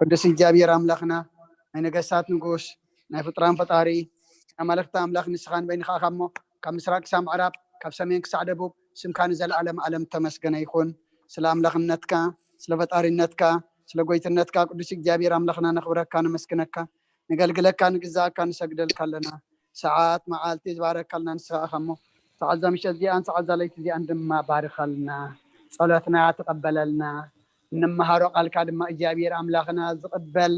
ቅዱስ እግዚኣብሔር ኣምላኽና፣ ናይ ነገስታት ንጉስ፣ ናይ ፍጡራን ፈጣሪ፣ ኣማልኽቲ ኣምላኽ ንስኻ ንበይንኻ ኢኻ እሞ፣ ካብ ምስራቅ ክሳብ ምዕራብ፣ ካብ ሰሜን ክሳዕ ደቡብ፣ ስምካ ንዘለኣለም ዓለም ተመስገነ ይኹን። ስለ ኣምላኽነትካ፣ ስለ ፈጣሪነትካ፣ ስለ ጎይትነትካ ቅዱስ እግዚኣብሔር ኣምላኽና ነኽብረካ፣ ነመስግነካ፣ ንገልግለካ፣ ንግዛእካ፣ ንሰግደልካ ኣለና። ሰዓት መዓልቲ ዝባረካልና ንስኻ ኢኻ እሞ፣ ሰዓት እዛ ምሸት እዚኣን ሰዓት እዛ ለይቲ እዚኣን ድማ ባርኻልና፣ ጸሎትና ተቐበለልና። እንመሃሮ ቃልካ ድማ እግዚኣብሔር ኣምላኽና ዝቕበል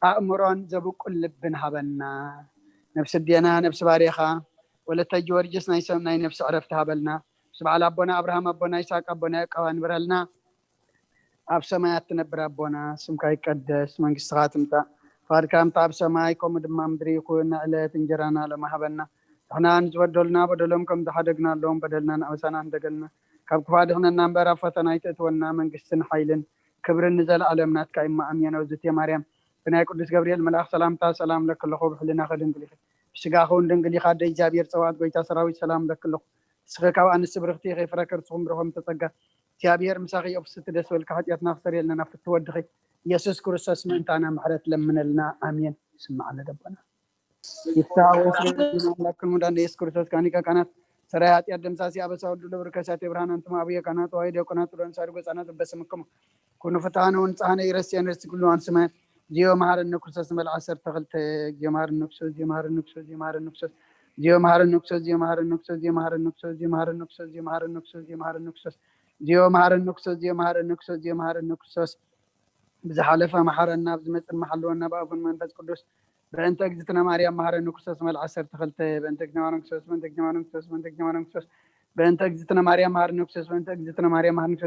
ኣእምሮን ዘብቁል ልብን ሃበና። ነብሲ ኣዴና ነብሲ ባርያኻ ወለተ ጊዮርጊስ ናይ ሰም ናይ ነብሲ ዕረፍቲ ሃበልና። ምስ በዓል ኣቦና ኣብርሃም ኣቦና ይስሐቅ ኣቦና ያዕቆብ ኣንብረልና። ኣብ ሰማያት ትነብር ኣቦና፣ ስምካ ይቀደስ፣ መንግስትኻ ትምጻእ፣ ፍቓድካ ከምቲ ኣብ ሰማይ ከምኡ ድማ ምድሪ ይኹን። ንዕለት እንጀራና ሎሚ ሃበና። ንሕና ንዝበደሉና በደሎም ከም ዝሓደግናሎም በደልና ንኣበሳና ንደገልና። ካብ ክፉእ ኣድሕነና እምበር ኣብ ፈተና ኣይተእትወና። መንግስትን ሓይልን ክብርን ንዘለኣለም ናትካ እዩ። እሞ ኣሜን። ኣውዝቴ ማርያም ብናይ ቅዱስ ገብርኤል መልኣኽ ሰላምታ ሰላም ለኪ ኣለኹ፣ ብሕልናኺ ድንግል ኢኺ፣ ብስጋኺ እውን ድንግል ኢኻ። ኣደ እግዚኣብሔር ጸባኦት ጎይታ ሰራዊት ሰላም ለኪ ኣለኹ። ንስኺ ካብ ኣንስቲ ብርኽቲ ኢኺ፣ ፍረ ከርስኹም ብሩኽ እምተ ጸጋ እግዚኣብሔር ምሳኺ እዩ። ፍስቲ ደስ በልኪ፣ ሓጢኣትና ክሰርየልና ናብ ፍትው ወድኺ ኢየሱስ ክርስቶስ ምእንታና ምሕረት ለምነልና። ኣሜን። ይስማዓና ደቦና። ይፍታ ወስለ ኣምላክ ሙዳን ኢየሱስ ክርስቶስ ካኒቀ ካናት ሰራይ ኃጢአት ደምሳሲ አበሳ ወልዱ ለብር ከሳቴ ብርሃን አንትማ አብየ ካናት ዋይ ዲያቆናት ሎን ሳድጎ ህጻናት በስምክሙ ኩኑ ፍትሐነ ወንጽሐነ ይረስየን ርሲ ኩሉ አንስማን ዚዮ መሐረነ ክርስቶስ መልዓ ሰርተ ክልተ ዚዮ መሐረነ ክርስቶስ ዚዮ መሐረነ ክርስቶስ ዚዮ መሐረነ ክርስቶስ ዚዮ መሐረነ ክርስቶስ ዚዮ መሐረነ ክርስቶስ ዚዮ መሐረነ ክርስቶስ ዚዮ መሐረነ ክርስቶስ ዚዮ መሐረነ ክርስቶስ ዚዮ መሐረነ ክርስቶስ ዚዮ መሐረነ ክርስቶስ ዚዮ መሐረነ ክርስቶስ ዚዮ መሐረነ ክርስቶስ ብዝሓለፈ መሓረና፣ ብዝመጽእ ድማ ሓልወና ብኣፉን መንፈስ ቅዱስ። በእንተ እግዝእትነ ማርያም መሓረኒ ክርስቶስ መልዓ ዓሰርተ ክልተ በእንተ እግዝእትነ ማርያም ክርስቶስ በእንተ እግዝእትነ ማርያም ክርስቶስ በእንተ እግዝእትነ ማርያም መሓረኒ ክርስቶስ በእንተ እግዝእትነ ማርያም መሓረኒ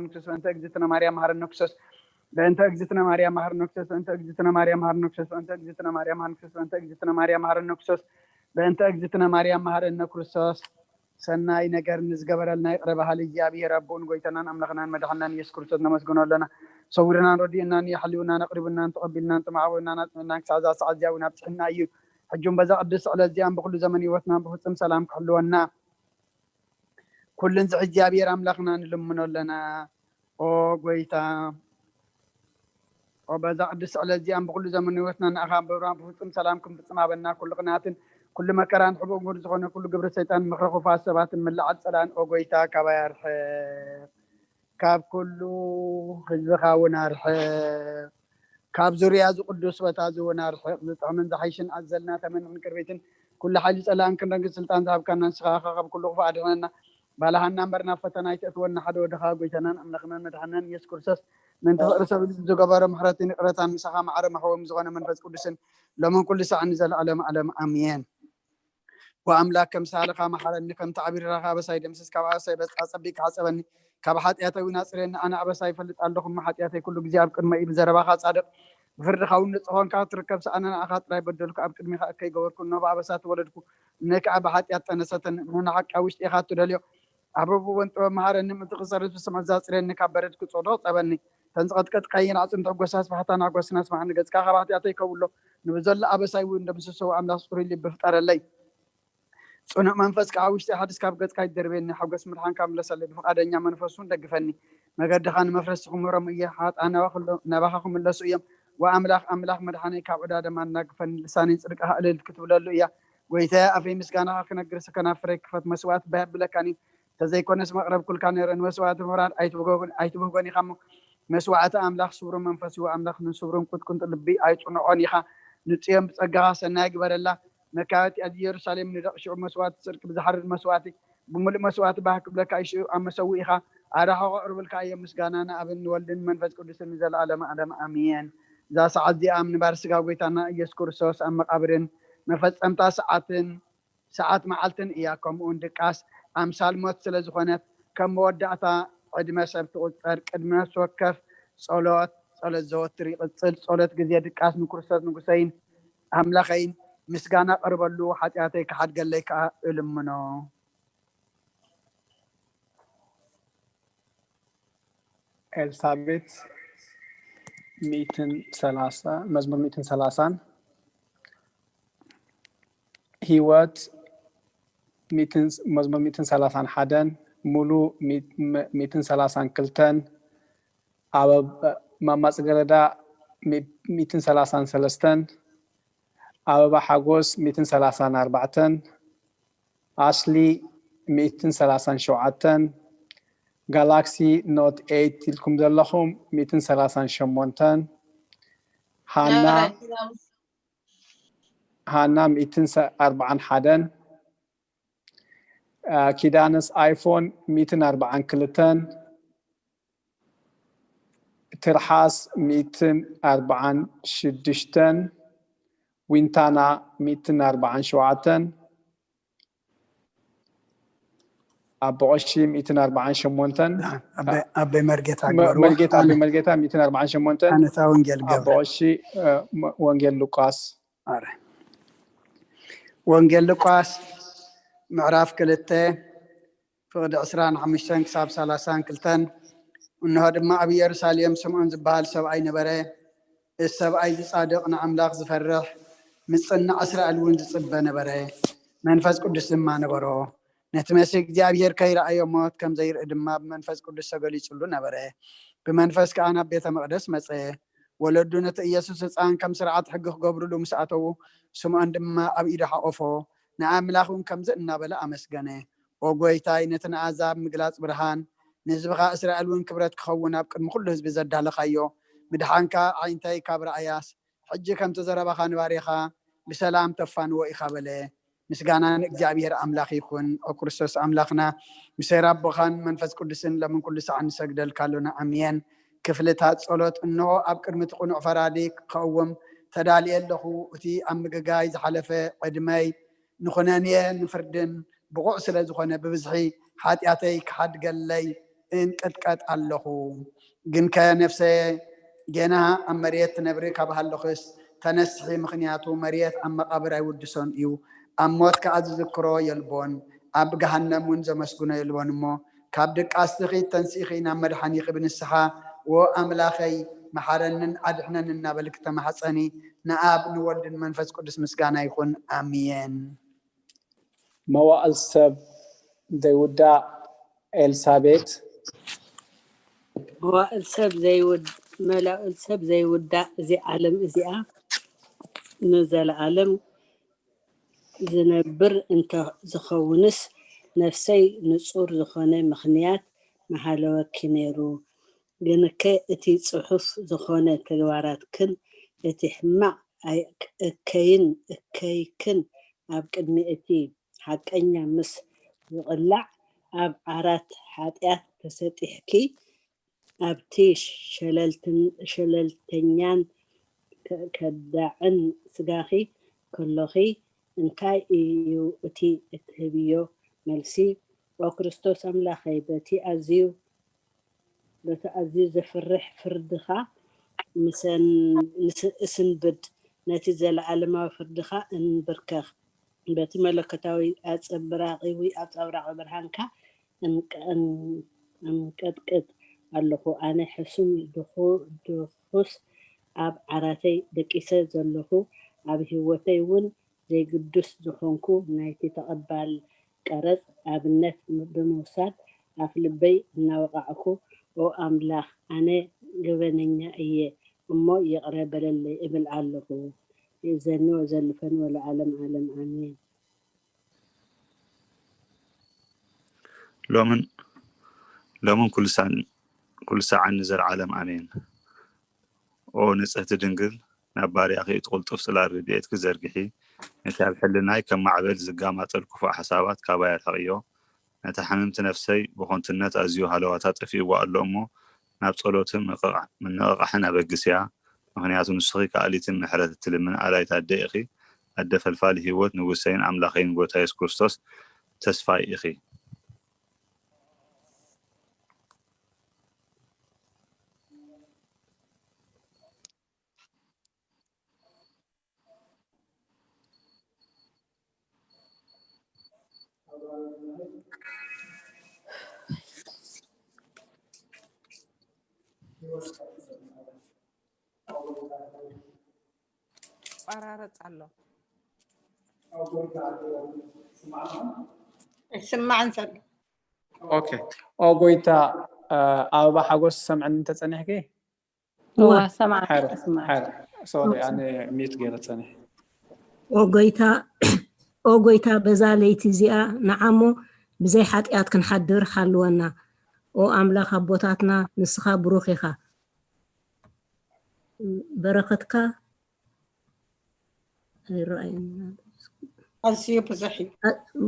ክርስቶስ በእንተ እግዝእትነ ማርያም መሓረኒ ክርስቶስ በእንተ እግዝእትነ ማርያም መሓረኒ ክርስቶስ በእንተ እግዝእትነ ማርያም መሓረኒ ክርስቶስ በእንተ እግዝእትነ ማርያም መሓረኒ ክርስቶስ በእንተ እግዝእትነ ማርያም መሓረኒ ክርስቶስ በእንተ እግዝእትነ ማርያም መሓረኒ ክርስቶስ ሰናይ ነገር ንዝገበረልና ይቕረ በሃሊ እግዚኣብሔር ኣቦኡን ጎይታናን ኣምላኽናን መድሓናን ኢየሱስ ክርስቶስ ነመስግኖ ኣለና። ሰዊርናን ረዲእናን እዩ፣ ሓልዩናን ኣቕሪቡናን ተቐቢልናን ተማዕዊናን ኣጽኒዕናን ክሳዕ እዛ ሰዓት እዚኣ እውን ኣብጽሕና እዩ። ሕጂ እውን በዛ ቅድስቲ ዕለት እዚኣን ብኩሉ ዘመን ህይወትናን ብፍጹም ሰላም ክሕልወና ኩሉ ንዝሒ እግዚኣብሔር ኣምላኽና ንልምኖ ኣለና። ኦ ጎይታ ኦ በዛ ቅድስቲ ዕለት እዚኣን ብኩሉ ዘመን ህይወትና ንኣኻ ብብርሃን ብፍጹም ሰላም ክንፍጽም ሃበና። ኩሉ ቅንኣትን ኩሉ መከራን ሕቡእ ጉድ ዝኾነ ኩሉ ግብሪ ሰይጣን ምኽሪ ክፉኣት ሰባትን ምልዓል ጸላእን ኦ ጎይታ ካባይ ኣርሕቕ። ካብ ኩሉ ህዝብኻ እውን ኣርሕቕ። ካብ ዙርያ እዚ ቅዱስ ቦታ እዚ እውን ኣርሕቕ። ዝጥዕምን ዝሓይሽን ኣዘልና ተመንቕን ቅርቢትን ኩሉ ሓይሊ ጸላእን ክንረግጽ ስልጣን ዝሃብካና ንስኻ ኢኻ። ካብ ኩሉ ክፉእ ኣድሕነና። ባልሃና እምበር ናብ ፈተና ኣይተእትወና። ሓደ ወድኻ ጎይታናን ኣምላኽናን መድሓናን ኢየሱስ ክርስቶስ ምእንቲ ፍቕሪ ሰብ ኢሉ ዝገበሮ ምሕረትን ይቕረታን ምሳኻ ማዕረ መሕወም ዝኾነ መንፈስ ቅዱስን ሎምን ኩሉ ሳዕ ንዘለኣለም ኣለም ኣሜን። ወኣምላክ ከም ሳልኻ መሓረኒ፣ ከም ተዓቢርኻ ኣበሳይ ደምስስ፣ ካብ ኣበሳይ በጻ ጸቢቅ ሓጸበኒ፣ ካብ ሓጢኣተይ እውን ኣጽርየኒ። ኣነ ኣበሳይ ይፈልጥ ኣለኹ እሞ ሓጢኣተይ ኩሉ ግዜ ኣብ ቅድመ እዩ። ብዘረባኻ ጻድቕ ብፍርድኻ እውን ንጹህ ኾንካ ክትርከብ፣ ኣነ ንኣኻ ጥራይ በደልኩ፣ ኣብ ቅድሚኻ እከይ ገበርኩ፣ እነሆ ብኣበሳ ተወለድኩ፣ እነሆ ከዓ ብሓጢኣት ጠነሰተኒ፣ እነሆ ንሓቂ ኣብ ውሽጢ ኢኻ እትደልዮ፣ ኣብ ርቡብ እውን ጥበብ መሃረኒ፣ ምእንቲ ክሰርዝ ብስምዒት ዘጽርየኒ፣ ካብ በረድ ክጽዕዶ ጸበኒ። እተን ዝቐጥቀጥካየን ኣዕጽምቲ ሕጎሳ ኣስፋሕታን ሓጎስን ኣስምዓኒ፣ ገጽካ ካብ ሓጢኣተይ ከውሎ፣ ንብዘሎ ኣበሳይ እውን ደምስሶ፣ ኣምላኽ ጽሩይ ልቢ ፍጠረለይ። ጽኑዕ መንፈስ ከዓ ውሽጢ ሓድስ ካብ ገጽካ ይደርበየኒ። ሓጎስ ምድሓንካ ምለሰለይ፣ ብፍቓደኛ መንፈስ እውን ደግፈኒ። መገድኻ ንመፍረስቲ ክምህሮም እየ፣ ሓጥኣን ናባኻ ክምለሱ እዮም። ወኣምላኽ ኣምላኽ መድሓነይ ካብ ዕዳ ደም ኣናግፈኒ፣ ልሳነይ ጽድቅኻ እልል ክትብለሉ እያ። ጎይታየ ኣፈይ ምስጋናኻ ክነግርስ ከናፍረይ ክፈት፣ መስዋእቲ እባ የብለካን እዩ። ተዘይኮነስ መቕረብኩልካ ነይረ፣ ንመስዋእቲ ምብራር ኣይትብህጎን ኢኻ እሞ፣ መስዋእቲ ኣምላኽ ስብሩን መንፈስ እዩ። ኣምላኽ ንስብሩን ቁጥቁንጢ ልቢ ኣይጽንዖን ኢኻ። ንጽዮን ብጸጋኻ ሰናይ ግበረላ። መካበቲ ኣብ ኢየሩሳሌም ንደቕ ሽዑ መስዋእቲ ጽድቂ ብዝሓርድ መስዋእቲ ብምሉእ መስዋእቲ ባህ ክብለካ እዩ። ሽዑ ኣብ መሰውኢኻ ኣራሕቑ ኣቕርብልካ እየ። ምስጋና ንኣብን ንወልድን መንፈስ ቅዱስን ንዘለኣለም ኣለም ኣሜን። እዛ ሰዓት እዚኣ ኣብ ንባር ስጋ ጎይታና ኢየሱስ ክርስቶስ ኣብ መቓብርን መፈጸምታ ሰዓትን ሰዓት መዓልትን እያ። ከምኡውን ድቃስ ኣምሳል ሞት ስለ ዝኾነት፣ ከም መወዳእታ ዕድመ ሰብ ትቑጸር። ቅድሚ ነፍሲ ወከፍ ጸሎት፣ ጸሎት ዘወትር ይቕጽል። ጸሎት ግዜ ድቃስ ንክርስቶስ ንጉሰይን ኣምላኸይን ምስጋና ቀርበሉ፣ ሓጢኣተይ ክሓድገለይ ከኣ እልምኖ። ኤልሳቤት ሚእትን ሰላሳ፣ መዝሙር ሚእትን ሰላሳን ህይወት ሚእትን፣ መዝሙር ሚእትን ሰላሳን ሓደን፣ ሙሉ ሚእትን ሰላሳን ክልተን፣ ኣበብ-፣ ማማ ጽገረዳ ሚእትን ሰላሳን ሰለስተን፣ ኣበባ ሓጎስ ሚእትን ሰላሳን ኣርባዕተን፣ ኣሽሊ ሚእትን ሰላሳን ሸውዓተን፣ ጋላክሲ ኖት ኤይት ኢልኩም ዘለኹም ሚእትን ሰላሳን ሸሞንተን፣ ሃና ሃና ሚእትን ኣርባዓን ሓደን፣ ኪዳነስ ኣይፎን ሚእትን ኣርባዓን ክልተን፣ ትርሓስ ሚእትን ኣርባዓን ሽዱሽተን፣ ዊንታና ሚእትን ኣርባዓን ሸውዓተን፣ ኣቦ ቀሺ ሚእትን ኣርባዓን ሸሞንተን፣ ኣበይ መርጌታ መርጌታ ኣበይ መርጌታ ሚእትን ኣርባዓን ሸሞንተን፣ ኣነታ ወንጌል ገብረ ኣቦ ቀሺ ወንጌል ሉቃስ። ወንጌል ሉቃስ ምዕራፍ ክልተ ፍቕዲ ዕስራን ሓሙሽተን ክሳብ ሰላሳን ክልተን። እንሆ ድማ ኣብ ኢየሩሳሌም ስምዖን ዝበሃል ሰብኣይ ነበረ። እዚ ሰብኣይ እዚ ጻድቕ፣ ንኣምላኽ ዝፈርሕ፣ ምጽናዕ እስራኤል እውን ዝጽበ ነበረ። መንፈስ ቅዱስ ድማ ነበሮ። ነቲ መሲህ እግዚኣብሔር ከይረኣዮ ሞት ከም ዘይርኢ ድማ ብመንፈስ ቅዱስ ተገሊጹሉ ነበረ። ብመንፈስ ከኣ ናብ ቤተ መቕደስ መጸ። ወለዱ ነቲ ኢየሱስ ህፃን ከም ስርዓት ሕጊ ክገብርሉ ምስ ኣተዉ፣ ስምዖን ድማ ኣብ ኢዱ ሓቖፎ፣ ንኣምላኽ እውን ከምዚ እናበለ ኣመስገነ፣ ኦ ጐይታይ፣ ነቲ ንኣህዛብ ምግላጽ ብርሃን፣ ንህዝብኻ እስራኤል እውን ክብረት ክኸውን ኣብ ቅድሚ ኩሉ ህዝቢ ዘዳለኻዮ ምድሓንካ ኣዒንተይ ካብ ረኣያስ፣ ሕጂ ከምቲ ዘረባኻ ንባርያኻ ብሰላም ተፋንዎ ኢኻ በለ። ምስጋና ንእግዚኣብሔር ኣምላኽ ይኹን። ኦ ክርስቶስ ኣምላኽና፣ ምስ ኣቦኻን መንፈስ ቅዱስን ለምን ኩሉ ሰዓት ንሰግደልካ ኣሎና። ኣሜን። ክፍልታት ጸሎት። እንሆ ኣብ ቅድሚ እቲ ቅኑዕ ፈራዲ ክቐውም ተዳልየ ኣለኹ። እቲ ኣብ ምግጋይ ዝሓለፈ ዕድመይ ንኹነኔ ንፍርድን ብቑዕ ስለ ዝኾነ ብብዝሒ ሓጢኣተይ ክሓድገለይ እንቅጥቀጥ ኣለኹ። ግንከ ነፍሰየ ጌና ኣብ መሬት ትነብሪ ካብ ሃለኹስ ተነስሒ፣ ምኽንያቱ መሬት ኣብ መቓብር ኣይውድሶን እዩ፣ ኣብ ሞት ከኣ ዝዝክሮ የልቦን፣ ኣብ ገሃነም እውን ዘመስግኖ የልቦን። እሞ ካብ ድቃስቲ ኺድ ተንሲእኺ ናብ መድሓኒኺ ብንስሓ፣ ዎ ኣምላኸይ መሓረንን ኣድሕነን እናበልኪ ተማሕጸኒ። ንኣብ ንወልድን መንፈስ ቅዱስ ምስጋና ይኹን። ኣሜን። መዋእል ሰብ ዘይውዳእ ኤልሳቤጥ። መዋእል ሰብ ዘይውድ መላእል ሰብ ዘይውዳእ እዚ ዓለም እዚኣ ንዘለኣለም ዝነብር እንተ ዝኸውንስ፣ ነፍሰይ ንጹር ዝኾነ ምኽንያት ምሃለወኪ ነይሩ። ግንከ እቲ ጽሑፍ ዝኾነ ተግባራትክን እቲ ሕማቕ እከይን እከይክን ኣብ ቅድሚ እቲ ሓቀኛ ምስ ዝቕላዕ፣ ኣብ ዓራት ሓጢኣት ተሰጢሕኪ፣ ኣብቲ ሸለልተኛን ከዳዕን ስጋኺ ከሎኺ፣ እንታይ እዩ እቲ እትህብዮ መልሲ? ኦ ክርስቶስ ኣምላኸይ፣ በቲ ኣዝዩ በቲ ኣዝዩ ዘፍርሕ ፍርድኻ እሰንብድ፣ ነቲ ዘለኣለማዊ ፍርድኻ እንብርከኽ። በቲ መለኮታዊ ኣጸብራቒ ኣንጸብራቒ ብርሃንካ እንቀጥቅጥ ኣለኹ። ኣነ ሕሱም ድኹስ ኣብ ዓራተይ ደቂሰ ዘለኹ፣ ኣብ ህይወተይ እውን ዘይግዱስ ዝኾንኩ ናይቲ ተቐባል ቀረጽ ኣብነት ብምውሳድ ኣፍልበይ እናወቓዕኩ፣ ኦ ኣምላኽ፣ ኣነ ገበነኛ እየ እሞ ይቕረ በለለይ እብል ኣለኹ። ይእዘኒ ወዘልፈኒ ወለዓለም ዓለም ኣሜን። ሎምን ሎምን ኩሉ ሳዓን ንዘለዓለም ኣሜን። ኦ ንጽህቲ ድንግል፣ ናብ ባርያኺ እቲ ቅልጡፍ ጽላል ረድኤትኪ ዘርግሒ፣ ነቲ ኣብ ሕልናይ ከም ማዕበል ዝጋማጠል ክፉእ ሓሳባት ካባይ ኣርሕቕዮ። ነታ ሕምምቲ ነፍሰይ ብኸንቱነት ኣዝዩ ሃለዋታ ጠፊእዋ ኣሎ እሞ፣ ናብ ጸሎትን ምንቕቓሕን ኣበግስያ። ምኽንያቱ ንስኺ ከኣሊትን ምሕረት እትልምኒ ኣላይት ኣደ ኢኺ። ኣደ ፈልፋሊ ህይወት፣ ንጉሰይን ኣምላኸይን ጎይታ የሱስ ክርስቶስ ተስፋይ ኢኺ። ይቆራረጽ ኣሎ። ይስማዕ እንሰሎ። ኦኬ። ኦ ጎይታ፣ ኣበባ ሓጎስ ሰምዕኒ እንተጸኒሕኪ? እዋ ሰማዕ ሓረ ስማዕ ሓረ ሶሪ ኣነ ሚት ገይረ ጸኒሕ ኦ ጎይታ ኦ ጎይታ በዛ ለይቲ እዚኣ ንዓሞ ብዘይ ሓጢኣት ክንሓድር ሓልወና። ኦ ኣምላኽ ኣቦታትና ንስኻ ብሩኽ ኢኻ። በረኸትካ ኣይረኣየና። ኣዝዩ ብዙሕ እዩ።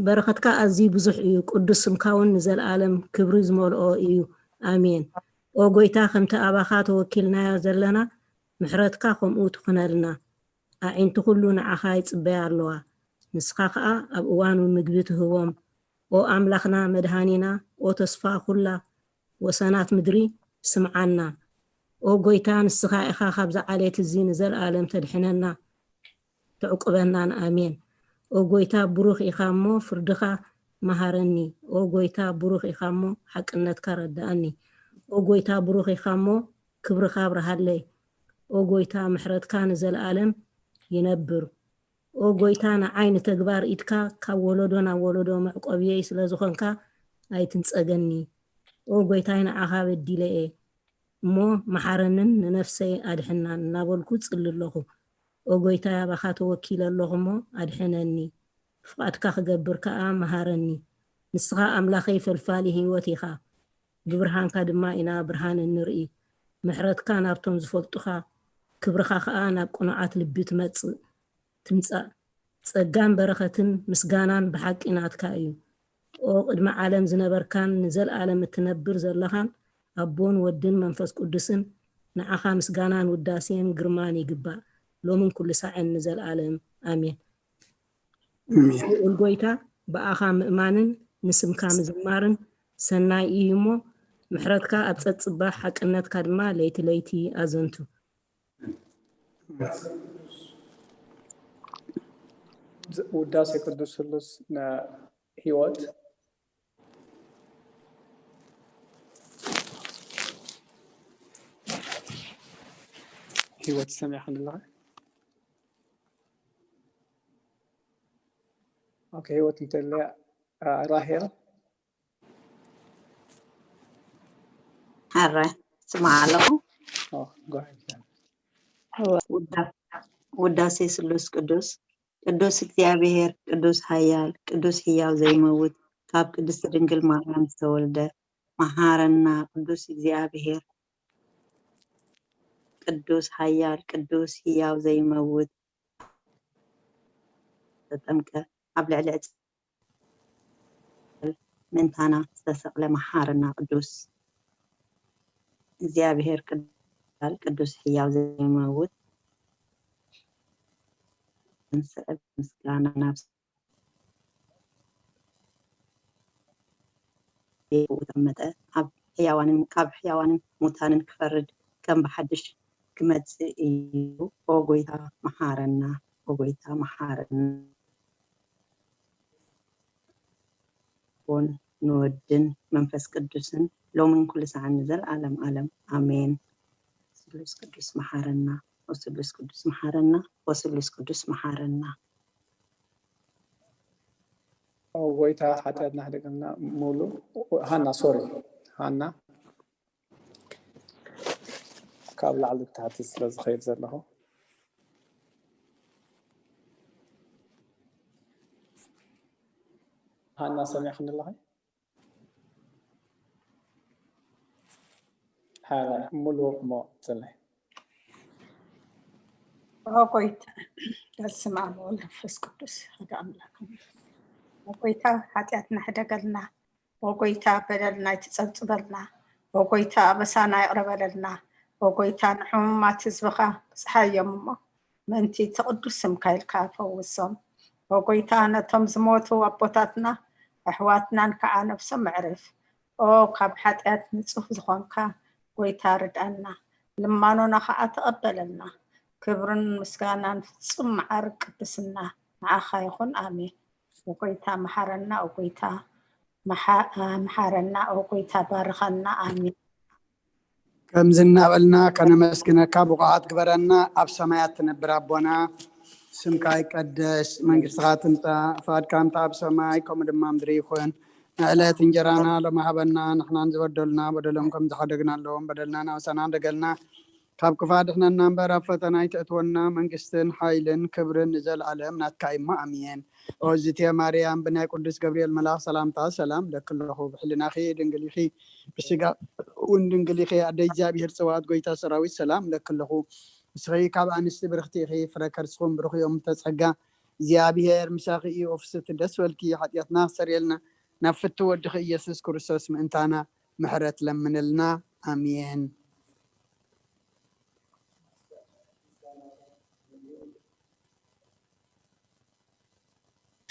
በረኸትካ ኣዝዩ ብዙሕ እዩ፣ ቅዱስ ስምካ እውን ንዘለኣለም ክብሪ ዝመልኦ እዩ። ኣሜን። ኦ ጎይታ፣ ከምቲ ኣባኻ ተወኪልናዮ ዘለና፣ ምሕረትካ ከምኡ ትኹነልና። ኣዒንቲ ኩሉ ንዓኻ ይጽበያ ኣለዋ፣ ንስኻ ኸኣ ኣብ እዋኑ ምግቢ ትህቦም። ኦ ኣምላኽና፣ መድሃኒና፣ ኦ ተስፋ ኩላ ወሰናት ምድሪ፣ ስምዓና። ኦ ጎይታ፣ ንስኻ ኢኻ ካብዚ ዓሌት እዚ ንዘለኣለም ተድሕነና። ተዕቁበናን። ኣሜን። ኦ ጎይታ፣ ብሩኽ ኢኻ እሞ ፍርድኻ መሃረኒ። ኦ ጎይታ፣ ብሩኽ ኢኻ እሞ ሓቅነትካ ረድኣኒ። ኦ ጎይታ፣ ብሩኽ ኢኻ እሞ ክብርኻ ኣብርሃለይ። ኦ ጎይታ፣ ምሕረትካ ንዘለኣለም ይነብር። ኦ ጎይታ፣ ንዓይ ንተግባር ኢድካ ካብ ወለዶ ናብ ወለዶ መዕቆብየይ ስለ ዝኾንካ ኣይትንጸገኒ። ኦ ጎይታይ፣ ንዓኻ በዲለ እየ እሞ መሓረንን ንነፍሰይ ኣድሕናን እናበልኩ ጽሊ ኣለኹ። ኦ ጎይታይ፣ ኣባኻ ተወኪለ ኣለኹ እሞ ኣድሕነኒ። ፍቓድካ ክገብር ከኣ መሃረኒ። ንስኻ ኣምላኸይ ፈልፋሊ ህይወት ኢኻ። ብብርሃንካ ድማ ኢና ብርሃን እንርኢ። ምሕረትካ ናብቶም ዝፈልጡኻ፣ ክብርኻ ከኣ ናብ ቅኑዓት ልቢ ትመጽእ ትምጻእ። ጸጋን በረኸትን ምስጋናን ብሓቂ ናትካ እዩ። ኦ ቅድሚ ዓለም ዝነበርካን ንዘለኣለም እትነብር ዘለኻን ኣቦን ወድን መንፈስ ቅዱስን ንዓኻ ምስጋናን ውዳሴን ግርማን ይግባእ፣ ሎምን ኩሉ ሳዕን ንዘለኣለም ኣሜን። ኣሜን። ልዑል ጎይታ ብኣኻ ምእማንን ንስምካ ምዝማርን ሰናይ እዩ እሞ ምሕረትካ ኣብ ጸጽባሕ ሓቅነትካ ድማ ለይቲ ለይቲ ኣዘንቱ። ውዳሴ ቅዱስ ስሉስ ንህይወት ህይወት ሰሚዕክን ኣለኻ? ኦኬ፣ ህይወት እንተለያ ራሄል ሕራይ ስማዕ ኣለኹ። ኦ፣ go ahead። ውዳ- ውዳሴ ስሉስ ቅዱስ። ቅዱስ እግዚኣብሔር፣ ቅዱስ ኃያል፣ ቅዱስ ሕያው ዘይመውት፣ ካብ ቅድስቲ ድንግል ማርያም ዝተወልደ፣ መሓረና። ቅዱስ እግዚኣብሔር፣ ቅዱስ ኃያል፣ ቅዱስ ሕያው ዘይመውት፣ ተጠምቀ፣ ኣብ ልዕሊ ዕፀ ምእንታና ዝተሰቕለ መሓረና። ቅዱስ እግዚኣብሔር፣ ቅዱስ ሕያው ዘይመውት፣ ንስዕብ ምስጋና ናብ ተቐመጠ፣ ኣብ ሕያዋንን ካብ ሕያዋንን ሙታንን ክፈርድ ከም ብሓድሽ ክመጽእ እዩ። ኦ ጎይታ መሓረና፣ ኦ ጎይታ መሓረና። ኣቦን ንወድን መንፈስ ቅዱስን ሎምን ኩሉ ሰዓን ንዘለዓለም ዓለም ኣሜን። ስሉስ ቅዱስ መሓረና፣ ወስሉስ ቅዱስ መሓረና፣ ወስሉስ ቅዱስ መሓረና። ኦ ጎይታ ሓጢኣትና ሕደገልና ሙሉ። ሃና ሶሪ፣ ሃና ካብ ላዕሊ ታሕቲ ስለ ዝኸይድ ዘለኹ። ሃና ሰሚዕክኒ ኣለኺ? ሓራይ ሙሉ እሞ ጽለይ። ኦ ጎይታ፣ በስመ አብ ወወልድ ወመንፈስ ቅዱስ ሓደ አምላክ። ኦ ጎይታ፣ ሓጢኣትና ሕደገልና። ኦ ጎይታ፣ በደልና ኣይትጸብጽበልና። ኦ ጎይታ፣ ኣበሳና ይቕረ በለልና። ኦ ጎይታ፣ ንሕሙማት ህዝብኻ ብጽሓዮም እሞ ምእንቲ እቲ ቅዱስ ስምካ ኢልካ ፈውሶም። ኦ ጎይታ፣ ነቶም ዝሞቱ ኣቦታትና ኣሕዋትናን ከዓ ነብሶም ኣዕርፍ። ኦ ካብ ሓጢኣት ንጹህ ዝኾንካ ጎይታ ርድኣና፣ ልማኖና ከዓ ተቐበለልና። ክብርን ምስጋናን ፍጹም መዓር ቅድስና ንዓኻ ይኹን፣ ኣሜን። ኦ ጎይታ መሓረና፣ ኦ ጎይታ መሓ- መሓረና፣ ኦ ጎይታ ባርኸና፣ ኣሜን። ከምዚ እናበልና ከነመስግነካ ብቑዓት ግበረና። ኣብ ሰማያት ትነብር ኣቦና፣ ስምካ ይቀደስ፣ መንግስትኻ ትምጻእ፣ ፍቓድካ ከምቲ ኣብ ሰማይ ከምኡ ድማ ምድሪ ይኹን። ንዕለት እንጀራና ሎሚ ሃበና፣ ንሕናን ዝበደሉና በደሎም ከም ዝሓደግናሎም በደልና ናውሰና ደገልና፣ ካብ ክፋ ድሕነና እምበር ኣብ ፈተና ኣይተእትወና። መንግስትን ሓይልን ክብርን ንዘለኣለም ናትካ እሞ ኣሜን። ኦዝቴ ማርያም ብናይ ቅዱስ ገብርኤል መልኣኽ ሰላምታ ሰላም ለኪ ኣለኹ። ብሕልናኺ ድንግል ኢኺ፣ ብስጋ እውን ድንግል ኢኺ። ኣደ እግዚኣብሔር ጽባኦት ጎይታ ሰራዊት ሰላም ለኪ ኣለኹ። ንስኺ ካብ ኣንስቲ ብርኽቲ ኢኺ፣ ፍረ ከርስኹም ብሩኽ እዮም። ተጸጋ እግዚኣብሔር ምሳኺ እዩ። ኦፍስቲ ደስ በልኪ፣ ሓጢኣትና ክሰርየልና ናብ ፍቱ ወድኺ ኢየሱስ ክርስቶስ ምእንታና ምሕረት ለምንልና። ኣሜን።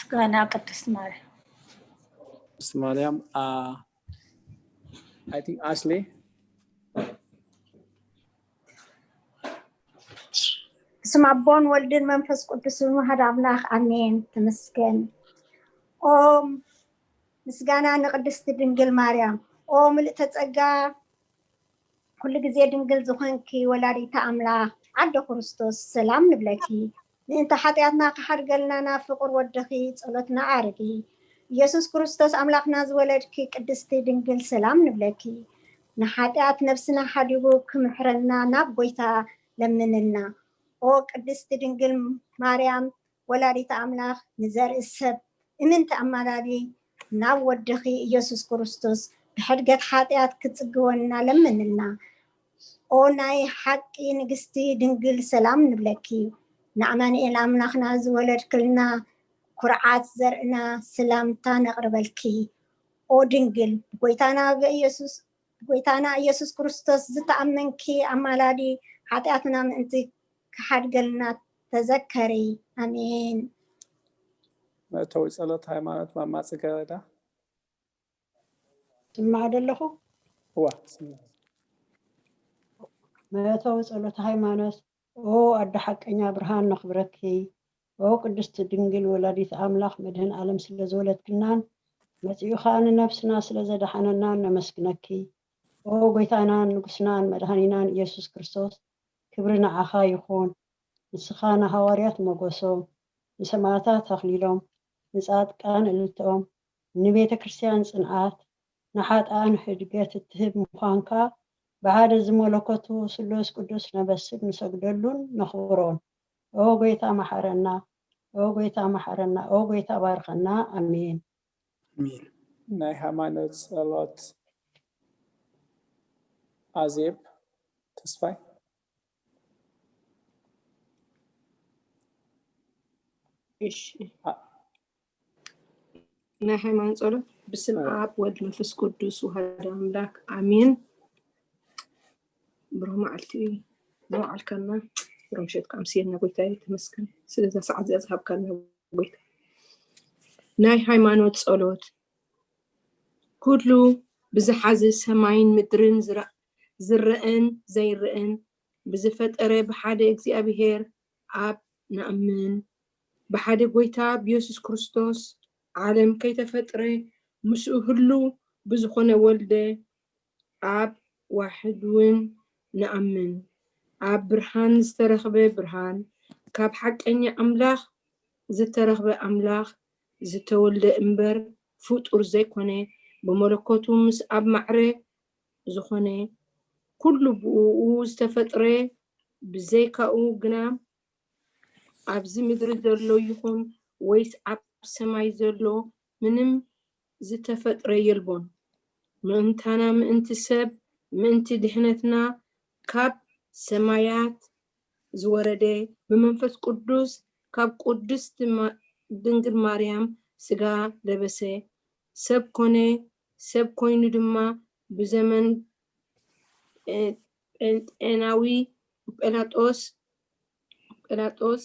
ምስጋና ቅድስት ማርያም። ቅድስት ማርያም I think ኣስሊ ስም ኣቦን ወልድን መንፈስ ቅዱስን ዋህድ ኣምላኽ ኣሜን። ተመስገን። ኦም ምስጋና ንቅድስቲ ድንግል ማርያም። ኦ ምልእተ ጸጋ ኩሉ ግዜ ድንግል ዝኾንኪ ወላዲተ ኣምላኽ ዓደ ክርስቶስ ሰላም ንብለኪ። ምእንቲ ሓጢኣትና ክሓድገልና ናብ ፍቁር ወድኺ ጸሎትና ኣርጊ። ኢየሱስ ክርስቶስ ኣምላኽና ዝወለድኪ ቅድስቲ ድንግል ሰላም ንብለኪ። ንሓጢኣት ነብስና ሓዲጉ ክምሕረና ናብ ጎይታ ለምንልና። ኦ ቅድስቲ ድንግል ማርያም ወላዲተ ኣምላኽ ንዘርኢ ሰብ እምንቲ ኣማላዲ ናብ ወድኺ ኢየሱስ ክርስቶስ ብሕድገት ሓጢኣት ክጽግወና ለምንልና። ኦ ናይ ሓቂ ንግስቲ ድንግል ሰላም ንብለኪ። ንኣማኑኤል ኣምላኽና ዝወለድክልና ኩርዓት ዘርእና ሰላምታ ነቕርበልኪ። ኦ ድንግል ብጎይታና ብኢየሱስ ብጎይታና ኢየሱስ ክርስቶስ ዝተኣመንኪ ኣማላዲ ሓጢኣትና ምእንቲ ክሓድገልና ተዘከሪ። ኣሜን። መእተዊ ጸሎት ሃይማኖት ማማ ጽጌረዳ። ስማዕ ደለኹ። እዋ መእተዊ ጸሎት ሃይማኖት። ኦ ኣደ ሓቀኛ ብርሃን ነኽብረኪ። ኦ ቅድስቲ ድንግል ወላዲት ኣምላኽ መድህን ዓለም ስለ ዝወለድክናን መጺኡ ኸኣ ንነብስና ስለ ዘድሓነናን ነመስግነኪ። ኦ ጎይታናን ንጉስናን መድሃኒናን ኢየሱስ ክርስቶስ ክብሪ ንዓኻ ይኹን። ንስኻ ንሃዋርያት ሞገሶም፣ ንሰማዕታት ኣኽሊሎም፣ ንጻድቃን እልልትኦም፣ ንቤተ ክርስቲያን ጽንዓት፣ ንሓጥኣን ሕድገት እትህብ ምዃንካ ብሓደ ዝመለኮቱ ስሉስ ቅዱስ ነበስብ ንሰግደሉን ነኽብሮን። ኦ ጎይታ መሓረና፣ ኦ ጎይታ መሓረና፣ ኦ ጎይታ ባርኸና። ኣሜን። ኣሜን። ናይ ሃይማኖት ጸሎት ኣዜብ ተስፋይ። እሺ ናይ ሃይማኖት ጸሎት። ብስም ኣብ ወልድ መንፈስ ቅዱስ ወሃደ ኣምላክ ኣሜን። ብሩህ መዓልቲ መውዓልካና ብሩህ ምሸት ኣምስየልና ጎይታ ተመስገን ስለዛ ሰዓት እዚኣ ዝሃብካና ጎይታ። ናይ ሃይማኖት ጸሎት። ኩሉ ብዝሓዘ ሰማይን ምድርን ዝረእን ዘይረእን ብዝፈጠረ ብሓደ እግዚኣብሔር ኣብ ንኣምን። ብሓደ ጎይታ ብየሱስ ክርስቶስ ዓለም ከይተፈጥረ ምስኡ ህሉ ብዝኾነ ወልደ ኣብ ዋሕድ እውን ንኣምን። ኣብ ብርሃን ዝተረኽበ ብርሃን፣ ካብ ሓቀኛ ኣምላኽ ዝተረኽበ ኣምላኽ ዝተወልደ እምበር ፍጡር ዘይኮነ፣ ብመለኮቱ ምስ ኣብ ማዕረ ዝኾነ ኩሉ ብእኡ ዝተፈጥረ፣ ብዘይካኡ ግና ኣብዚ ምድሪ ዘሎ ይኹን ወይስ ኣብ ሰማይ ዘሎ ምንም ዝተፈጥረ የልቦን። ምእንታና ምእንቲ ሰብ ምእንቲ ድሕነትና ካብ ሰማያት ዝወረደ ብመንፈስ ቅዱስ ካብ ቅድስት ድንግል ማርያም ስጋ ለበሰ ሰብ ኮነ። ሰብ ኮይኑ ድማ ብዘመን ጴንጤናዊ ጴላጦስ ጴላጦስ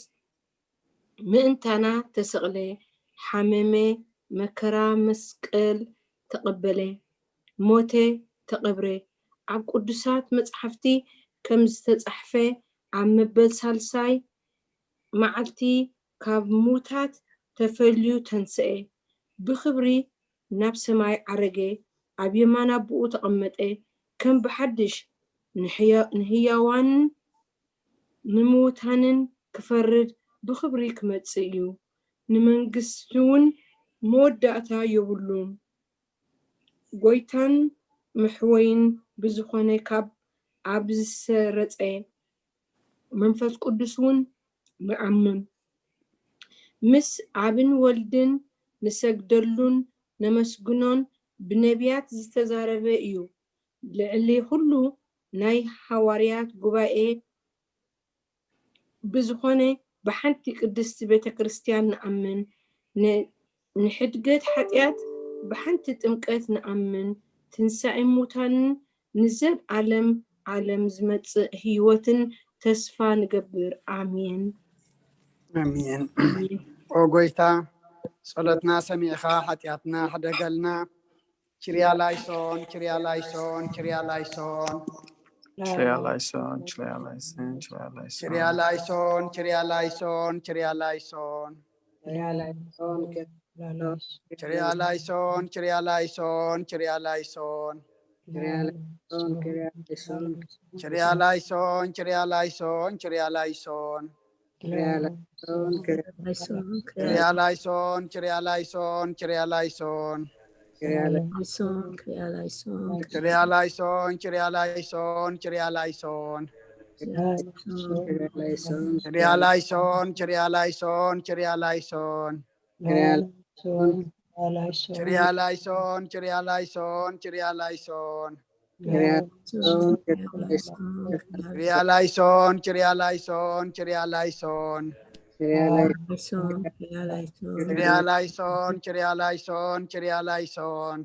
ምእንታና ተሰቕለ፣ ሓመመ፣ መከራ መስቀል ተቐበለ፣ ሞተ፣ ተቐብረ። ኣብ ቅዱሳት መጻሕፍቲ ከም ዝተጻሕፈ ኣብ መበል ሳልሳይ መዓልቲ ካብ ሙታት ተፈልዩ ተንስኤ፣ ብኽብሪ ናብ ሰማይ ዓረገ፣ ኣብ የማን ኣቦኡ ተቐመጠ፣ ከም ብሓድሽ ንህያዋንን ንምዉታንን ክፈርድ ብኽብሪ ክመጽእ እዩ። ንመንግስቱውን መወዳእታ የብሉን። ጐይታን መሕወይን ብዝኾነ ካብ ኣብ ዝሰረጸ መንፈስ ቅዱስ እውን ንኣምን። ምስ ኣብን ወልድን ንሰግደሉን ነመስግኖን ብነቢያት ዝተዛረበ እዩ። ልዕሊ ኩሉ ናይ ሃዋርያት ጉባኤ ብዝኾነ ብሓንቲ ቅድስቲ ቤተ ክርስቲያን ንኣምን። ንሕድገት ሓጢኣት ብሓንቲ ጥምቀት ንኣምን። ትንሳኤ ሙታንን ንዘብ ኣለም ኣለም ዝመጽእ ህይወትን ተስፋ ንገብር። ኣሜን። ኣሜን። ኦ ጎይታ፣ ጸሎትና ሰሚዕኻ ሓጢኣትና ሕደገልና። ችሪያ ላይሶን፣ ችሪያ ላይሶን፣ ችሪያ ላይሶን። ችሪያ ላይሶን፣ ችሪያ ላይሶን፣ ችሪያ ላይሶን። ችሪያ ላይሶን፣ ችሪያ ላይሶን፣ ችሪያ ላይሶን። ችሪያ ላይሶን፣ ችሪያ ላይሶን። ችሪያ ላይሶን፣ ችሪያ ላይሶን፣ ችሪያ ላይሶን። ችሪያ ላይሶን፣ ችሪያ ላይሶን። ችሪያ ላይሶን፣ ችሪያ ላይሶን፣ ችሪያ ላይሶን። ችሪያ ላይሶን፣ ችሪያ ላይሶን። ችሪያ ላይሶን፣ ችሪያ ላይሶን፣ ችሪያ ላይሶን። ችሪያ ላይሶን፣ ችሪያ ላይሶን። ችሪያ ላይሶን፣ ችሪያ ላይሶን፣ ችሪያ ላይሶን። ችሪያ ላይሶን፣ ችሪያ ላይሶን። ችሪያ ላይሶን፣ ችሪያ ላይሶን፣ ችሪያ ላይሶን። ችሪያ ላይሶን፣ ችሪያ ላይሶን። ችሪያ ላይሶን፣ ችሪያ ላይሶን፣ ችሪያ ላይሶን። ችሪያ ላይሶን፣ ችሪያ ላይሶን። ችሪያ ላይሶን፣ ችሪያ ላይሶን፣ ችሪያ ላይሶን። ችሪያ ላይሶን፣ ችሪያ ላይሶን። ችሪያ ላይሶን፣ ችሪያ ላይሶን፣ ችሪያ ላይሶን።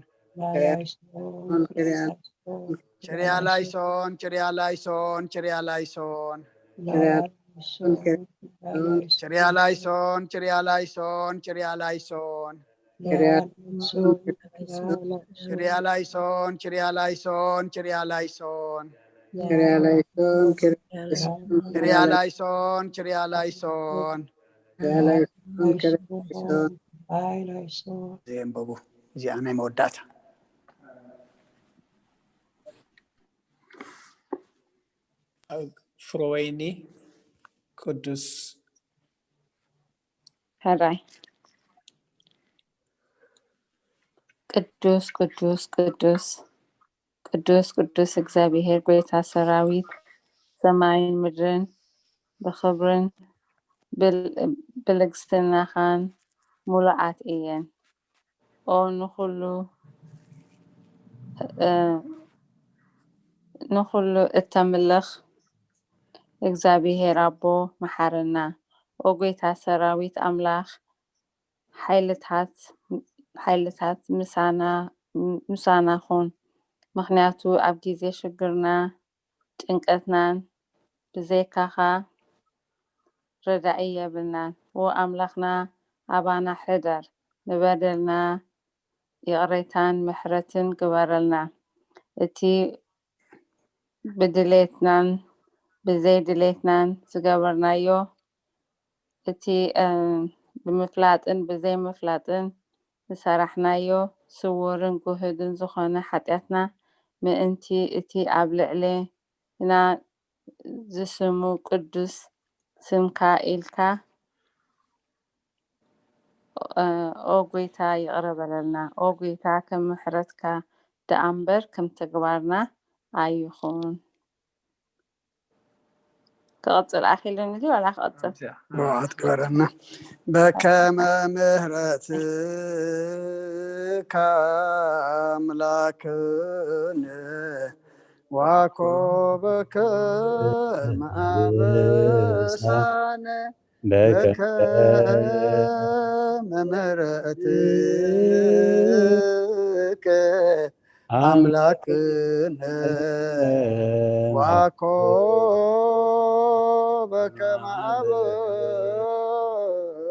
ችሪያ ላይሶን፣ ችሪያ ላይሶን፣ ችሪያ ላይሶን። ችሪያ ላይሶን፣ ችሪያ ላይሶን፣ ችሪያ ላይሶን። ችሪያ ላይሶን፣ ችሪያ ላይሶን፣ ችሪያ ላይሶን። ችሪያ ላይሶን፣ ችሪያ ላይሶን። ችሪያ ላይሶን፣ ችሪያ ላይሶን። ችሪያ ላይሶን፣ ችሪያ ላይሶን። ዘየንበቡ እዚኣ ናይ መወዳእታ። ፍሮወይኒ ቅዱስ ሕራይ። ቅዱስ ቅዱስ ቅዱስ ቅዱስ ቅዱስ እግዚኣብሔር ጎይታ ሰራዊት፣ ሰማይን ምድርን ብኽብርን ብል- ብልግስናኻን ሙሉኣት እየን። ኦ ንኹሉ እ፣ ንኹሉ እተምልኽ እግዚኣብሔር ኣቦ መሓረና። ኦ ጎይታ ሰራዊት ኣምላኽ፣ ሓይልታት ሓይልታት ምሳና ምሳና ኩን፣ ምኽንያቱ ኣብ ግዜ ሽግርና ጭንቀትናን ብዘይካኻ ረዳኢ የብልናን። ዎ ኣምላኽና ኣባና ሕደር፣ ንበደልና ይቕሬታን ምሕረትን ግበረልና። እቲ ብድሌትናን ብዘይ ድሌትናን ዝገበርናዮ፣ እቲ እ፣ ብምፍላጥን ብዘይምፍላጥን ዝሰራሕናዮ ስውርን ግሁድን ዝኾነ ሓጢኣትና ምእንቲ እቲ ኣብ ልዕሌና ዝስሙ ቅዱስ ስምካ ኢልካ እ፣ ኦ ጎይታ ይቕረ በለልና። ኦ ጎይታ ከም ምሕረትካ ደኣ እምበር ከም ተግባርና ኣይኹን። ክቐጽል ኣኺልኒ ድዩ ዋላ ክቐጽል? ብርዓት ግበረና። በከመ ምህረትካ ኣምላክነ ዋኮ በከመ ኣበሳነ በከመ ምህረትከ ኣምላክነ ዋኮ በከመ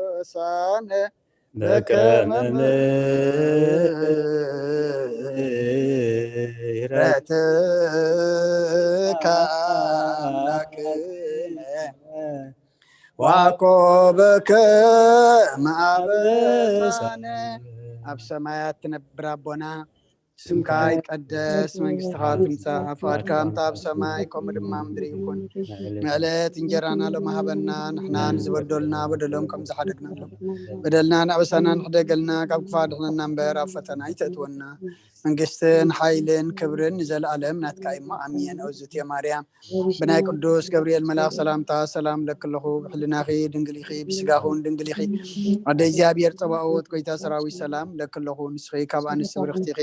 ኣበሳነ በከመ ምህረትከ ኣምላክነ ዋኮ በከመ ኣበሳነ። ኣብ ሰማያት ትነብር ኣቦና፣ ስምካ ይቀደስ፣ መንግስትኻ ትምጻእ፣ ፍቓድካ ከምታ ኣብ ሰማይ ከምኡ ድማ ምድሪ ይኹን። ንዕለት እንጀራና ሎሚ ሃበና፣ ንሕና ንዝበደሉና በደሎም ከም ዝሓደግናሎም፣ በደልና ንኣበሳና ንሕደገልና፣ ካብ ክፋ ድሕነና እምበር ኣብ ፈተና ኣይተእትወና። መንግስትን ሓይልን ክብርን ንዘለኣለም ናትካ እሞ ኣሜን። ኦዝቴ ማርያም ብናይ ቅዱስ ገብርኤል መልኣኽ ሰላምታ ሰላም ለክለኹ፣ ብሕልናኺ ድንግል ኢኺ፣ ብስጋኹን ድንግል ኢኺ። ኣደ እግዚኣብሔር ጸባኦት፣ ጎይታ ሰራዊት ሰላም ለክለኹ፣ ንስኺ ካብ ኣንስቲ ብርኽቲ ኢኺ፣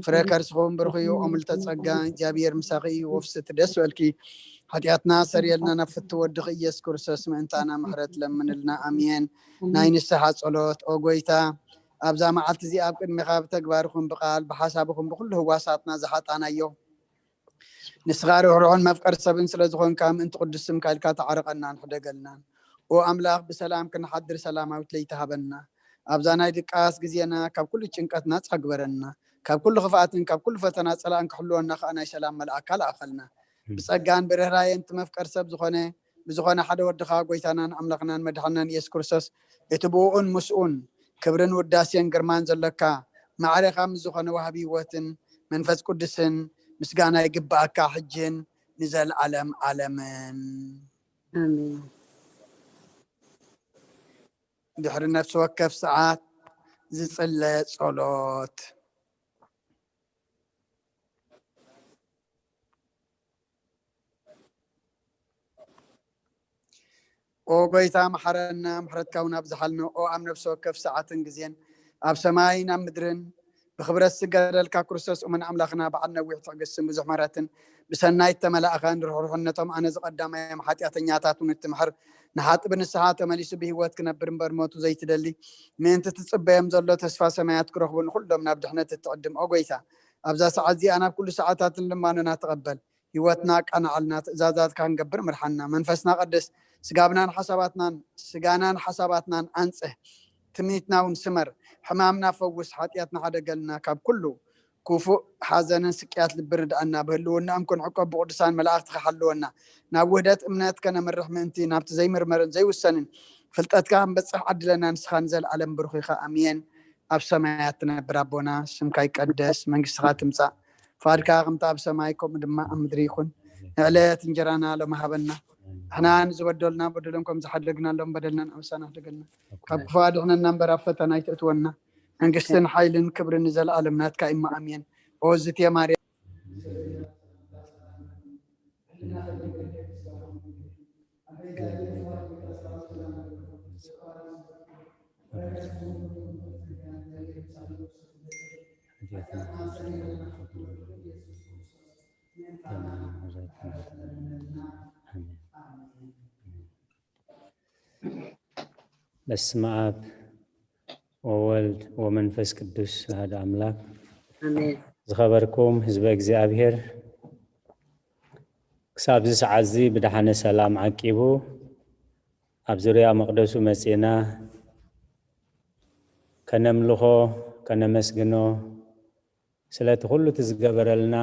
ፍረ ከርስኹም ብሩኽ እዩ። ኦምልተ ጸጋ እግዚኣብሔር ምሳኺ እዩ፣ ወፍስቲ ደስ በልኪ። ሓጢኣትና ሰርየልና፣ ናብ ፍትው ወድኺ ኢየሱስ ክርስቶስ ምእንታና ምሕረት ለምንልና። ኣሜን። ናይ ንስሓ ጸሎት። ኦ ጎይታ፣ ኣብዛ መዓልቲ እዚኣ ኣብ ቅድሚኻ ብተግባርኹም ብቓል ብሓሳብኹም ብኹሉ ህዋሳትና ዝሓጣናዮ ንስኻ ርሕሩሕን መፍቀር ሰብን ስለ ዝኾንካ ምእንቲ ቅዱስ ስምካ ኢልካ ተዓረቐናን ሕደገልናን። ኦ ኣምላኽ ብሰላም ክንሓድር ሰላማዊት ለይቲ ሃበና። ኣብዛ ናይ ድቃስ ግዜና ካብ ኩሉ ጭንቀት ናጻ ግበረና። ካብ ኩሉ ክፍኣትን ካብ ኩሉ ፈተና ጸላእን ክሕልወና ከኣ ናይ ሰላም መልኣካ ለኣኸልና። ብጸጋን ብርህራየን እቲ መፍቀር ሰብ ዝኾነ ብዝኾነ ሓደ ወድኻ ጎይታናን ኣምላኽናን መድሓናን ኢየሱስ ክርስቶስ እቲ ብኡኡን ምስኡን ክብርን ውዳሴን ግርማን ዘለካ ማዕረኻ ምስ ዝኾነ ዋሃቢ ህይወትን መንፈስ ቅዱስን ምስጋና ይግባኣካ ሕጅን ንዘለኣለም ዓለምን። ኣሜን። ድሕሪ ነፍሲ ወከፍ ሰዓት ዝጽለ ጸሎት። ኦ ጎይታ መሓረና፣ ምሕረትካ እውን ኣብዝሓልና። ኦ ኣብ ነፍሲ ወከፍ ሰዓትን ግዜን ኣብ ሰማይን ኣብ ምድርን ብኽብረት ዝገደልካ ክርስቶስ እሙን ኣምላኽና፣ በዓል ነዊሕ ትዕግስትን ብዙሕ ምሕረትን ብሰናይ እተመላእኻን ርሕሩሕነቶም ኣነ ዝቐዳማዮም ሓጢኣተኛታት እውን እትምሕር ንሓጢ ብንስሓ ተመሊሱ ብህይወት ክነብር እምበር ሞቱ ዘይትደሊ ምእንቲ ትጽበዮም ዘሎ ተስፋ ሰማያት ክረኽቡ ንኹሎም ናብ ድሕነት እትዕድም ኦ ጎይታ ኣብዛ ሰዓት እዚኣ ናብ ኩሉ ሰዓታትን ልማኖና ተቐበል። ህይወትና ኣቃናዓልና፣ ትእዛዛትካ ክንገብር ምርሓና። መንፈስና ቀድስ፣ ስጋብናን ሓሳባትናን ስጋናን ሓሳባትናን ኣንጽህ። ትምኒትና እውን ስመር፣ ሕማምና ፈውስ፣ ሓጢኣትና ሓደገልና፣ ካብ ኩሉ ክፉእ ሓዘንን ስቅያት ልቢ ርድኣና። ብህልውናኦም ክንዕቆብ ብቅዱሳን መላእኽትኻ ሓልወና። ናብ ውህደት እምነት ከነምርሕ ምእንቲ ናብቲ ዘይምርመርን ዘይውሰንን ፍልጠትካ ክንበጽሕ ዓድለና። ንስኻ ንዘለኣለም ብሩኽ ኢኻ። ኣሜን። ኣብ ሰማያት ትነብር ኣቦና፣ ስምካ ይቀደስ፣ መንግስትኻ ትምጻእ፣ ፍቓድካ ከምቲ ኣብ ሰማይ ከምኡ ድማ ኣብ ምድሪ ይኹን። ንዕለት እንጀራና ሎሚ ሃበና፣ ንሕና ንዝበደሉና በደሎም ከም ዝሓደግናሎም በደልና ንኣበሳና ሕደገልና፣ ካብ ክፉ ኣድሕነና እምበር ኣብ ፈተና ኣይተእትወና። መንግስትን ሓይልን ክብርን ንዘለኣለም ናትካ እሞ ኣሜን። ኦ ዝትየ ማርያም በስመ ኣብ ወወልድ ወመንፈስ ቅዱስ ኣሐዱ ኣምላክ። ኣሜን። ዝኸበርኩም ህዝበ እግዚኣብሔር፣ ክሳብ እዚ ሰዓት እዚ ብደሓነ ሰላም ዓቂቡ ኣብ ዙርያ መቕደሱ መጺእና ከነምልኾ፣ ከነመስግኖ፣ ስለቲ ኩሉ እቲ ዝገበረልና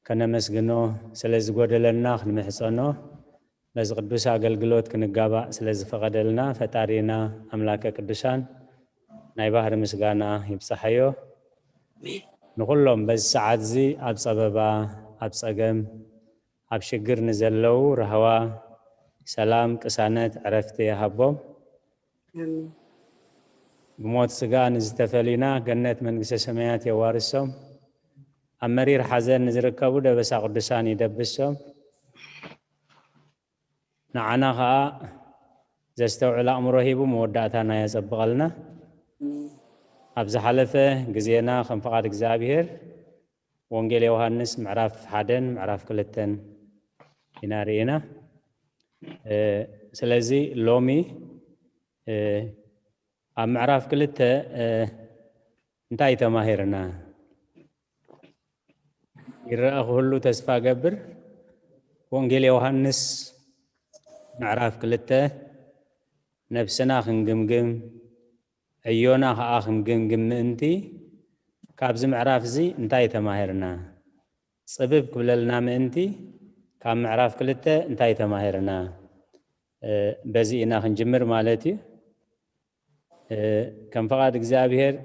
ከነመስግኖ፣ ስለ ዝጎደለና ክንምሕጸኖ፣ ነዚ ቅዱስ ኣገልግሎት ክንጋባእ ስለ ዝፈቐደልና ፈጣሪና ኣምላከ ቅዱሳን ናይ ባህሪ ምስጋና ይብጻሓዮ። ንኹሎም በዚ ሰዓት እዚ ኣብ ጸበባ፣ ኣብ ጸገም፣ ኣብ ሽግር ንዘለዉ ራህዋ፣ ሰላም፣ ቅሳነት፣ ዕረፍቲ ይሃቦም። ኣሜን። ብሞት ስጋ ንዝተፈሊና ገነት መንግስተ ሰማያት የዋርሶም። ኣብ መሪር ሓዘን ንዝርከቡ ደበሳ ቅዱሳን ይደብሶም። ንዓና ኸኣ ዘስተውዕል ኣእምሮ ሂቡ መወዳእታና የጸብቐልና። ኣብ ዝሓለፈ ግዜና ከም ፍቓድ እግዚኣብሔር ወንጌል ዮሃንስ ምዕራፍ ሓደን ምዕራፍ ክልተን ኢና ርኢና። እ፣ ስለዚ ሎሚ እ፣ ኣብ ምዕራፍ ክልተ እ፣ እንታይ ተማሂርና? ይረኣ ክህሉ ተስፋ ገብር። ወንጌል ዮሃንስ ምዕራፍ ክልተ ነብስና ክንግምግም ዕዮና ኸኣ ክንግምግም ምእንቲ ካብዚ ምዕራፍ እዚ እንታይ ተማሂርና? ጽብብ ክብለልና ምእንቲ ካብ ምዕራፍ ክልተ እንታይ ተማሂርና? እ፣ በዚ ኢና ክንጅምር ማለት እዩ። እ፣ ከም ፍቓድ እግዚኣብሔር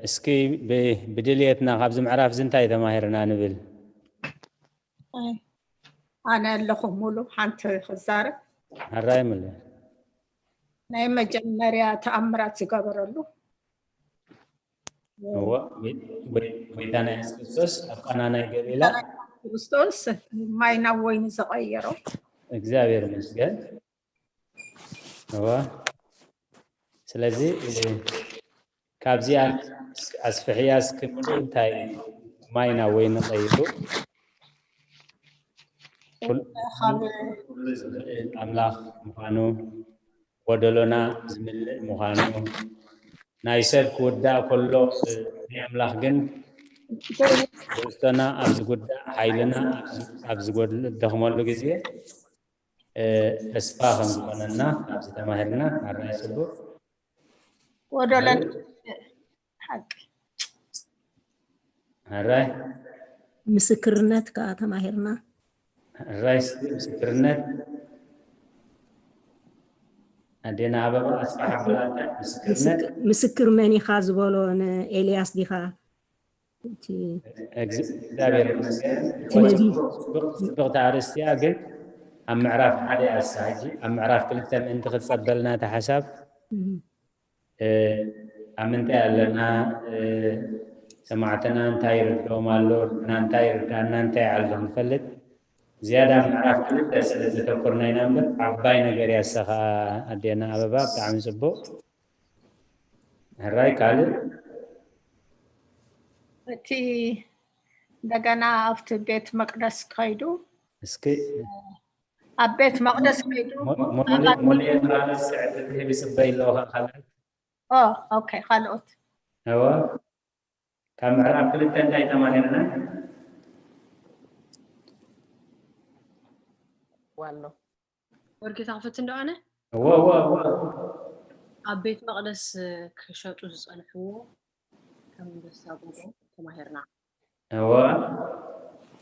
እስኪ ብድልየትና ካብዚ ምዕራፍ እዚ እንታይ ተማሂርና ንብል? ኣነ ኣለኹ ሙሉ ሓንቲ ክዛረብ። ሕራይ ምሉ። ናይ መጀመርያ ተኣምራት ዝገበረሉ እወ፣ ጎይታና የሱስ ክርስቶስ ኣብ ቃና ናይ ገሊላ ክርስቶስ ማይ ናብ ወይኒ ዝቐየሮ። እግዚኣብሔር ይመስገን። እወ፣ ስለዚ ካብዚኣ ኣስፍሕያ እስኪ ሙሉ እንታይ ማይ ናብ ወይኒ ቀይሩ ኩሉ ዝኽእል ኣምላኽ ምዃኑ፣ ጎደሎና ዝምልእ ምዃኑ፣ ናይ ሰብ ክውዳእ ከሎ ናይ ኣምላኽ ግን ትሕዝቶና ኣብ ዝጉዳእ፣ ሓይልና ኣብ ዝጎድል ደኽመሉ ግዜ ተስፋ ከም ዝኾነና ኣብዚ ተማሂርና። ኣራይ ጽቡቕ ጎደሎና ሓቂ ኣራይ ምስክርነት ከዓ ተማሂርና። ኣራይ እስኪ ምስክርነት ኣዴና ኣበባ ኣስፋሕ ኣበላታ ምስክርነት ምስክር መን ኢኻ ዝበሎ ንኤልያስ ዲኻ? እቲ እግዚ- እግዚኣብሔር ይመስገን። እቲ ነቢይ ጽቡቕ- ጽቡቕቲ ኣርእስቲ እያ፣ ግን ኣብ ምዕራፍ ሓደ እያ እሳ። ሕጂ ኣብ ምዕራፍ ክልተ ምእንቲ ክትጸበልና እቲ ሓሳብ እም፣ እ፣ ኣብ ምንታይ ኣለና፣ እ፣ ሰማዕትና እንታይ ይርድኦም ኣሎ፣ ንሕና እንታይ ይርዳእና፣ እንታይ ይዓልሎ ንፈልጥ ዝያዳ ኣብ ምዕራፍ ክልተ ስለ ዘተኮርና ኢና እምበር ዓባይ ነገር እያ እሳ ኸዓ። ኣዴና ኣበባ ብጣዕሚ ጽቡቕ። ሕራይ ካልእ እቲ እንደገና ኣብቲ ቤት መቅደስ ከይዱ እስኪ ኣብ ቤት መቅደስ ከይዱ ሞ- ሞ- ሙሉእ ሙሉእ ማለት ስዕድት ይህብ ይጽበይ ኣለዎ ካልኣት ኦ ኦኬ ካልኦት እወ ካብ ምዕራፍ ክልተ እንታይ ተማሂርና? ዋሎ ወርጌታ ክፍት እንዶ ኣነ እወ እወ እወ ኣብ ቤት መቅደስ ክሸጡ ዝጸንሕዎ ከም ኣንበሳ ጎቦ ተማሂርና። እወ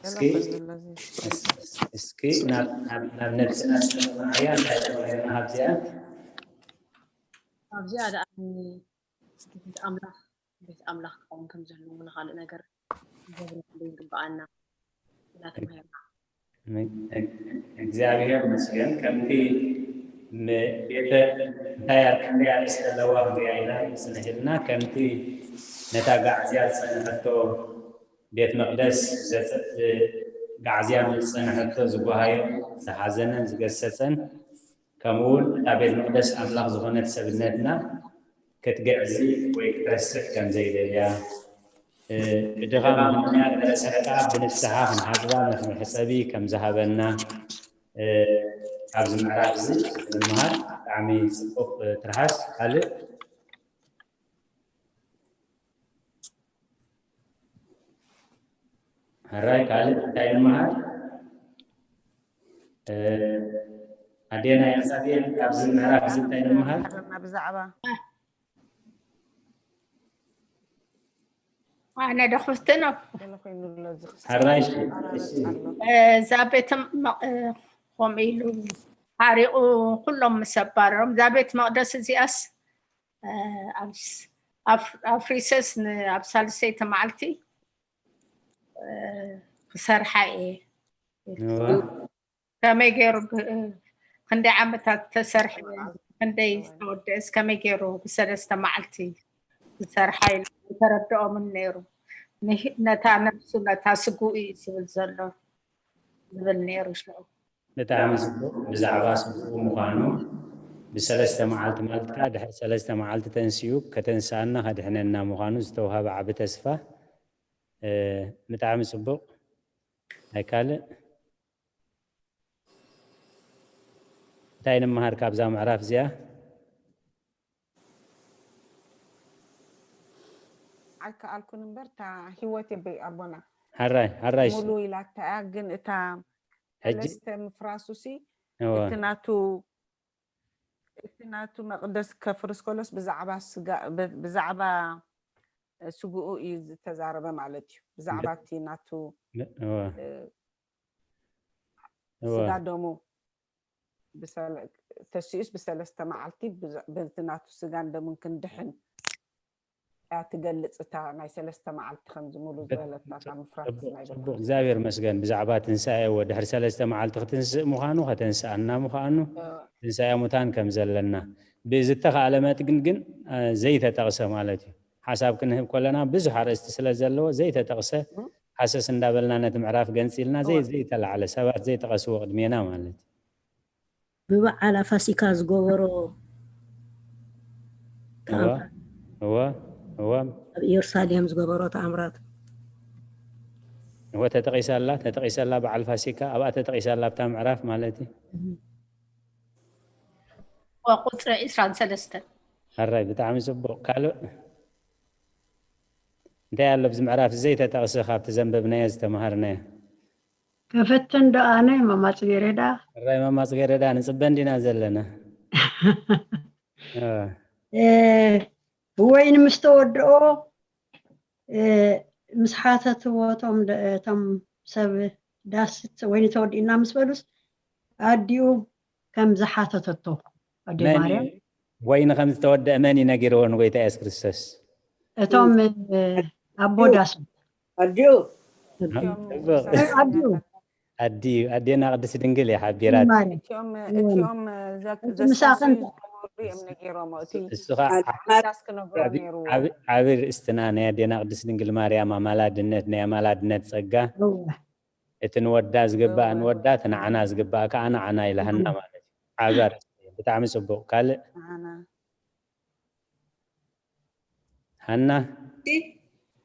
እስኪ እስኪ ናብ ናብ- ናብ ነብስና ስምዓያ እንታይ ተማሂርና ካብዚኣ? ኣብዚኣ ደኣ ቤት ኣምላኽ ቤት ኣምላኽ ክኸውን ከም ዘለዎ ንኻልእ ነገር ክገብረሉ ይግብኣና ኢና ተማሂርና። እግዚኣብሔር ይመስገን ከምቲ ም- ቤተ እንታይ ኣር ክንደይ ኣርእስቲ ኣለዋ ክንሪኣ ኢና ንጽንሕ ኢልና ከምቲ ነታ ጋዕዝያ ዝጸንሐቶ ቤት መቅደስ ዘጸ- ጋዕዝያ ምስ ጸንሐቶ ዝጓሃዮ ዝሓዘነን ዝገሰጸን ከምኡ እውን እታ ቤት መቅደስ ኣምላኽ ዝኾነት ሰብነትና ክትግዕዚ ወይ ክትረስዕ ከም ዘይደልያ፣ እ፣ ብድኻም ምኽንያት ገለ ሰረቃ ብንስሓ ክንሓጽባ መሕጸቢ ከም ዝሃበና፣ እ፣ ካብዚ ምዕራፍ እዚ ንምሃር ብጣዕሚ ጽቡቕ፣ እ፣ ትርሓስ። ካልእ? ሕራይ ካልእ እንታይ ንምሃር? እ፣ ኣዴና ኤልሳቤጥ ካብዚ ምዕራፍ እዚ እንታይ ንምሃር? ሓረና ብዛዕባ ኣነ ዶ ክፍትኖ? ገለ ኮይኑ ኣሎ እዚ ክስ- ሕራይ እሺ፣ ኣራርጽ እሺ። ኣሎ። እዛ ቤት መ- ከምኡ ኢሉ ሓሪቑ ኩሎም ምስ ኣባረሮም እዛ ቤት መቅደስ እዚኣስ እ፣ ኣብ ስ- ኣፍ- ኣፍሪሰስ ን- ኣብ ሳልሰይቲ መዓልቲ እ፣ ክሰርሓ እየ። እወ። ከመይ ገይሩ ብ- ክንደይ ዓመታት ተሰርሐ ክንደይ ዝተወደእስ ከመይ ገይሩ ብሰለስተ መዓልቲ ዝሰርሓ ኢሉ ተረድኦምን ነይሩ። ንህ- ነታ ነብሱ ነታ ስጉኡ እዩ ዝብል ዘሎ ዝብል ነይሩ ሽዑ። ብጣዕሚ ጽቡቕ። ብዛዕባ ስጉኡ ምዃኑ ብሰለስተ መዓልቲ ማለት ከዓ ድሕሪ ሰለስተ መዓልቲ ተንሲኡ ከተንስኣና ከድሕነና ምዃኑ ዝተውሃበ ዓቢ ተስፋ። እ፣ ብጣዕሚ ጽቡቕ። ናይ ካልእ እንታይ ንምሃር ካብዛ ምዕራፍ እዚኣ? ኣይከኣልኩን እምበር እታ ህይወት የበይ ኣቦና ሓራይ ሓራይ ሙሉ ኢላታ እያ ግን እታ ሕጂ ሰለስተ ምፍራሱሲ እወ እቲ ናቱ እቲ ናቱ መቅደስ ከፍርስ ከሎስ ብዛዕባ ስጋ ብ- ብዛዕባ ስግኡ እዩ ዝተዛረበ ማለት እዩ ብዛዕባ እቲ ናቱ እወ እ፣ እወ ስጋ ደሙ ብሰለ- ተሲኡስ ብሰለስተ መዓልቲ ብዛ- በቲ ናቱ ስጋን ደሙን ክንድሕን እያ ትገልጽ፣ እታ ናይ ሰለስተ መዓልቲ ከምዚ ሙሉ ዝበለታ እታ ምፍራስ ናይ ጽቡቕ እግዚኣብሔር መስገን ብዛዕባ ትንሳኤ ወ ድሕሪ ሰለስተ መዓልቲ ክትንስእ ምዃኑ ከተንስኣና ምዃኑ ትንሳኤ ሙታን ከም ዘለና ብዝተኻእለ መጥግን ግን ዘይተጠቕሰ ማለት እዩ። ሓሳብ ክንህብ ከለና ብዙሕ ኣርእስቲ ስለ ዘለዎ ዘይተጠቕሰ ሃሰስ እንዳበልና ነቲ ምዕራፍ ገንፂልና ዘይተላዕለ ሰባት ዘይጠቐስዎ ቅድሜና ማለት እዩ። ብበዓላ ፋሲካ ዝገበሮ እወ እወ እወ ኣብ ኢየሩሳሌም ዝገበሮ ተኣምራት እወ ተጠቂሳላ ተጠቂሳላ በዓል ፋሲካ ኣብኣ ተጠቂሳላ ኣብታ ምዕራፍ ማለት እዩ። ቁፅሪ ዒስራን ሰለስተን ሕራይ ብጣዕሚ ፅቡቕ። ካልእ እንታይ ኣሎ ኣብዚ ምዕራፍ ዘይተጠቕሰ ካብቲ ዘንበብናዮ ዝተምሃርናዮ? ከፈትን ዶ ኣነ ማማ ጽጌረዳ? ሕራይ ማማ ጽጌረዳ ንጽበ እንዲና ዘለና። ወይን ምስ ተወድኦ ምስ ሓተትዎ እቶም ሰብ ዳስ ወይኒ ተወዲእና ምስ በሉስ ኣዲኡ ከም ዝሓተተቶ ኣዴ ማርያም ወይኒ ከም ዝተወደአ መን እዩ ነጊርዎ ንጎይታ የሱስ ክርስቶስ? እቶም ኣቦ ዳስ ኣዲኡ ኣዲኡ ኣዲኡ ኣዴና ቅድስት ድንግል እያ ሓቢራት። እቲኦም እቲኦም ዘክ- ዘሳስዩ ዝነበሩ እዮም ነጊሮሞ። እቲ እሱ ከዓ ሓሳስ ክነግሮ ነይርዎ። ዓብ- ዓብ- ዓቢ ርእስትና ናይ ኣዴና ቅድስት ድንግል ማርያም ኣማላድነት ናይ ኣማላድነት ጸጋ እወ። እቲ ንወዳ ዝግባእ ንወዳ እቲ ንዓና ዝግባእ ከዓ ንዓና ኢላሃና ማለት እዩ። ዓቢ ኣርእስቲ እዩ። ብጣዕሚ ጽቡቕ። ካልእ ንዓና ሃና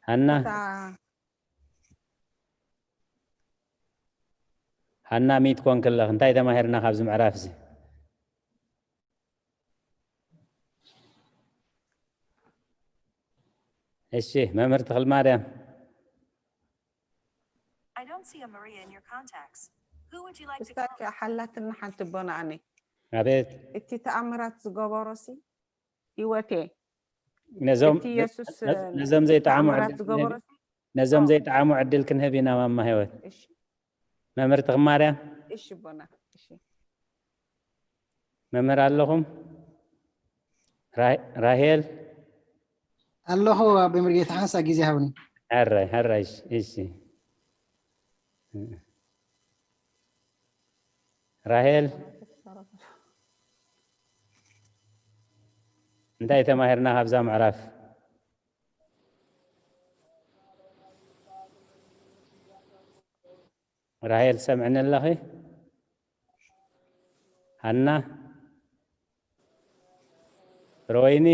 ሃና እታ ሃና ሚት ኮንክለኽ እንታይ ተማሂርና ካብዚ ምዕራፍ እዚ? እሺ መምህር ተኽልማርያም I don't see a Maria in your contacts. Who would you like to እስታክ call? ሓላትና ሓንቲ ቦና ኣነ ኣቤት እቲ ተኣምራት ዝገበሮሲ ህይወቴ ነዞም እቲ የሱስ ነዞም ዘይጠዓሙ ተኣምራት ዕድል ዝገበሮ ክንህብ- ነዞም ዘይጠዓሙ ዕድል ክንህብ ኢና ማማ ህይወት። እሺ መምህር ተኽማርያም እሺ ቦና እሺ መምህር ኣለኹም? ራ- ራሄል ኣለኹ ኣቦ ሙሉጌታ ሓንሳ ግዜ ሃብኒ። ሕራይ ሕራይ እሺ፣ እሺ ራሄል እንታይ ተማሂርና ካብዛ ምዕራፍ? ራሄል ትሰምዕኒ ኣለኺ? ሃና ፍረወይኒ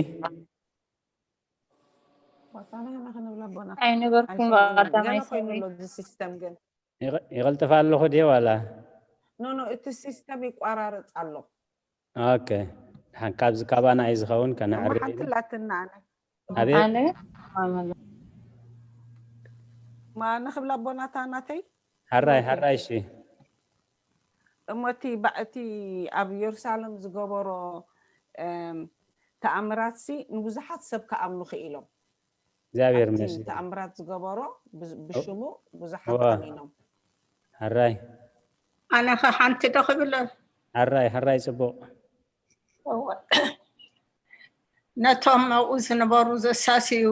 ዋጣና ንኽንብላ ቦና ኣይነበርኩም ኣይሰማዕን። ብቐዳማይ ገለ ኮይኑ ሰሙን ኣሎ እዚ ሲስተም ግን ይቐ- ይቕልጥፍ ኣለኹ ድየ ዋላ? ኖ ኖ እቲ ሲስተም ይቋራረፅ ኣሎ። ኦኬ ድሓን ካብዚ ካባና እዩ ዝኸውን እሞ ከነዕሪ ሓንቲ ላትና ኣነ ኣቤት ኣነ ማመላ ማ ንኽብላ ቦናታ ናተይ ሓራይ ሓራይ እሺ እሞ እቲ ባ- እቲ ኣብ የሩሳሌም ዝገበሮ እም፣ ተኣምራትሲ ንብዙሓት ሰብ ክኣምኑ ክኢሎም። እግዚኣብሔር ኣብቲ ይመስገን ተኣምራት ዝገበሮ ብ- ብሽሙ ብዙሓት እወ። ኣሚኖም። ሓራይ ኣነ ኸ ሓንቲ ዶ ክብል ሓራይ ሓራይ ጽቡቕ ነቶም ኣብኡ ዝነበሩ ዘሳስዩ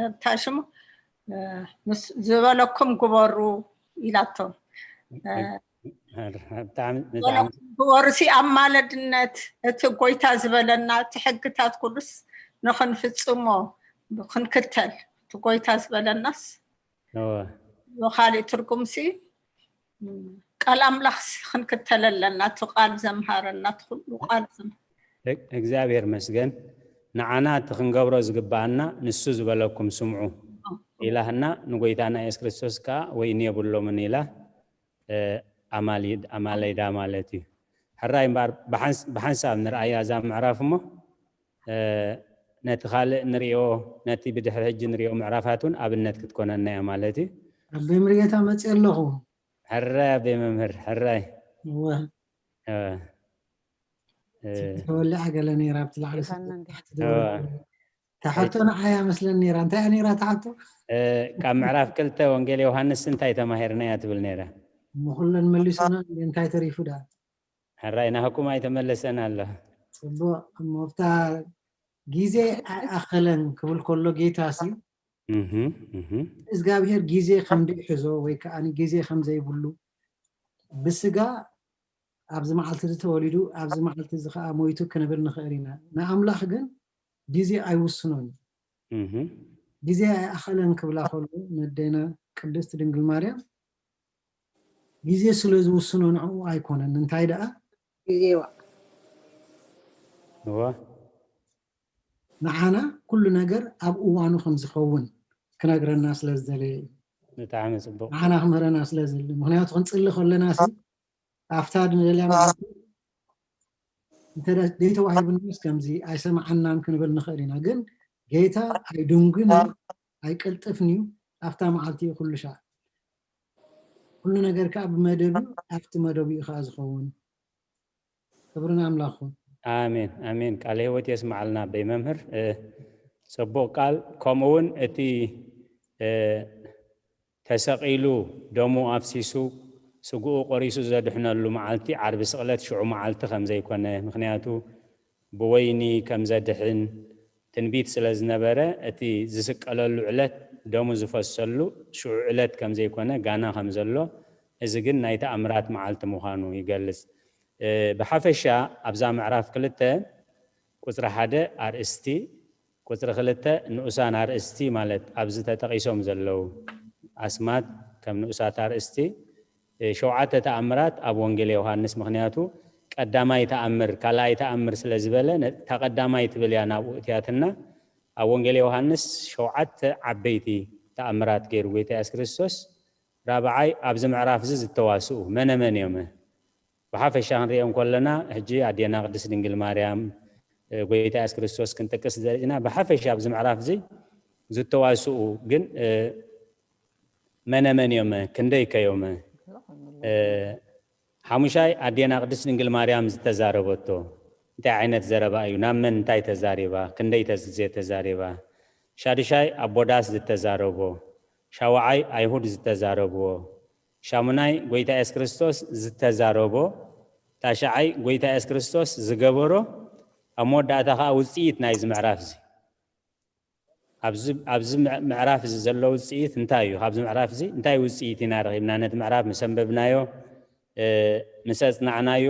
እንታይ ሽሙ ምስ ዝበለኩም ግበሩ ኢላቶም። ብጣዕሚ ብጣዕሚ ዝበለኩም ግበሩ ሲ ኣማለድነት እቲ ጎይታ ዝበለና እቲ ሕግታት ኩሉስ ንኽንፍጽሞ ክንክተል እቲ ጎይታ ዝበለናስ እወ ብኻሊእ ትርጉም ሲ ቃል ኣምላኽ ክንክተል ኣለና። እቲ ቃል ዘምሃረና እቲ ኩሉ ቃል ዘም- እግ- እግዚኣብሔር መስገን ንዓና እቲ ክንገብሮ ዝግባኣና ንሱ ዝበለኩም ስምዑ ኢላህና ንጎይታና የሱስ ክርስቶስ ከዓ ወይኒ የብሎምን ኢላ እ፣ ኣማሊድ- ኣማሌዳ ማለት እዩ። ሕራይ እምበኣር ብሓንስ- ብሓንሳብ ንርኣያ እዛ ምዕራፍ እሞ እ፣ ነቲ ካልእ ንሪኦ ነቲ ብድሕሪ ሕጂ ንሪኦ ምዕራፋት እውን ኣብነት ክትኮነና እያ ማለት እዩ። ኣቦይ ሙሉጌታ መፅእ ኣለኹ። ሕራይ ኣበይ መምህር ሕራይ እወ እ፣ እ፣ ተወሊዓ ገለ ነይራ ኣብቲ ላዕሊ ዮሃና እንዲያ። ታሕቶ ንዓያ መስለን ነይራ እንታይ እያ ነይራ ታሕቶ እ፣ ካብ ምዕራፍ ክልተ ወንጌል ዮሃንስ እንታይ ተማሂርና እያ ትብል ነይራ? እሞ ኩለን መሊሶና እንዴ እንታይ ተሪፉ ዳ ሕራይ ናህኩም ኣይተመለሰን ኣሎ። ፅቡቅ እሞ ኣብታ ግዜ ኣይኣኸለን ክብል ከሎ ጌታ ሲ እግዚኣብሔር ግዜ ከም ዘይሕዞ ወይ ከዓ ግዜ ከም ዘይብሉ ብስጋ ኣብዚ መዓልቲ እዚ ተወሊዱ ኣብዚ መዓልቲ እዚ ከዓ ሞይቱ ክንብል ንኽእል ኢና። ንኣምላኽ ግን ግዜ ኣይውስኖን እዩ። ግዜ ኣይኣኸለን ክብላ ከሎ ነደና ቅድስቲ ድንግል ማርያም ግዜ ስለ ዝውስኖ ንዕኡ ኣይኮነን። እንታይ ደኣ ግዜዋ እወ ንዓና ኩሉ ነገር ኣብ እዋኑ ከም ዝኸውን ክነግረና ስለ ዝደለየ እዩ። ብጣዕሚ ፅቡቅ። ንዓና ክምህረና ስለ ዝደሊ። ምክንያቱ ክንፅሊ ከለና ሲ ኣብታ ንደልያ መዓልቲ እንተ ዘይተዋሂብናስ ከምዚ ኣይሰማዓናን ክንብል ንኽእል ኢና። ግን ጌታ ኣይድንጉን እዩ፣ ኣይቀልጥፍን እዩ። ኣብታ መዓልቲ እዩ ኩሉ ሻዕ። ኩሉ ነገር ከዓ ብመደብ እዩ፣ ኣብቲ መደብ እዩ ከዓ ዝኸውን። ክብሪ ንኣምላኽ ይኹን። ኣሜን ኣሜን። ቃለ ህይወት የስምዓልና ኣቦይ መምህር። እ፣ ጽቡቕ ቃል። ከምኡ እውን እቲ እ፣ ተሰቒሉ ደሙ ኣፍሲሱ ስግኡ ቆሪሱ ዘድሕነሉ መዓልቲ ዓርቢ ስቕለት ሽዑ መዓልቲ ከም ዘይኮነ፣ ምኽንያቱ ብወይኒ ከም ዘድሕን ትንቢት ስለ ዝነበረ፣ እቲ ዝስቀለሉ ዕለት ደሙ ዝፈሰሉ ሽዑ ዕለት ከም ዘይኮነ ጋና ከም ዘሎ፣ እዚ ግን ናይ ተኣምራት መዓልቲ ምዃኑ ይገልጽ። እ፣ ብሓፈሻ ኣብዛ ምዕራፍ ክልተ ቁጽሪ ሓደ ኣርእስቲ፣ ቁጽሪ ክልተ ንኡሳን ኣርእስቲ ማለት ኣብዚ ተጠቒሶም ዘለዉ ኣስማት ከም ንኡሳት ኣርእስቲ፣ እ፣ ሸውዓተ ተኣምራት ኣብ ወንጌል ዮሃንስ፣ ምኽንያቱ ቀዳማይ ተኣምር፣ ካልኣይ ተኣምር ስለ ዝበለ፣ ነ-፣ እታ ቀዳማይ ትብል እያ ናብኡ እትያትና። ኣብ ወንጌል ዮሃንስ ሸውዓተ ዓበይቲ ተኣምራት ገይሩ ጎይታ የሱስ ክርስቶስ። ራብዓይ፣ ኣብዚ ምዕራፍ እዚ ዝተዋስኡ መነ መን እዮም? ብሓፈሻ ክንሪኦም ከለና፣ ሕጂ ኣዴና ቅድስት ድንግል ማርያም፣ እ፣ ጎይታ የሱስ ክርስቶስ ክንጠቅስ ዘርኢና፣ ብሓፈሻ ኣብዚ ምዕራፍ እዚ ዝተዋስኡ ግን፣ እ፣ መነ መን እዮም? ክንደይ ከ እዮም? እ፣ ሓሙሻይ፣ ኣዴና ቅድስት ድንግል ማርያም ዝተዛረበቶ እንታይ ዓይነት ዘረባ እዩ? ናብ መን እንታይ ተዛሪባ? ክንደይ ተዝ-፣ ግዜ ተዛሪባ? ሻዱሻይ፣ ኣቦ ዳስ ዝተዛረቦ። ሻውዓይ፣ ኣይሁድ ዝተዛረብዎ። ሻሙናይ፣ ጎይታ የሱስ ክርስቶስ ዝተዛረቦ። ታሽዓይ፣ ጎይታ የሱስ ክርስቶስ ዝገበሮ። ኣብ መወዳእታ ኸዓ ውፅኢት ናይዚ ምዕራፍ እዚ። ኣብዚ፣ ኣብዚ ምዕ-፣ ምዕራፍ እዚ ዘሎ ውፅኢት እንታይ እዩ? ካብዚ ምዕራፍ እዚ እንታይ ውፅኢት ኢና ረኺብና? ነቲ ምዕራፍ ምስ ኣንበብናዮ፣ እ፣ ምስ ኣፅናዕናዮ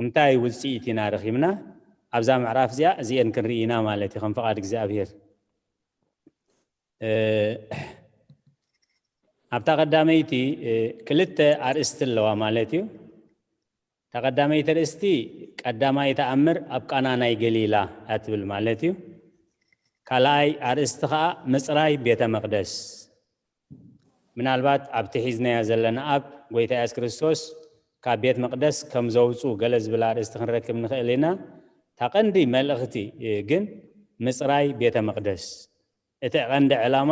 እንታይ ውፅኢት ኢና ረኺብና? ኣብዛ ምዕራፍ እዚኣ እዚአን ክንርኢ ኢና ማለት እዩ፣ ከም ፍቓድ እግዚኣብሔር። እ፣ ኣብታ ቀዳመይቲ፣ እ፣ ክልተ ኣርእስቲ ኣለዋ ማለት እዩ። እታ ቀዳመይቲ ኣርእስቲ፣ ቀዳማይ ተኣምር ኣብ ቃና ናይ ገሊላ እያ ትብል ማለት እዩ። ካልኣይ ኣርእስቲ ኸዓ ምፅራይ ቤተ መቕደስ። ምናልባት ኣብቲ ሒዝናዮ ዘለና ኣብ ጎይታ የሱስ ክርስቶስ ካብ ቤት መቕደስ ከም ዘውፁ ገለ ዝብል ኣርእስቲ ክንረክብ ንኽእል ኢና። እታ ቀንዲ መልእኽቲ፣ እ፣ ግን ምፅራይ ቤተ መቕደስ። እቲ ቀንዲ ዕላማ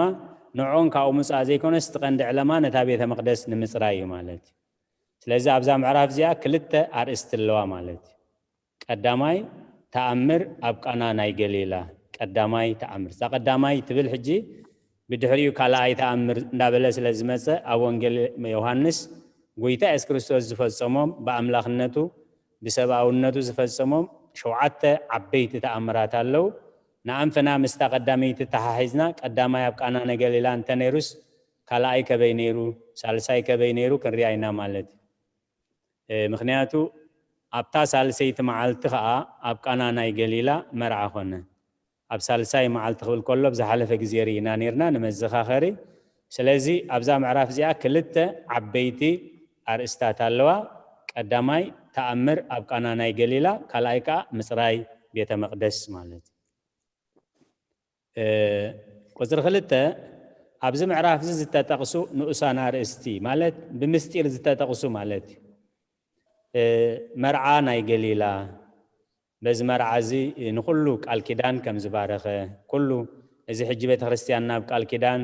ንዕኦም ካብኡ ምውፃእ ዘይኮነስ፣ እቲ ቀንዲ ዕላማ ነታ ቤተ መቕደስ ንምፅራይ እዩ ማለት እዩ። ስለዚ ኣብዛ ምዕራፍ እዚኣ ክልተ ኣርእስቲ ኣለዋ ማለት እዩ። ቀዳማይ ተኣምር ኣብ ቃና ናይ ገሊላ፣ ቀዳማይ ተኣምር። እዛ ቀዳማይ ትብል ሕጂ ብድሕሪኡ ካልኣይ ተኣምር እንዳበለ ስለ ዝመፀ፣ ኣብ ወንጌል ዮሃንስ ጎይታ የሱስ ክርስቶስ ዝፈጸሞም፣ ብኣምላኽነቱ ብሰብኣውነቱ ዝፈጸሞም ሸውዓተ ዓበይቲ ተኣምራት ኣለዉ። ንኣንፈና ምስታ ቀዳመይቲ ተሓሒዝና፣ ቀዳማይ ኣብ ቃና ናይ ገሊላ እንተነይሩስ፣ ካልኣይ ከበይ ነይሩ፣ ሳልሳይ ከበይ ነይሩ ክንሪኣ ኢና ማለት እዩ። እ፣ ምኽንያቱ ኣብታ ሳልሰይቲ መዓልቲ ኸኣ ኣብ ቃና ናይ ገሊላ መርዓ ኾነ። ኣብ ሳልሳይ መዓልቲ ክብል ከሎ፣ ኣብ ዝሓለፈ ግዜ ርኢና ነይርና ንመዘኻኸሪ። ስለዚ ኣብዛ ምዕራፍ እዚኣ ክልተ ዓበይቲ ኣርእስታት ኣለዋ። ቀዳማይ ተኣምር ኣብ ቃና ናይ ገሊላ፣ ካልኣይ ከኣ ምጽራይ ቤተ መቕደስ ማለት እዩ። እ፣ ቁጽሪ ክልተ፣ ኣብዚ ምዕራፍ እዚ ዝተጠቕሱ ንኡሳን ኣርእስቲ ማለት ብምስጢር ዝተጠቕሱ ማለት እዩ። እ፣ መርዓ ናይ ገሊላ፣ በዚ መርዓ እዚ ንኹሉ ቃል ኪዳን ከም ዝባረኸ፣ ኩሉ እዚ ሕጂ ቤተ ክርስቲያንና ኣብ ቃል ኪዳን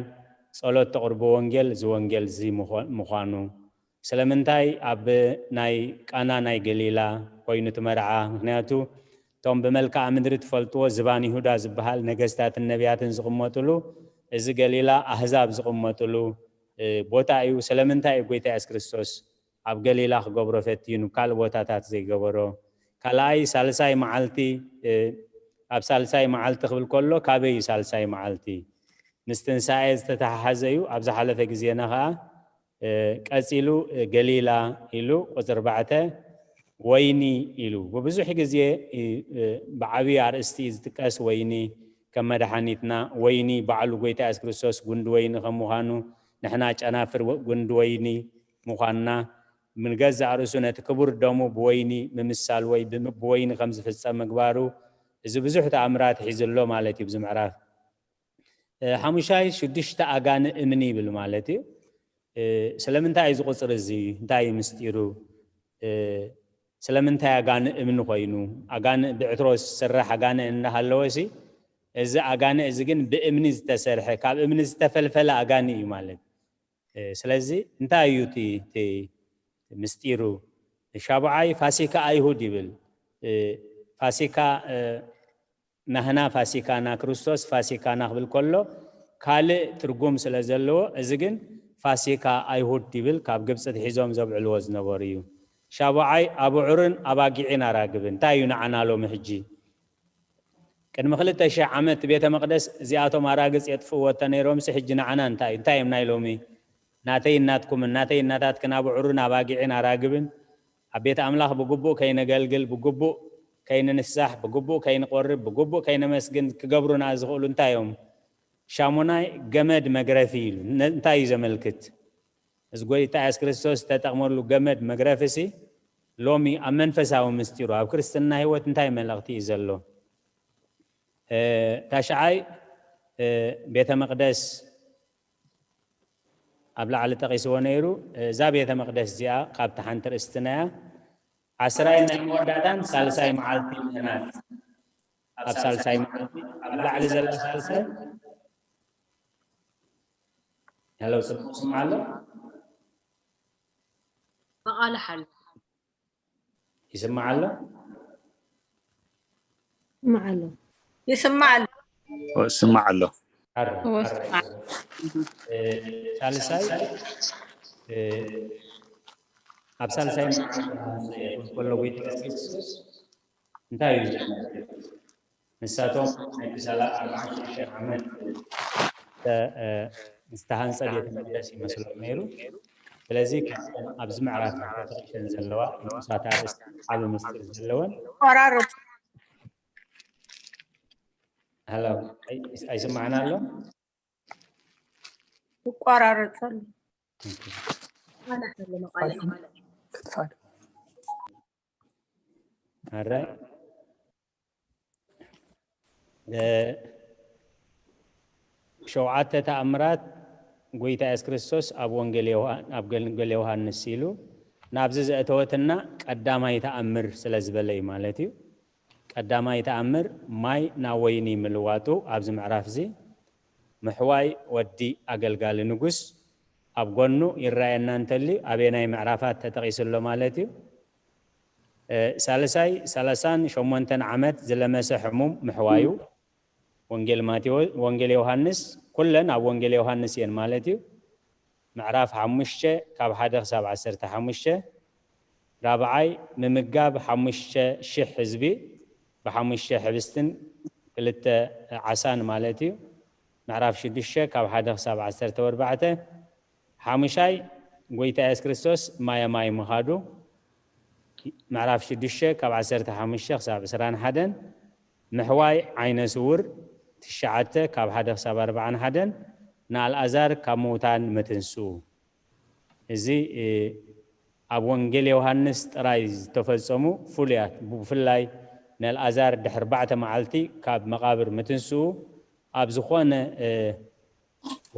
ጸሎት ተቕርቦ ወንጌል፣ እዚ ወንጌል እዚ ምኾ-፣ ምዃኑ፣ ስለምንታይ ኣብ ናይ ቃና ናይ ገሊላ ኮይኑ እቲ መርዓ? ምኽንያቱ እቶም ብመልክዓ ምድሪ ትፈልጥዎ ዝባን ይሁዳ ዝበሃል ነገስታትን ነቢያትን ዝቕመጥሉ፣ እዚ ገሊላ ኣህዛብ ዝቕመጥሉ፣ እ፣ ቦታ እዩ። ስለምንታይ እዩ ጎይታ የሱስ ክርስቶስ ኣብ ገሊላ ክገብሮ ፈትዩ ካልእ ቦታታት ዘይገበሮ? ካልኣይ፣ ሳልሳይ መዓልቲ፣ እ፣ ኣብ ሳልሳይ መዓልቲ ክብል ከሎ፣ ካበይ እዩ ሳልሳይ መዓልቲ? ምስ ትንሳኤ ዝተተሓሓዘ እዩ። ኣብ ዝሓለፈ ግዜና ኸዓ፣ እ፣ ቀጺሉ፣ እ፣ ገሊላ ኢሉ፣ ቁጽሪ ኣርባዕተ ወይኒ ኢሉ። ብብዙሕ ግዜ፣ እ፣ እ፣ ብዓብዪ ኣርእስቲ እዩ ዝጥቀስ ወይኒ፣ ከም መድሓኒትና፣ ወይኒ ባዕሉ ጎይታ የሱስ ክርስቶስ ጉንዲ ወይኒ ከም ምዃኑ፣ ንሕና ጨናፍር ወ-፣ ጉንዲ ወይኒ ምዃንና፣ ንገዛእ ርእሱ ነቲ ክቡር ደሙ ብወይኒ ምምሳል ወይ ብም-፣ ብወይኒ ከም ዝፍጸም ምግባሩ፣ እዚ ብዙሕ ተኣምራት ሒዙ ኣሎ ማለት እዩ። ብዚ ምዕራፍ፣ እ፣ ሓሙሻይ ሽዱሽተ ኣጋንእ እምኒ ይብል ማለት እዩ። እ፣ ስለምንታይ እዩ እዚ ቁጽሪ እዚ? እንታይ እዩ ምስጢሩ? እ፣ ስለምንታይ ኣጋንእ እምኒ ኮይኑ? ኣጋንእ ብዕትሮ ዝስራሕ ኣጋንእ እናሃለወ ሲ፣ እዚ ኣጋንእ እዚ ግን ብእምኒ ዝተሰርሐ፣ ካብ እምኒ ዝተፈልፈለ ኣጋንእ እዩ ማለት። እ፣ ስለዚ እንታይ እዩ እቲ፣ እቲ ምስጢሩ? ሻቡዓይ ፋሲካ ኣይሁድ ይብል። እ፣ ፋሲካ፣ እ፣ ናህና ፋሲካና፣ ክርስቶስ ፋሲካና ክብል ከሎ ካልእ ትርጉም ስለ ዘለዎ፣ እዚ ግን ፋሲካ ኣይሁድ ይብል፣ ካብ ግብፂ ትሒዞም ዘብዕልዎ ዝነበሩ እዩ። ሻቡዓይ ኣቡዑርን ኣባጊዕን ኣራግብን። እንታይ እዩ ንዓና ሎሚ ሕጂ? ቅድሚ ክልተ ሺሕ ዓመት ቤተ መቕደስ እዚኣቶም ኣራግፅ የጥፍእዎ እተ ነይሮምሲ፣ ሕጂ ንዓና እንታይ፣ እንታይ እዮም ናይ ሎሚ? ናተይ እናትኩምን ናተይ እናታትክን ኣቡዑርን ኣባጊዕን ኣራግብን ኣብ ቤት ኣምላኽ ብግቡእ ከይነገልግል፣ ብግቡእ ከይንንሳሕ፣ ብግቡእ ከይንቆርብ፣ ብግቡእ ከይነመስግን ክገብሩና ዝኽእሉ እንታይ እዮም? ሻሙናይ ገመድ መግረፊ ኢሉ። ነ-፣ እንታይ እዩ ዘመልክት? እዚ ጎይታ የሱስ ክርስቶስ ዝተጠቕመሉ ገመድ መግረፊ ሲ፣ ሎሚ ኣብ መንፈሳዊ ምስጢሩ፣ ኣብ ክርስትና ህይወት እንታይ መልእኽቲ እዩ ዘሎ? እ፣ ታሽዓይ፣ እ፣ ቤተ መቕደስ ኣብ ላዕሊ ጠቒስዎ ነይሩ። እዛ ቤተ መቕደስ እዚኣ ካብቲ ሓንቲ ርእስትና እያ። ዓስራይ ናይ መወዳእታን ሳልሳይ መዓልቲ ምእናት። ኣብ ሳልሳይ መዓልቲ፣ ኣብ ላዕሊ ዘላ ሳልሳይ። ሄሎ፣ ስምዑ ስምዓ ኣሎ? መቓልሕ ኣሎ። ይስማዕ ኣሎ? ይስማዕ ኣሎ። ይስማዕ ኣሎ። ስማዕ ኣሎ። ሓር-፣ እወ፣ ሓር-፣ ስማዕ። እ፣ ሳልሳይ፣ እ፣ ኣብ ሳልሳይ መዓልቲ ከሎ ጎይታ የሱስ ክርስቶስ እንታይ እዩ ዝብል? ንሳቶም ናይ ክሳላ ኣርባዓ ሽዱሽተ ዓመት ተ-፣ እ፣ ዝተሃንጸ ቤተ መቅደስ ይመስሎም ነይሩ። ስለዚ ካብተን ኣብዚ ምዕራፍ ተጠቂሰን ዘለዋ ንኡሳት ኣርእስቲ ዓቢ ምስጢር ዘለወን። ቆራርጥ። ሄሎ፣ ኣይ-፣ ኣይስማዕን ኣሎ? ይቆራረጥ ኣሎ። ኦኬ። ማለት ኣሎ መቃለይ ማለት። ክትፋል ኣራይ። እ፣ ሸውዓተ ተኣምራት ጎይታ የሱስ ክርስቶስ ኣብ ወንጌል ዮሃ-፣ ኣብ ወንጌል ዮሃንስ ኢሉ ናብዚ ዘእተወትና ቀዳማይ ተኣምር ስለ ዝበለ እዩ ማለት እዩ። ቀዳማይ ተኣምር ማይ ናብ ወይኒ ምልዋጡ ኣብዚ ምዕራፍ እዚ ምሕዋይ ወዲ ኣገልጋሊ ንጉስ ኣብ ጎኑ ይረኣየና እንተልዩ ኣበየናይ ምዕራፋት ተጠቒሱ ኣሎ ማለት እዩ? እ፣ ሳልሳይ ሰላሳን ሸሞንተን ዓመት ዝለመሰ ሕሙም ምሕዋዩ ወንጌል ማቴዎስ፣ ወንጌል ዮሃንስ፣ ኩለን ኣብ ወንጌል ዮሃንስ እየን ማለት እዩ። ምዕራፍ ሓሙሽተ ካብ ሓደ ክሳብ ዓሰርተ ሓሙሽተ። ራብዓይ ምምጋብ ሓሙሽተ ሽሕ ህዝቢ ብሓሙሽተ ሕብስትን ክልተ ዓሳን ማለት እዩ። ምዕራፍ ሽዱሽተ ካብ ሓደ ክሳብ ዓሰርተ ወርባዕተ። ሓሙሻይ ጎይታ የሱስ ክርስቶስ ማየ ማይ ምኻዱ። ምዕራፍ ሽዱሽተ ካብ ዓሰርተ ሓሙሽተ ክሳብ ዕስራን ሓደን። ምሕዋይ ዓይነ ስውር ትሽዓተ ካብ ሓደ ክሳብ ኣርባዓን ሓደን። ንኣልኣዛር ካብ ምውታን ምትንስኡ። እዚ፣ እ፣ ኣብ ወንጌል ዮሃንስ ጥራይ ዝተፈጸሙ ፍሉያት፣ ብፍላይ ንኣልኣዛር ድሕሪ ኣርባዕተ መዓልቲ ካብ መቓብር ምትንስኡ ኣብ ዝኾነ፣ እ፣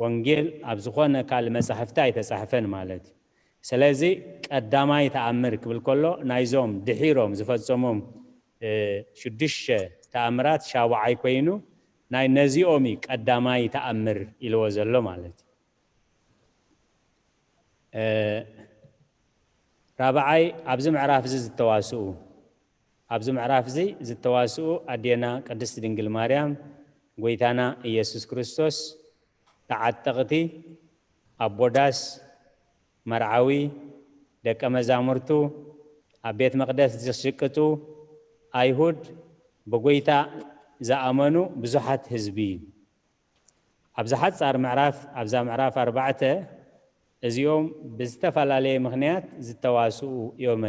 ወንጌል ኣብ ዝኾነ ካልእ መጻሕፍቲ ኣይተጻሕፈን ማለት እዩ። ስለዚ ቀዳማይ ተኣምር ክብል ከሎ ናይዞም ድሒሮም ዝፈጸሞም፣ እ፣ ሽዱሽተ ተኣምራት ሻውዓይ ኮይኑ ናይ ነዚኦም እዩ ቀዳማይ ተኣምር ኢልዎ ዘሎ ማለት እዩ። እ፣ ራብዓይ ኣብዚ ምዕራፍ እዚ ዝተዋስኡ፣ ኣብዚ ምዕራፍ እዚ ዝተዋስኡ ኣዴና ቅድስት ድንግል ማርያም፣ ጎይታና ኢየሱስ ክርስቶስ፣ ተዓጠቕቲ፣ ኣቦ ዳስ፣ መርዓዊ፣ ደቀ መዛሙርቱ፣ ኣብ ቤት መቕደስ ዝሽቅጡ ኣይሁድ ብጎይታ ዝኣመኑ ብዙሓት ህዝቢ። ኣብዛ ሓጻር ምዕራፍ፣ ኣብዛ ምዕራፍ ኣርባዕተ፣ እዚኦም ብዝተፈላለየ ምኽንያት ዝተዋስኡ እዮም።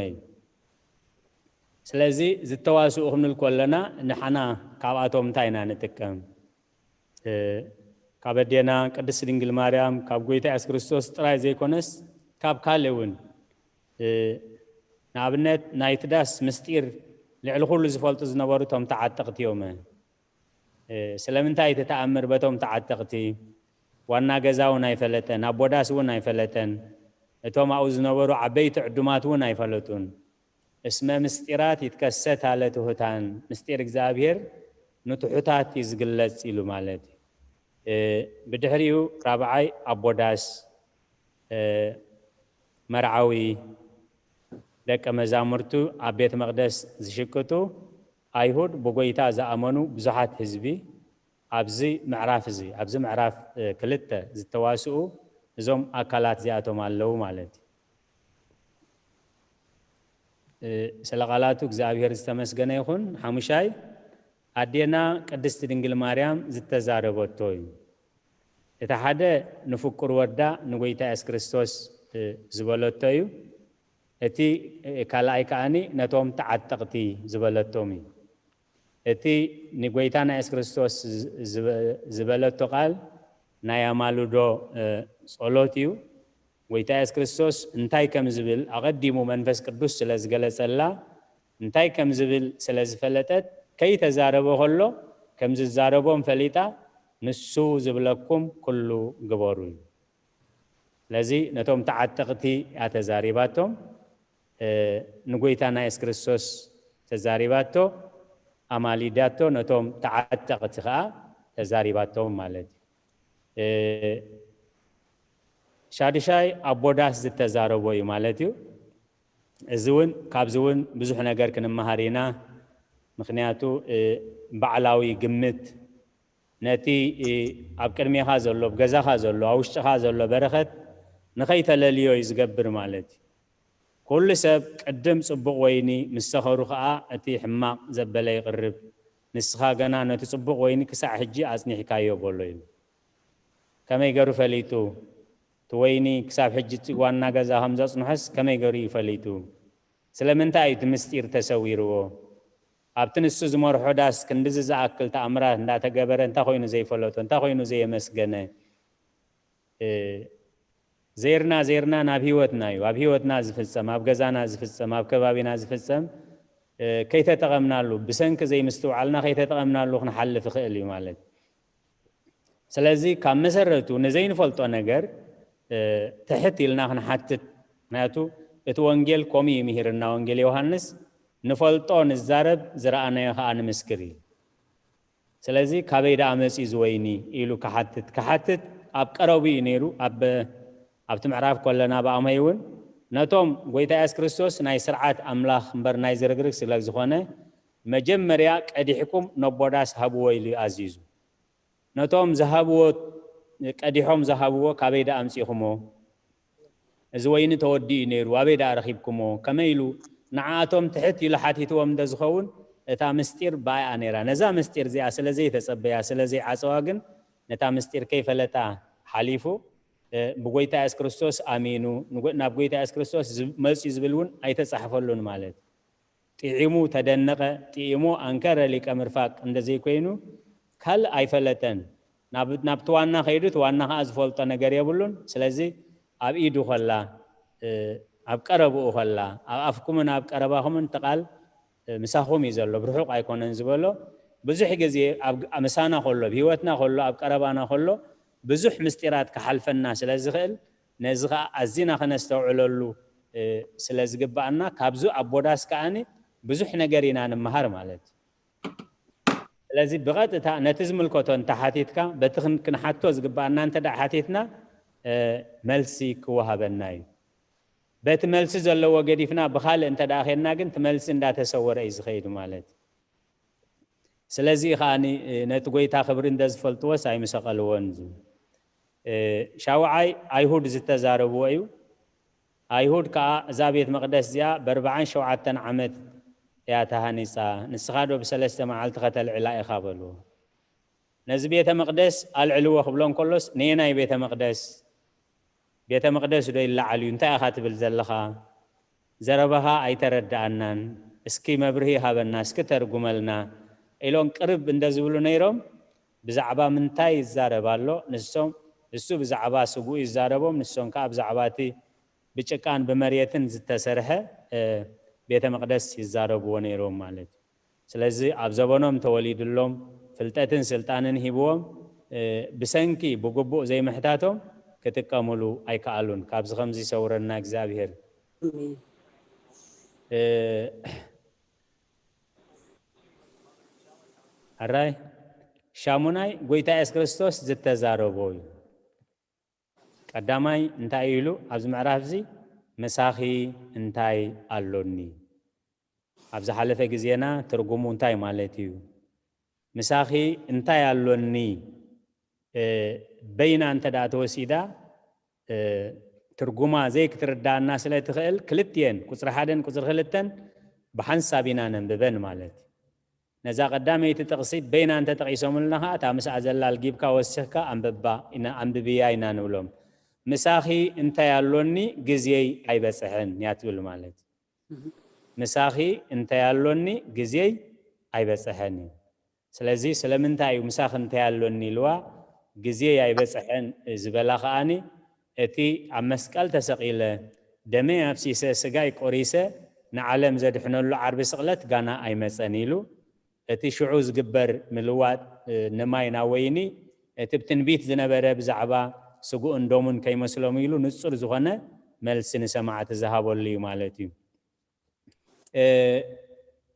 ስለዚ ዝተዋስኡ ክንብል ከለና ንሓና ካብኣቶም እንታይ ኢና ንጥቀም? እ፣ ካብ ኣዴና ቅድስት ድንግል ማርያም፣ ካብ ጎይታ የሱስ ክርስቶስ ጥራይ ዘይኮነስ ካብ ካልእ እውን፣ እ፣ ንኣብነት ናይቲ ዳስ ምስጢር ልዕሊ ኩሉ ዝፈልጡ ዝነበሩ እቶም ተዓጠቕቲ እዮም። እ፣ ስለምንታይ እቲ ተኣምር በቶም ተዓጠቕቲ? ዋና ገዛ እውን ኣይፈለጠን፣ ኣቦ ዳስ እውን ኣይፈለጠን፣ እቶም ኣብኡ ዝነበሩ ዓበይቲ ዕዱማት እውን ኣይፈለጡን። እስመ ምስጢራት ይትከሰት ኣለ ትሑታን፣ ምስጢር እግዚኣብሔር ንትሑታት እዩ ዝግለጽ ኢሉ ማለት እዩ። እ፣ ብድሕሪኡ ራብዓይ ኣቦ ዳስ፣ እ፣ መርዓዊ፣ ደቀ መዛሙርቱ ኣብ ቤት መቕደስ ዝሽቅጡ፣ ኣይሁድ ብጎይታ ዝኣመኑ ብዙሓት ህዝቢ ኣብዚ ምዕራፍ እዚ፣ ኣብዚ ምዕራፍ፣ እ፣ ክልተ ዝተዋስኡ እዞም ኣካላት እዚኣቶም ኣለዉ ማለት እዩ። እ፣ ስለ ቃላቱ እግዚኣብሔር ዝተመስገነ ይኹን። ሓሙሻይ ኣዴና ቅድስት ድንግል ማርያም ዝተዛረበቶ እዩ። እቲ ሓደ ንፍቁር ወዳ ንጎይታ የሱስ ክርስቶስ፣ እ፣ ዝበለቶ እዩ። እቲ፣ እ፣ ካልኣይ ከኣኒ ነቶም ተዓጠቕቲ ዝበለቶም እዩ። እቲ ንጎይታና የሱስ ክርስቶስ ዝ-፣ ዝበ-፣ ዝበለቶ ቃል ናይ ኣማልዶ፣ እ፣ ጸሎት እዩ። ጎይታ የሱስ ክርስቶስ እንታይ ከም ዝብል ኣቐዲሙ መንፈስ ቅዱስ ስለ ዝገለጸላ፣ እንታይ ከም ዝብል ስለ ዝፈለጠት፣ ከይተዛረበ ከሎ ከም ዝዛረቦም ፈሊጣ፣ "ንሱ ዝብለኩም ኩሉ ግበሩ" እዩ። ስለዚ ነቶም ተዓጠቕቲ እያ ተዛሪባቶም፣ እ፣ ንጎይታና የሱስ ክርስቶስ ተዛሪባቶ፣ ኣማሊዳቶ ነቶም ተዓጠቕቲ ከኣ ተዛሪባቶም ማለት እዩ። እ፣ ሻድሻይ ኣቦ ዳስ ዝተዛረቦ እዩ ማለት እዩ። እዚ እውን፣ ካብዚ እውን ብዙሕ ነገር ክንመሃር ኢና። ምኽንያቱ፣ እ፣ ባዕላዊ ግምት ነቲ፣ እ፣ ኣብ ቅድሜኻ ዘሎ፣ ኣብ ገዛኻ ዘሎ፣ ኣብ ውሽጥኻ ዘሎ በረኸት ንኸይተለልዮ እዩ ዝገብር ማለት እዩ። ኩሉ ሰብ ቅድም ጽቡቕ ወይኒ ምስ ሰኸሩ ኸኣ እቲ ሕማቕ ዘበለ ይቕርብ። ንስኻ ገና ነቲ ጽቡቕ ወይኒ ክሳዕ ሕጂ ኣጽኒሕካዮ በሎ ኢሉ። ከመይ ገሩ ፈሊጡ? እቲ ወይኒ ክሳብ ሕጂ እቲ ዋና ገዛ ከም ዘጽንሖስ ከመይ ገሩ እዩ ፈሊጡ? ስለምንታይ እዩ እቲ ምስጢር ተሰዊርዎ? ኣብቲ ንሱ ዝመርሖ ዳስ ክንድዚ ዝኣክል ተኣምራት እንዳተገበረ እንታይ ኮይኑ ዘይፈለጦ? እንታይ ኮይኑ ዘየመስገነ? እ፣ ዘይርና ዘይርና ናብ ህይወትና እዩ። ኣብ ህይወትና ዝፍጸም፣ ኣብ ገዛና ዝፍጸም፣ ኣብ ከባቢና ዝፍጸም፣ እ፣ ከይተጠቐምናሉ፣ ብሰንኪ ዘይምስትውዓልና ከይተጠቐምናሉ ክንሓልፍ ይኽእል እዩ ማለት እዩ። ስለዚ ካብ መሰረቱ ንዘይንፈልጦ ነገር፣ እ፣ ትሕት ኢልና ክንሓትት። ምክንያቱ እቲ ወንጌል ከምኡ እዩ ምሂርና፣ ወንጌል ዮሃንስ፣ "ንፈልጦ ንዛረብ፣ ዝረኣናዮ ከኣ ንምስክር" እዩ። ስለዚ "ካበይ ደኣ መጺኡ እዚ ወይኒ?" ኢሉ ክሓትት፣ ክሓትት ኣብ ቀረቡ እዩ ነይሩ። ኣብ፣ ኣብቲ ምዕራፍ ከለና ብኣምሀይ እውን ነቶም ጎይታ የሱስ ክርስቶስ ናይ ስርዓት ኣምላኽ እምበር ናይ ዝርግርግ ስለ ዝኾነ፣ መጀመርያ ቀዲሕኩም ነቦ ዳስ ሃብዎ ኢሉ እዩ ኣዚዙ። ነቶም ዝሃብዎ፣ ቀዲሖም ዝሃብዎ ካበይ ደኣ ኣምጺእኹሞ? እዚ ወይኒ ተወዲኡ ነይሩ፣ ኣበይ ደኣ ረኺብኩሞ? ከመይ ኢሉ ንዓኣቶም ትሕት ኢሉ ሓቲትዎም እንተ ዝኸውን፣ እታ ምስጢር ብኣይኣ ነይራ። ነዛ ምስጢር እዚኣ ስለ ዘይተጸበያ፣ ስለ ዘይዓጸዋ ግን፣ ነታ ምስጢር ከይፈለጣ ሓሊፉ፣ እ፣ ብጎይታ የሱስ ክርስቶስ ኣሚኑ፣ ንጎ-፣ ናብ ጎይታ የሱስ ክርስቶስ ዝ-፣ መጺኡ ዝብል እውን ኣይተጻሕፈሉን ማለት እዩ። ጥዒሙ ተደነቐ፣ ጥዒሙ ኣንከረ ሊቀ ምርፋቅ እንደ ዘይኮይኑ ካልእ ኣይፈለጠን። ናብ፣ ናብቲ ዋና ከይዱ፣ እቲ ዋና ኸዓ ዝፈልጦ ነገር የብሉን። ስለዚ ኣብ ኢዱ ኸላ፣ እ፣ ኣብ ቀረብኡ ኸላ፣ ኣብ ኣፍኩምን ኣብ ቀረባኹምን እቲ ቃል፣ እ፣ ምሳኹም እዩ ዘሎ፣ ብርሑቕ ኣይኮነን ዝበሎ። ብዙሕ ግዜ ኣብ፣ ኣብ ምሳና ኸሎ፣ ኣብ ህይወትና ኸሎ፣ ኣብ ቀረባና ኸሎ ብዙሕ ምስጢራት ክሓልፈና ስለ ዝኽእል፣ ነዚ ኸዓ ኣዚና ከነስተውዕለሉ፣ እ፣ ስለ ዝግብኣና፣ ካብዚ ኣቦ ዳስ ከዓኒ ብዙሕ ነገር ኢና ንምሃር ማለት እዩ። ስለዚ ብቐጥታ ነቲ ዝምልከቶ እንተሓቲትካ፣ በቲ ክን-፣ ክንሓቶ ዝግብኣና እንተ ደኣ ሓቲትና፣ እ፣ መልሲ ክወሃበና እዩ። በቲ መልሲ ዘለዎ ገዲፍና ብኻልእ እንተ ደኣ ኼድና ግን፣ እቲ መልሲ እንዳተሰወረ እዩ ዝኸይድ ማለት እዩ። ስለዚ ከኣኒ፣ እ፣ ነቲ ጐይታ ክብሪ እንተ ዝፈልጥዎስ ኣይምሰቐልዎን ዝብል። እ፣ ሻውዓይ ኣይሁድ ዝተዛረብዎ እዩ። ኣይሁድ ከኣ እዛ ቤት መቕደስ እዚኣ ብኣርብዓን ሸውዓተን ዓመት እያ ተሃኒጻ፣ ንስኻ ዶ ብሰለስተ መዓልቲ ከተልዕላ ኢኻ በልዎ። ነዚ ቤተ መቕደስ ኣልዕልዎ ክብሎ እንከሎስ ነየናይ ቤተ መቕደስ? ቤተ መቕደስ ዶ ይለዓል እዩ? እንታይ ኢኻ ትብል ዘለኻ? ዘረባኻ ኣይተረድኣናን። እስኪ መብርሂ ሃበና፣ እስኪ ተርጉመልና ኢሎም ቅርብ እንደ ዝብሉ ነይሮም። ብዛዕባ ምንታይ ይዛረብ ኣሎ? ንሶም፣ እሱ ብዛዕባ ስጉኡ ይዛረቦም፣ ንሶም ከኣ ብዛዕባ እቲ ብጭቃን ብመሬትን ዝተሰርሐ ቤተ መቕደስ ይዛረብዎ ነይሮም ማለት እዩ። ስለዚ ኣብ ዘበኖም ተወሊድሎም ፍልጠትን ስልጣንን ሂብዎም ብሰንኪ ብግቡእ ዘይምሕታቶም ክጥቀምሉ ኣይከኣሉን። ካብዚ ከምዚ ይሰውረና እግዚኣብሔር። ኣራይ ሻሙናይ ጎይታ የሱስ ክርስቶስ ዝተዛረቦ እዩ። ቀዳማይ እንታይ ኢሉ ኣብዚ ምዕራፍ እዚ? ምሳኺ እንታይ ኣሎኒ? ኣብ ዝሓለፈ ግዜና ትርጉሙ እንታይ ማለት እዩ? ምሳኺ እንታይ ኣሎኒ በይና እንተ ደኣ ተወሲዳ ትርጉማ ዘይክትርዳእና ስለ ትኽእል ክልትኤን ቁጽሪ ሓደን ቁጽሪ ክልተን ብሓንሳብ ኢና ነንብበን ማለት እዩ። ነዛ ቀዳመይቲ ጥቕሲ በይና እንተ ጠቒሶምልና ኸዓ እታ ምስኣ ዘላ ኣልጊብካ ወሲኽካ ኣንብባ ኢና፣ ኣንብብያ ኢና ንብሎም። ምሳኺ እንታይ ኣሎኒ ግዜይ ኣይበጽሐን እያ ትብል ማለት እዩ። ምሳኺ እንታይ ኣሎኒ ግዜይ ኣይበጽሐን እዩ። ስለዚ ስለምንታይ እዩ ምሳኺ እንታይ ኣሎኒ ኢልዋ ግዜይ ኣይበጽሐን ዝበላ ከኣኒ እቲ ኣብ መስቀል ተሰቒለ ደመይ ኣፍሲሰ ስጋይ ቆሪሰ ንዓለም ዘድሕነሉ ዓርቢ ስቕለት ጋና ኣይመጸን ኢሉ እቲ ሽዑ ዝግበር ምልዋጥ ንማይ ናብ ወይኒ እቲ ብትንቢት ዝነበረ ብዛዕባ ስግኡን ደሙን ከይመስሎም ኢሉ ንጹር ዝኾነ መልሲ ንሰማዕቲ ዝሃበሉ እዩ ማለት እዩ።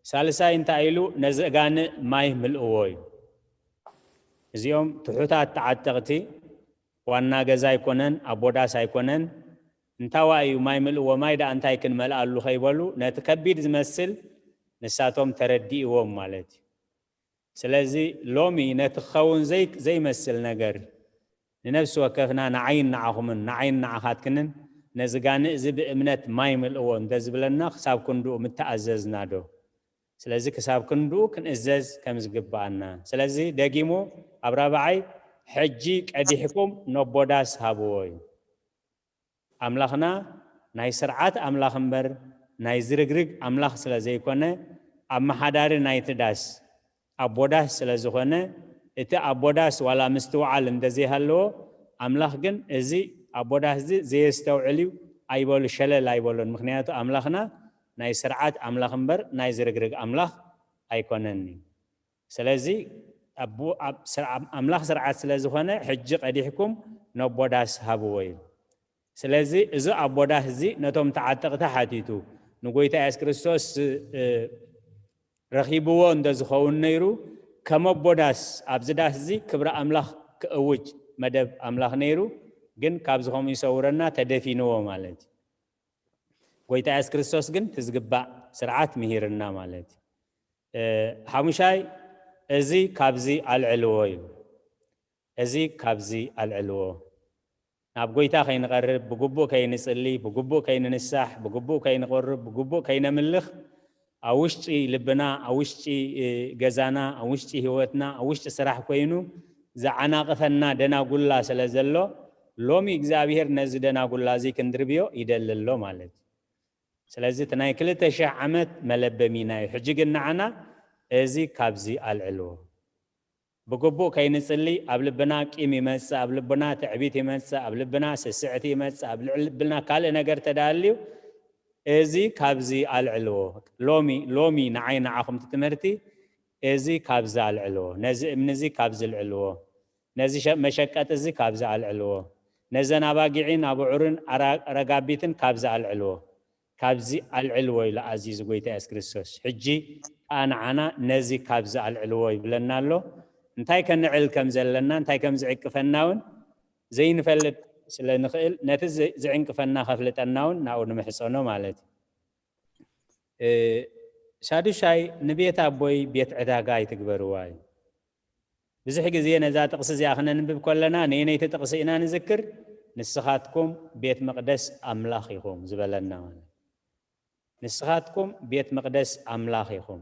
ሳልሳይ እንታይ ኢሉ ነዚ እጋንእ ማይ ምልእዎ እዩ። እዚኦም ትሑታት ተዓጠቕቲ ዋና ገዛ ኣይኮነን ኣቦዳስ ኣይኮነን እንታዋ እዩ ማይ ምልእዎ ማይ ደኣ እንታይ ክንመልኣሉ ከይበሉ ነቲ ከቢድ ዝመስል ንሳቶም ተረዲእዎም ማለት እዩ። ስለዚ ሎሚ ነቲ ክኸውን ዘይመስል ነገር ንነፍሲ ወከፍና ንዓይን ንዓኹምን ንዓይን ንዓኻትክንን ነዚ ጋንእ እዚ ብእምነት ማይ ምልእዎ እንተዝብለና ክሳብ ክንድኡ ምተኣዘዝና ዶ? ስለዚ ክሳብ ክንድኡ ክንእዘዝ ከም ዝግብኣና። ስለዚ ደጊሙ ኣብ ራብዓይ ሕጂ ቀዲሕኩም ነቦዳስ ሃብዎ እዩ። ኣምላኽና ናይ ስርዓት ኣምላኽ እምበር ናይ ዝርግርግ ኣምላኽ ስለ ዘይኮነ ኣመሓዳሪ ናይቲ ዳስ ኣቦ ዳስ ስለ ዝኾነ እቲ ኣቦ ዳስ ዋላ ምስትውዓል እንተዘይሃለዎ ኣምላኽ ግን እዚ ኣቦ ዳስ እዚ ዘየስተውዕል እዩ ኣይበሉ ሸለል ኣይበሉን። ምክንያቱ ኣምላኽና ናይ ስርዓት ኣምላኽ እምበር ናይ ዝርግርግ ኣምላኽ ኣይኮነን እዩ። ስለዚ ኣምላኽ ስርዓት ስለ ዝኾነ ሕጂ ቀዲሕኩም ነቦ ዳስ ሃብዎ እዩ። ስለዚ እዚ ኣቦ ዳስ እዚ ነቶም ተዓጠቕቲ ሓቲቱ ንጎይታ የሱስ ክርስቶስ ረኺብዎ እንተ ዝኸውን ነይሩ ከም ኣቦ ዳስ ኣብዚ ዳስ እዚ ክብሪ ኣምላኽ ክእውጅ መደብ ኣምላኽ ነይሩ። ግን ካብዚ ከምኡ ይሰውረና ተደፊንዎ ማለት እዩ። ጎይታ የሱስ ክርስቶስ ግን እቲ ዝግባእ ስርዓት ምሂርና ማለት እዩ። ሓሙሻይ እዚ ካብዚ ኣልዕልዎ እዩ። እዚ ካብዚ ኣልዕልዎ። ናብ ጎይታ ከይንቐርብ ብግቡእ ከይንጽሊ ብግቡእ ከይንንሳሕ ብግቡእ ከይንቐርብ ብግቡእ ከይነምልኽ ኣብ ውሽጢ ልብና ኣብ ውሽጢ ገዛና ኣብ ውሽጢ ህይወትና ኣብ ውሽጢ ስራሕ ኮይኑ ዝዓናቕፈና ደናጉላ ስለ ዘሎ ሎሚ እግዚኣብሄር ነዚ ደናጉላ እዚ ክንድርብዮ ይደሊ ኣሎ ማለት እዩ። ስለዚ እቲ ናይ ክልተ ሽሕ ዓመት መለበሚና እዩ። ሕጂ ግን ንዓና እዚ ካብዚ ኣልዕልዎ። ብግቡእ ከይንጽሊ ኣብ ልብና ቂም ይመጽእ፣ ኣብ ልብና ትዕቢት ይመጽእ፣ ኣብ ልብና ስስዕቲ ይመጽእ፣ ኣብ ልብና ካልእ ነገር ተዳልዩ እዚ ካብዚ ኣልዕልዎ። ሎሚ ሎሚ ንዓይ ንዓኹም እቲ ትምህርቲ እዚ ካብዚ ኣልዕልዎ፣ ነዚ እምኒ እዚ ካብዚ ኣልዕልዎ፣ ነዚ መሸቀጢ እዚ ካብዚ ኣልዕልዎ፣ ነዘን ኣባጊዕን ኣቡዑርን ረጋቢትን ካብዚ ኣልዕልዎ። ካብዚ ኣልዕልዎ ኢሉ ኣዚዙ ጎይታ የሱስ ክርስቶስ። ሕጂ ከኣ ንዓና ነዚ ካብዚ ኣልዕልዎ ይብለና ኣሎ። እንታይ ከንዕል ከም ዘለና እንታይ ከም ዝዕቅፈና እውን ዘይንፈልጥ ስለ ንኽእል ነቲ ዝዕንቅፈና ከፍልጠና እውን ናብኡ ንምሕፀኖ ማለት እዩ። ሳዱሻይ ንቤት ኣቦይ ቤት ዕዳጋ ኣይትግበርዋ እዩ። ብዙሕ ግዜ ነዛ ጥቕሲ እዚኣ ክነንብብ ከለና ንየነይቲ ጥቕሲ ኢና ንዝክር፣ ንስኻትኩም ቤት መቕደስ ኣምላኽ ኢኹም ዝበለና ማለት። ንስኻትኩም ቤት መቕደስ ኣምላኽ ኢኹም።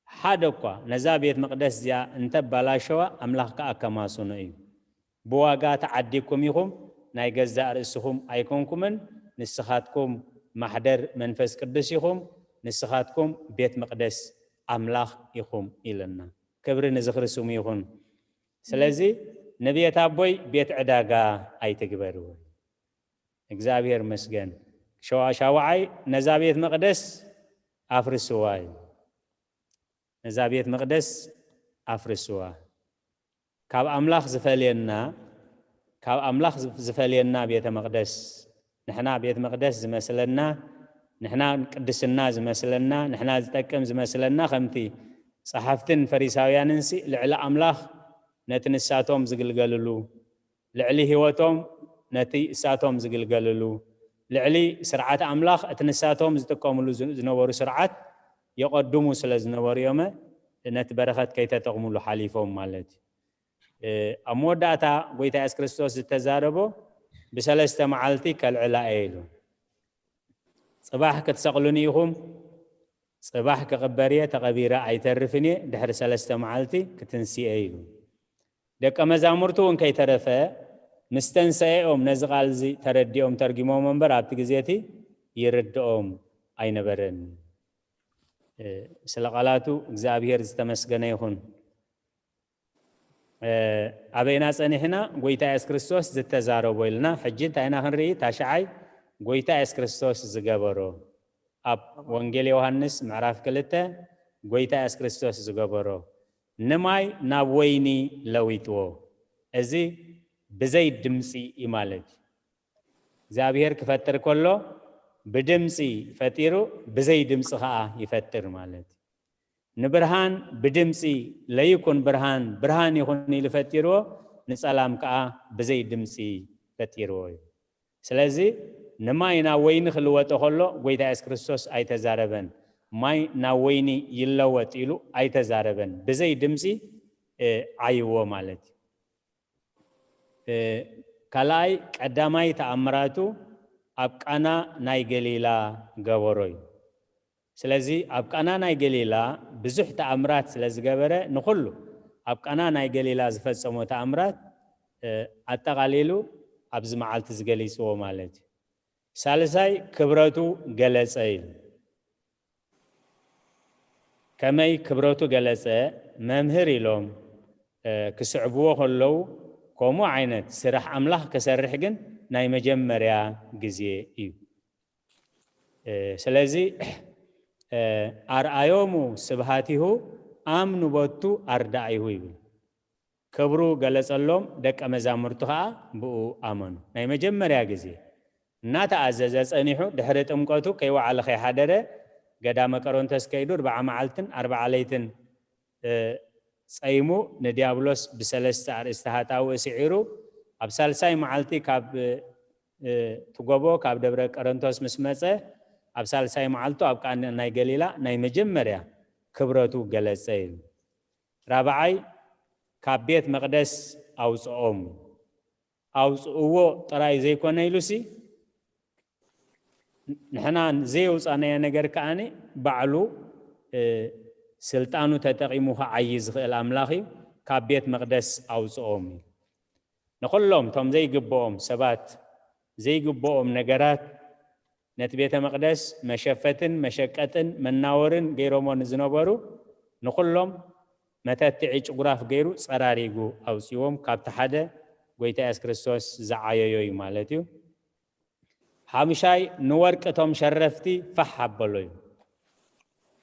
ሓደ እኳ ነዛ ቤት መቕደስ እዚኣ እንተባላሸዋ፣ ኣምላኽ ከኣ ከማስኖ እዩ። ብዋጋ ተዓዲግኩም ኢኹም፣ ናይ ገዛእ ርእስኹም ኣይኮንኩምን። ንስኻትኩም ማሕደር መንፈስ ቅዱስ ኢኹም፣ ንስኻትኩም ቤት መቕደስ ኣምላኽ ኢኹም ኢለና። ክብሪ ንዝኽሪ ስሙ ይኹን። ስለዚ ንቤት ኣቦይ ቤት ዕዳጋ ኣይትግበርዎ። እግዚኣብሔር መስገን። ሸዋ-፣ ሻውዓይ ነዛ ቤት መቕደስ ኣፍርስዋ እዩ። ነዛ ቤት መቕደስ ኣፍርስዋ። ካብ ኣምላኽ ዝፈልየና፣ ካብ ኣምላኽ ዝፈልየና ቤተ መቕደስ፣ ንሕና ቤት መቕደስ ዝመስለና፣ ንሕና ቅድስና ዝመስለና፣ ንሕና ዝጠቅም ዝመስለና፣ ከምቲ ጸሓፍትን ፈሪሳውያንንሲ ልዕሊ ኣምላኽ ነቲ ንሳቶም ዝግልገልሉ፣ ልዕሊ ህይወቶም ነቲ እሳቶም ዝግልገልሉ፣ ልዕሊ ስርዓት ኣምላኽ እቲ ንሳቶም ዝጥቀምሉ ዝ-፣ ዝነበሩ ስርዓት የቐድሙ ስለ ዝነበሩ እዮመ ነቲ በረኸት ከይተጠቕምሉ ሓሊፎም ማለት እዩ። እ፣ ኣብ መወዳእታ ጎይታ የሱስ ክርስቶስ ዝተዛረቦ፣ "ብሰለስተ መዓልቲ ከልዕላ እየ" ኢሉ። "ጽባሕ ክትሰቕሉኒ ኢኹም፣ ጽባሕ ክቕበር እየ፣ ተቐቢረ ኣይተርፍን እየ፣ ድሕሪ ሰለስተ መዓልቲ ክትንስእ እየ" ኢሉ። ደቀ መዛሙርቱ እውን ከይተረፈ ምስ ተንሰኤኦም ነዚ ቃል እዚ ተረዲኦም ተርጊሞም እምበር ኣብቲ ግዜ እቲ ይርድኦም ኣይነበረን። እ፣ ስለ ቃላቱ እግዚኣብሔር ዝተመስገነ ይኹን። እ፣ ኣበይና ጸኒሕና? ጎይታ የሱስ ክርስቶስ ዝተዛረቦ ኢልና። ሕጂ እንታይ ኢና ክንርኢ? ታሽዓይ ጎይታ የሱስ ክርስቶስ ዝገበሮ። ኣብ ወንጌል ዮሃንስ ምዕራፍ ክልተ ጎይታ የሱስ ክርስቶስ ዝገበሮ፣ "ንማይ ናብ ወይኒ ለዊጥዎ"። እዚ ብዘይ ድምጺ እዩ ማለት እዩ። እግዚኣብሔር ክፈጥር ከሎ ብድምጺ ፈጢሩ፣ ብዘይ ድምጺ ኸኣ ይፈጥር ማለት እዩ። ንብርሃን ብድምጺ "ለይኩን ብርሃን፣ ብርሃን ይኹን" ኢሉ ፈጢርዎ፣ ንጸላም ከኣ ብዘይ ድምጺ ፈጢርዎ እዩ። ስለዚ ንማይ ናብ ወይኒ ክልወጦ ከሎ ጎይታ የሱስ ክርስቶስ ኣይተዛረበን። "ማይ ናብ ወይኒ ይለወጥ" ኢሉ ኣይተዛረበን። ብዘይ ድምጺ፣ እ፣ ዓይዎ ማለት እዩ። እ፣ ካልኣይ ቀዳማይ ተኣምራቱ ኣብ ቃና ናይ ገሊላ ገበሮ እዩ። ስለዚ ኣብ ቃና ናይ ገሊላ ብዙሕ ተኣምራት ስለ ዝገበረ፣ ንኹሉ ኣብ ቃና ናይ ገሊላ ዝፈጸሞ ተኣምራት፣ እ፣ ኣጠቓሊሉ ኣብዚ መዓልቲ እዚ ገሊጽዎ ማለት እዩ። ሳልሳይ ክብረቱ ገለጸ እዩ። ከመይ ክብረቱ ገለጸ? መምህር ኢሎም፣ እ፣ ክስዕብዎ ከለዉ፣ ከምኡ ዓይነት ስራሕ ኣምላኽ ክሰርሕ ግን ናይ መጀመርያ ግዜ እዩ። እ፣ ስለዚ፣ እ፣ "ኣርኣዮሙ ስብሃቲሁ ኣምኑ ቦቱ ኣርዳኢሁ" ይብል። ክብሩ ገለጸሎም፣ ደቀ መዛሙርቱ ኸኣ ብኡ ኣመኑ። ናይ መጀመርያ ግዜ እናተኣዘዘ ጸኒሑ፣ ድሕሪ ጥምቀቱ ከይወዓለ ከይሓደረ፣ ገዳመ ቀሮንቶስ ከይዱ፣ ኣርብዓ መዓልትን ኣርብዓ ለይትን፣ እ፣ ጸይሙ፣ ንዲያብሎስ ብሰለስተ ኣርእስቲ ሃጣውእ ስዒሩ፣ ኣብ ሳልሳይ መዓልቲ ካብ፣ እ፣ እቲ ጎቦ፣ ካብ ደብረ ቀረንቶስ ምስ መጸ፣ ኣብ ሳልሳይ መዓልቱ ኣብ ቃና ናይ ገሊላ ናይ መጀመርያ ክብረቱ ገለጸ እዩ። ራብዓይ፣ ካብ ቤት መቕደስ ኣውጽኦም። ኣውጽእዎ ጥራይ ዘይኮነ ኢሉሲ፣ ንሕና ዘየውጻናዮ ነገር ከኣኒ ባዕሉ፣ እ፣ ስልጣኑ ተጠቒሙ ክዓዪ ዝኽእል ኣምላኽ እዩ። ካብ ቤት መቕደስ ኣውጽኦም እዩ። ንኹሎም እቶም ዘይግብኦም ሰባት፣ ዘይግብኦም ነገራት፣ ነቲ ቤተ መቕደስ መሸፈትን መሸቀጥን መናወርን ገይሮሞ ንዝነበሩ፣ ንኹሎም መተትዒ ጭጉራፍ ገይሩ ጸራሪጉ ኣውጺዎም፣ ካብቲ ሓደ ጎይታ የሱስ ክርስቶስ ዝዓየዮ እዩ ማለት እዩ። ሓምሻይ፣ ንወርቂ እቶም ሸረፍቲ ፋሕ ኣበሎ እዩ።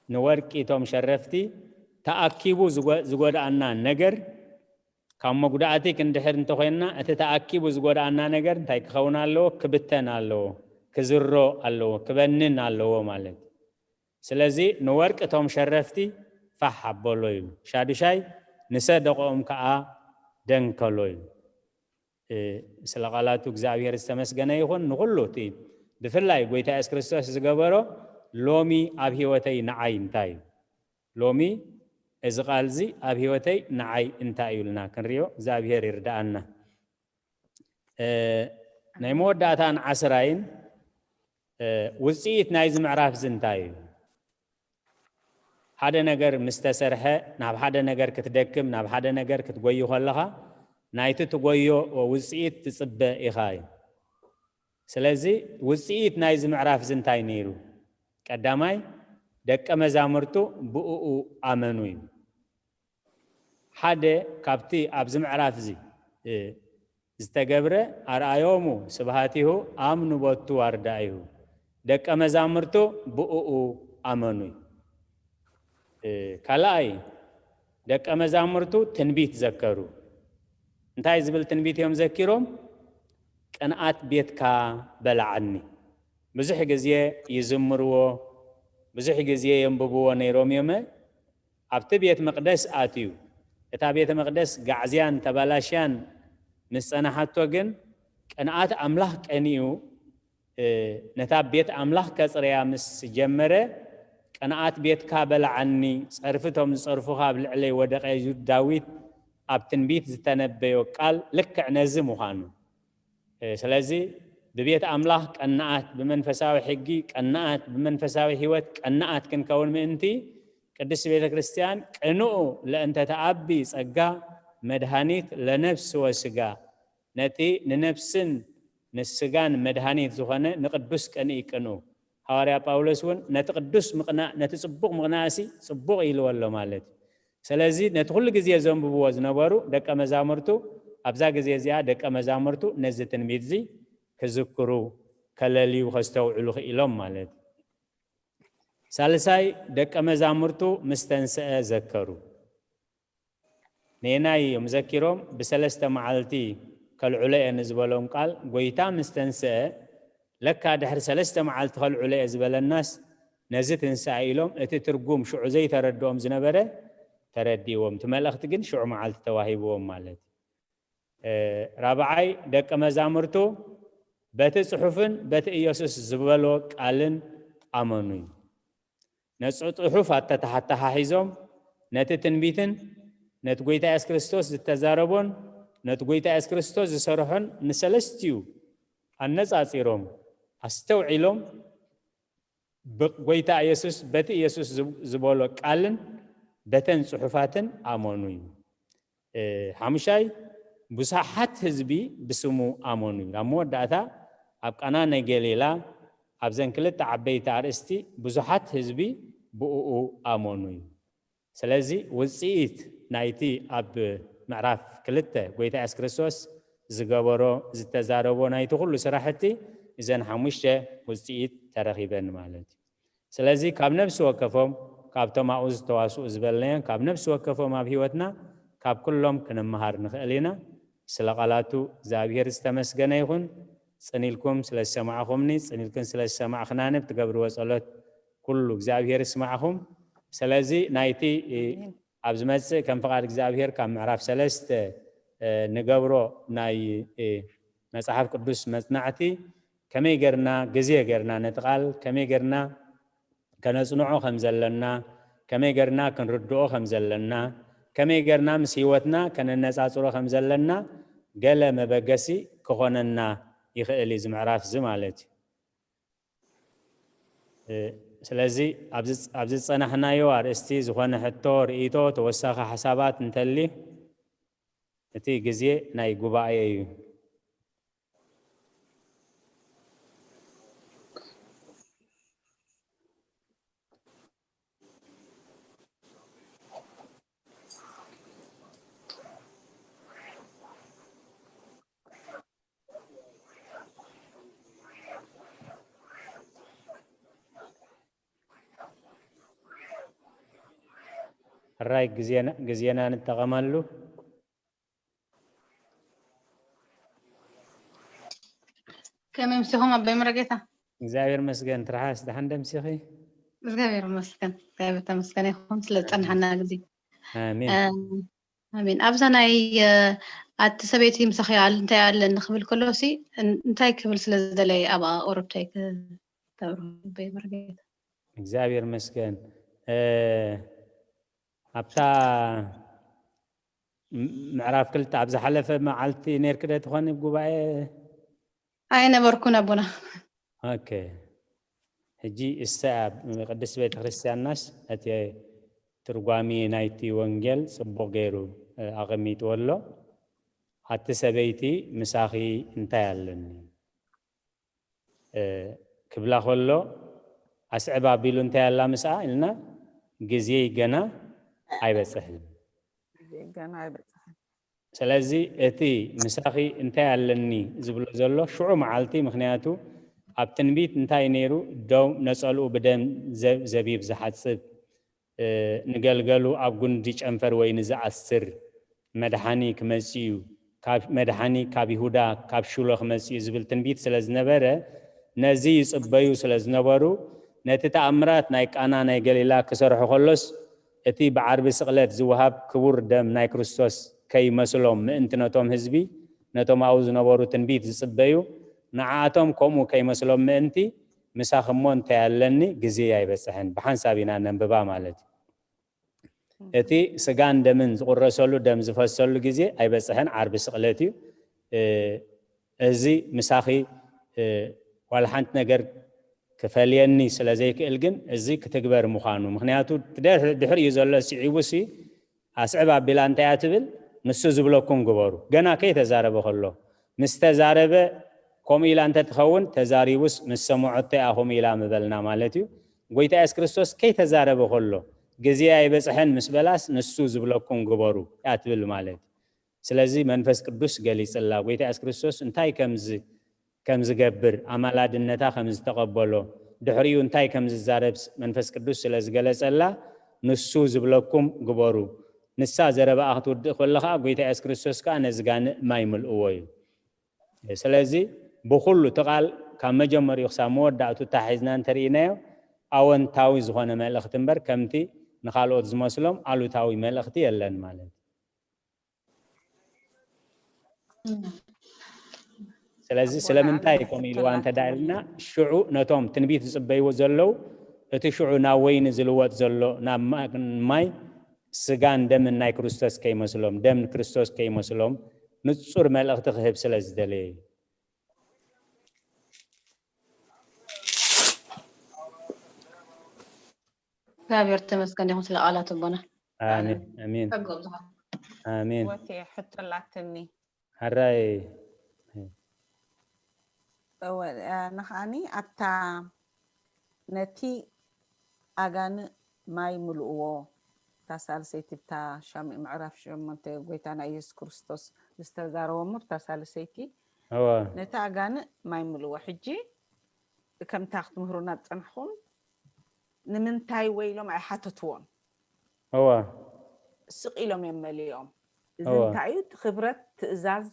ንወርቂ እቶም ሸረፍቲ ተኣኪቡ ዝጎ-፣ ዝጎድኣና ነገር፣ ካብ መጉዳእቲ ክንድሕር እንተኾይንና፣ እቲ ተኣኪቡ ዝጎድኣና ነገር እንታይ ክኸውን ኣለዎ? ክብተን ኣለዎ፣ ክዝሮ ኣለዎ፣ ክበንን ኣለዎ ማለት እዩ። ስለዚ ንወርቂ እቶም ሸረፍቲ ፋሕ ኣበሎ እዩ። ሻዱሻይ፣ ንሰደቕኦም ከኣ ደንከሎ እዩ። እ፣ ስለ ቃላቱ እግዚኣብሔር ዝተመስገነ ይኹን። ንኹሉ እቲ ብፍላይ ጎይታ የሱስ ክርስቶስ ዝገበሮ ሎሚ ኣብ ህይወተይ ንዓይ እንታይ እዩ? ሎሚ እዚ ቃል እዚ ኣብ ህይወተይ ንዓይ እንታይ እዩ ኢልና ክንሪኦ እግዚኣብሔር ይርድኣና። እ፣ ናይ መወዳእታን ዓስራይን ውፅኢት ናይዚ ምዕራፍ እዚ እንታይ እዩ? ሓደ ነገር ምስ ተሰርሐ ናብ ሓደ ነገር ክትደክም፣ ናብ ሓደ ነገር ክትጎይ ከለኻ ናይቲ ትጎዮ ውፅኢት ትፅበ ኢኻ እዩ። ስለዚ ውፅኢት ናይዚ ምዕራፍ እዚ እንታይ ነይሩ? ቀዳማይ፣ ደቀ መዛሙርቱ ብእኡ ኣመኑ እዩ። ሓደ ካብቲ ኣብዚ ምዕራፍ እዚ ዝተገብረ፣ ኣርኣዮሙ ስብሃቲሁ ኣምኑ ቦቱ ዋርዳኢሁ፣ ደቀ መዛሙርቱ ብእኡ ኣመኑ እዩ። ካልኣይ፣ ደቀ መዛሙርቱ ትንቢት ዘከሩ። እንታይ ዝብል ትንቢት እዮም ዘኪሮም? ቅንኣት ቤትካ በላዓኒ። ብዙሕ ግዜ ይዝምርዎ፣ ብዙሕ ግዜ የንብብዎ ነይሮም እዮም። ኣብቲ ቤት መቕደስ ኣትዩ፣ እታ ቤተ መቕደስ ጋዕዝያን ተባላሽያን ምስ ጸናሓቶ ግን፣ ቅንኣት ኣምላኽ ቀኒኡ፣ ነታ ቤት ኣምላኽ ከጽርያ ምስ ጀመረ፣ ቅንኣት ቤትካ በላዓኒ፣ ጸርፊ እቶም ዝጸርፉኻ ኣብ ልዕለይ ወደቐ እዩ። ዳዊት ኣብ ትንቢት ዝተነበዮ ቃል ልክዕ ነዚ ምዃኑ። ስለዚ ብቤት ኣምላኽ ቀናኣት፣ ብመንፈሳዊ ሕጊ ቀናኣት፣ ብመንፈሳዊ ህይወት ቀናኣት ክንከውን ምእንቲ፣ ቅድስት ቤተ ክርስቲያን ቅንኡ ለእንተ ተኣቢ ጸጋ መድኃኒት ለነፍስ ወስጋ፣ ነቲ ንነፍስን ንስጋን መድኃኒት ዝኾነ ንቅዱስ ቅንኢ ቅንኡ። ሃዋርያ ጳውሎስ እውን ነቲ ቅዱስ ምቕናእ፣ ነቲ ጽቡቕ ምቕናእሲ ጽቡቕ ኢልዎ ኣሎ ማለት እዩ። ስለዚ ነቲ ኩሉ ግዜ ዘንብብዎ ዝነበሩ ደቀ መዛሙርቱ፣ ኣብዛ ግዜ እዚኣ ደቀ መዛሙርቱ ነዚ ትንቢት እዚ ክዝክሩ፣ ከለልዩ፣ ከስተውዕሉ ክኢሎም ማለት እዩ። ሳልሳይ፣ ደቀ መዛሙርቱ ምስ ተንስአ ዘከሩ። ነየናይ እዮም ዘኪሮም? ብሰለስተ መዓልቲ ከልዕሎ እየ ንዝበሎም ቃል፣ ጎይታ ምስ ተንስአ፣ ለካ ድሕሪ ሰለስተ መዓልቲ ከልዕሎ እየ ዝበለናስ፣ ነዚ ትንስኣ ኢሎም፣ እቲ ትርጉም ሽዑ ዘይተረድኦም ዝነበረ ተረዲዎም። እቲ መልእኽቲ ግን ሽዑ መዓልቲ ተዋሂብዎም ማለት እዩ። እ፣ ራብዓይ፣ ደቀ መዛሙርቱ በቲ ጽሑፍን በቲ ኢየሱስ ዝበሎ ቃልን ኣመኑ እዩ። ነቲ ጽሑፍ ኣተተሓታሓሒዞም፣ ነቲ ትንቢትን ነቲ ጎይታ የሱስ ክርስቶስ ዝተዛረቦን ነቲ ጎይታ የሱስ ክርስቶስ ዝሰርሖን ንሰለስቲኡ ኣነጻጺሮም፣ ኣስተውዒሎም፣ ብጎይታ ኢየሱስ፣ በቲ ኢየሱስ ዝብ-፣ ዝበሎ ቃልን በተን ጽሑፋትን ኣመኑ እዩ። እ፣ ሓሙሻይ፣ ብዙሓት ህዝቢ ብስሙ ኣመኑ እዩ። ኣብ መወዳእታ፣ ኣብ ቃና ናይ ገሊላ፣ ኣብዘን ክልተ ዓበይቲ ኣርእስቲ ብዙሓት ህዝቢ ብእኡ ኣመኑ እዩ። ስለዚ ውጽኢት ናይቲ ኣብ ምዕራፍ ክልተ ጎይታ የሱስ ክርስቶስ ዝገበሮ፣ ዝተዛረቦ ናይቲ ኩሉ ስራሕቲ፣ እዘን ሓሙሽተ ውጽኢት ተረኺበን ማለት እዩ። ስለዚ ካብ ነፍሲ ወከፎም፣ ካብቶም ኣብኡ ዝተዋስኡ ዝበልናዮም፣ ካብ ነፍሲ ወከፎም ኣብ ህይወትና ካብ ኩሎም ክንመሃር ንኽእል ኢና። ስለ ቃላቱ እግዚኣብሔር ዝተመስገነ ይኹን። ጽን ኢልኩም ስለ ዝሰማዕኹምኒ፣ ጽን ኢልክን ስለ ዝሰማዕኽናኒ፣ ብትገብርዎ ጸሎት ኩሉ እግዚኣብሔር ይስማዕኹም። ስለዚ ናይቲ፣ እ፣ ኣብ ዝመጽእ ከም ፍቓድ እግዚኣብሔር ካብ ምዕራፍ ሰለስተ፣ እ፣ ንገብሮ ናይ፣ እ፣ መጽሓፍ ቅዱስ መጽናዕቲ ከመይ ጌርና ግዜ ጌርና ነቲ ቃል ከመይ ጌርና ከነጽንዖ ከም ዘለና፣ ከመይ ጌርና ክንርድኦ ከም ዘለና፣ ከመይ ጌርና ምስ ህይወትና ከነነጻጽሮ ከም ዘለና ገለ መበገሲ ክኾነና ይኽእል እዩ፣ እዚ ምዕራፍ እዚ ማለት እዩ። እ፣ ስለዚ ኣብዚ፣ ኣብዚ ዝጸናሕናዮ ኣርእስቲ ዝኾነ ሕቶ፣ ርእይቶ፣ ተወሳኺ ሓሳባት እንተልዩ፣ እቲ ግዜ ናይ ጉባኤ እዩ። ሕራይ ግዜና፣ ግዜና ንጠቐመሉ። ከመይ ምሲኹም ኣቦይ መረጌታ? እግዚኣብሔር መስገን። ትርሓስ፣ ደሓን ደምሲኺ? እግዚኣብሔር መስገን። እግዚኣብሔር ተመስገን ይኹን ስለ ዝጸንሓና ግዜ። ኣሜን። እ፣ ኣሜን። ኣብዛ ናይ፣ እ፣ ኣቲ ሰበይቲ ምሳኺ ኣል-፣ እንታይ ኣለኒ ክብል ከሎ ሲ፣ እን-፣ እንታይ ክብል ስለ ዝደለየ ኣብኣ ቁሩብ እንታይ ክተብርሁ ኣቦይ መረጌታ? እግዚኣብሔር መስገን። እ፣ ኣብታ ም-፣ ምዕራፍ ክልተ ኣብ ዝሓለፈ መዓልቲ ነይርኪ ዶ ትኾኒ ጉባኤ? ኣይነበርኩን ኣቦና። ኦኬ። ሕጂ እሳ ቅድስት ቤተ ክርስቲያንናስ እቲ ትርጓሜ ናይቲ ወንጌል ጽቡቕ ገይሩ ኣቐሚጥዎ ኣሎ። ኣቲ ሰበይቲ ምሳኺ እንታይ ኣለኒ ክብላ ከሎ ኣስዕብ ኣቢሉ እንታይ ኣላ ምስኣ ኢልና ግዜይ ገና ኣይበጽሕን። ገና ኣይበጽሕን። ስለዚ እቲ ምሳኺ እንታይ ኣለኒ ዝብሎ ዘሎ ሽዑ መዓልቲ፣ ምክንያቱ ኣብ ትንቢት እንታይ ነይሩ? ደው ነጸልኡ ብደም ዘቢብ ዝሓጽብ፣ ንገልገሉ ኣብ ጉንዲ ጨንፈር ወይኒ ዝኣስር መድሓኒ ክመጽእ እዩ፣ መድሓኒ ካብ ይሁዳ ካብ ሽሎ ክመጽእ እዩ ዝብል ትንቢት ስለ ዝነበረ፣ ነዚ ይጽበዩ ስለ ዝነበሩ፣ ነቲ ተኣምራት ናይ ቃና ናይ ገሊላ ክሰርሑ ከሎስ፣ እቲ ብዓርቢ ስቕለት ዝወሃብ ክቡር ደም ናይ ክርስቶስ ከይመስሎም ምእንቲ ነቶም ህዝቢ፣ ነቶም ኣብኡ ዝነበሩ ትንቢት ዝጽበዩ፣ ንዓኣቶም ከምኡ ከይመስሎም ምእንቲ፣ ምሳኺ እሞ እንታይ ኣለኒ፣ ግዜ ኣይበጽሐን። ብሓንሳብ ኢና ነንብባ ማለት እዩ። እቲ ስጋን ደምን ዝቑረሰሉ፣ ደም ዝፈሰሉ ግዜ ኣይበጽሐን፣ ዓርቢ ስቕለት እዩ። እዚ ምሳኺ ዋላ ሓንቲ ነገር ክፈልየኒ ስለ ዘይክእል ግን እዚ ክትግበር ምዃኑ፣ ምክንያቱ ድሕሪኡ ዘሎ ስዒቡሲ ኣስዕብ ኣቢላ እንታይ እያ ትብል? ንሱ ዝብለኩም ግበሩ። ገና ከይተዛረበ ከሎ፣ ምስ ተዛረበ ከምኡ ኢላ እንተትኸውን ተዛሪቡስ ምስ ሰምዖቶ እያ ከምኡ ኢላ ምበልና ማለት እዩ። ጎይታ የሱስ ክርስቶስ ከይተዛረበ ከሎ፣ ግዜ ኣይበጽሐን ምስ በላስ ንሱ ዝብለኩም ግበሩ እያ ትብል ማለት እዩ። ስለዚ መንፈስ ቅዱስ ገሊጽላ፣ ጎይታ የሱስ ክርስቶስ እንታይ ከም ከም ዝገብር፣ ኣማላድነታ ከም ዝተቐበሎ፣ ድሕሪኡ እንታይ ከም ዝዛረብ መንፈስ ቅዱስ ስለ ዝገለጸላ፣ ንሱ ዝብለኩም ግበሩ። ንሳ ዘረባኣ ክትውድእ ከሎ ኸዓ፣ ጎይታ የሱስ ክርስቶስ ከኣ ነዚ ጋንእ ማይ ምልእዎ እዩ። ስለዚ ብኹሉ እቲ ቃል ካብ መጀመሪኡ ክሳብ መወዳእቱ ታሒዝና እንተርኢናዮ፣ ኣወንታዊ ዝኾነ መልእኽቲ እምበር ከምቲ ንኻልኦት ዝመስሎም ኣሉታዊ መልእኽቲ የለን ማለት እዩ። ስለዚ ስለምንታይ ከምኡ ኢልዋ እንተ ደኣ ኢልና፣ ሽዑ ነቶም ትንቢት ዝጽበይዎ ዘለዉ፣ እቲ ሽዑ ናብ ወይኒ ዝልወጥ ዘሎ ናብ ማይ ስጋን ደምን ናይ ክርስቶስ ከይመስሎም፣ ደም ክርስቶስ ከይመስሎም ንጹር መልእኽቲ ክህብ ስለ ዝደለየ እዩ። እግዚኣብሔር ተመስገን ይኹን ስለ ቃላት ኣቦና። ኣሜን ኣሜን ጸጋ ይብዝሓልካ። ኣሜን። ወቴ ሕቶ ኣላትኒ። ሕራይ እወ፣ እ፣ ንኸኣኒ ኣብታ ነቲ ኣጋንእ ማይ ምልእዎ፣ እታ ሳልሰይቲ፣ ብታ ሻም-፣ ምዕራፍ ሸሞንተ ጎይታና ኢየሱስ ክርስቶስ ዝተዛረቦ እሞ፣ ብታ ሳልሰይቲ እወ ነቲ ኣጋንእ ማይ ምልእዎ። ሕጂ ከምታ ክትምህሩና ዝጸናሕኩም፣ ንምንታይ ወይ ኢሎም ኣይሓተትዎን። እወ ስቕ ኢሎም እዮም መሊኦም። እዚ እወ። እንታይ እዩ? እቲ ክብረት ትእዛዝ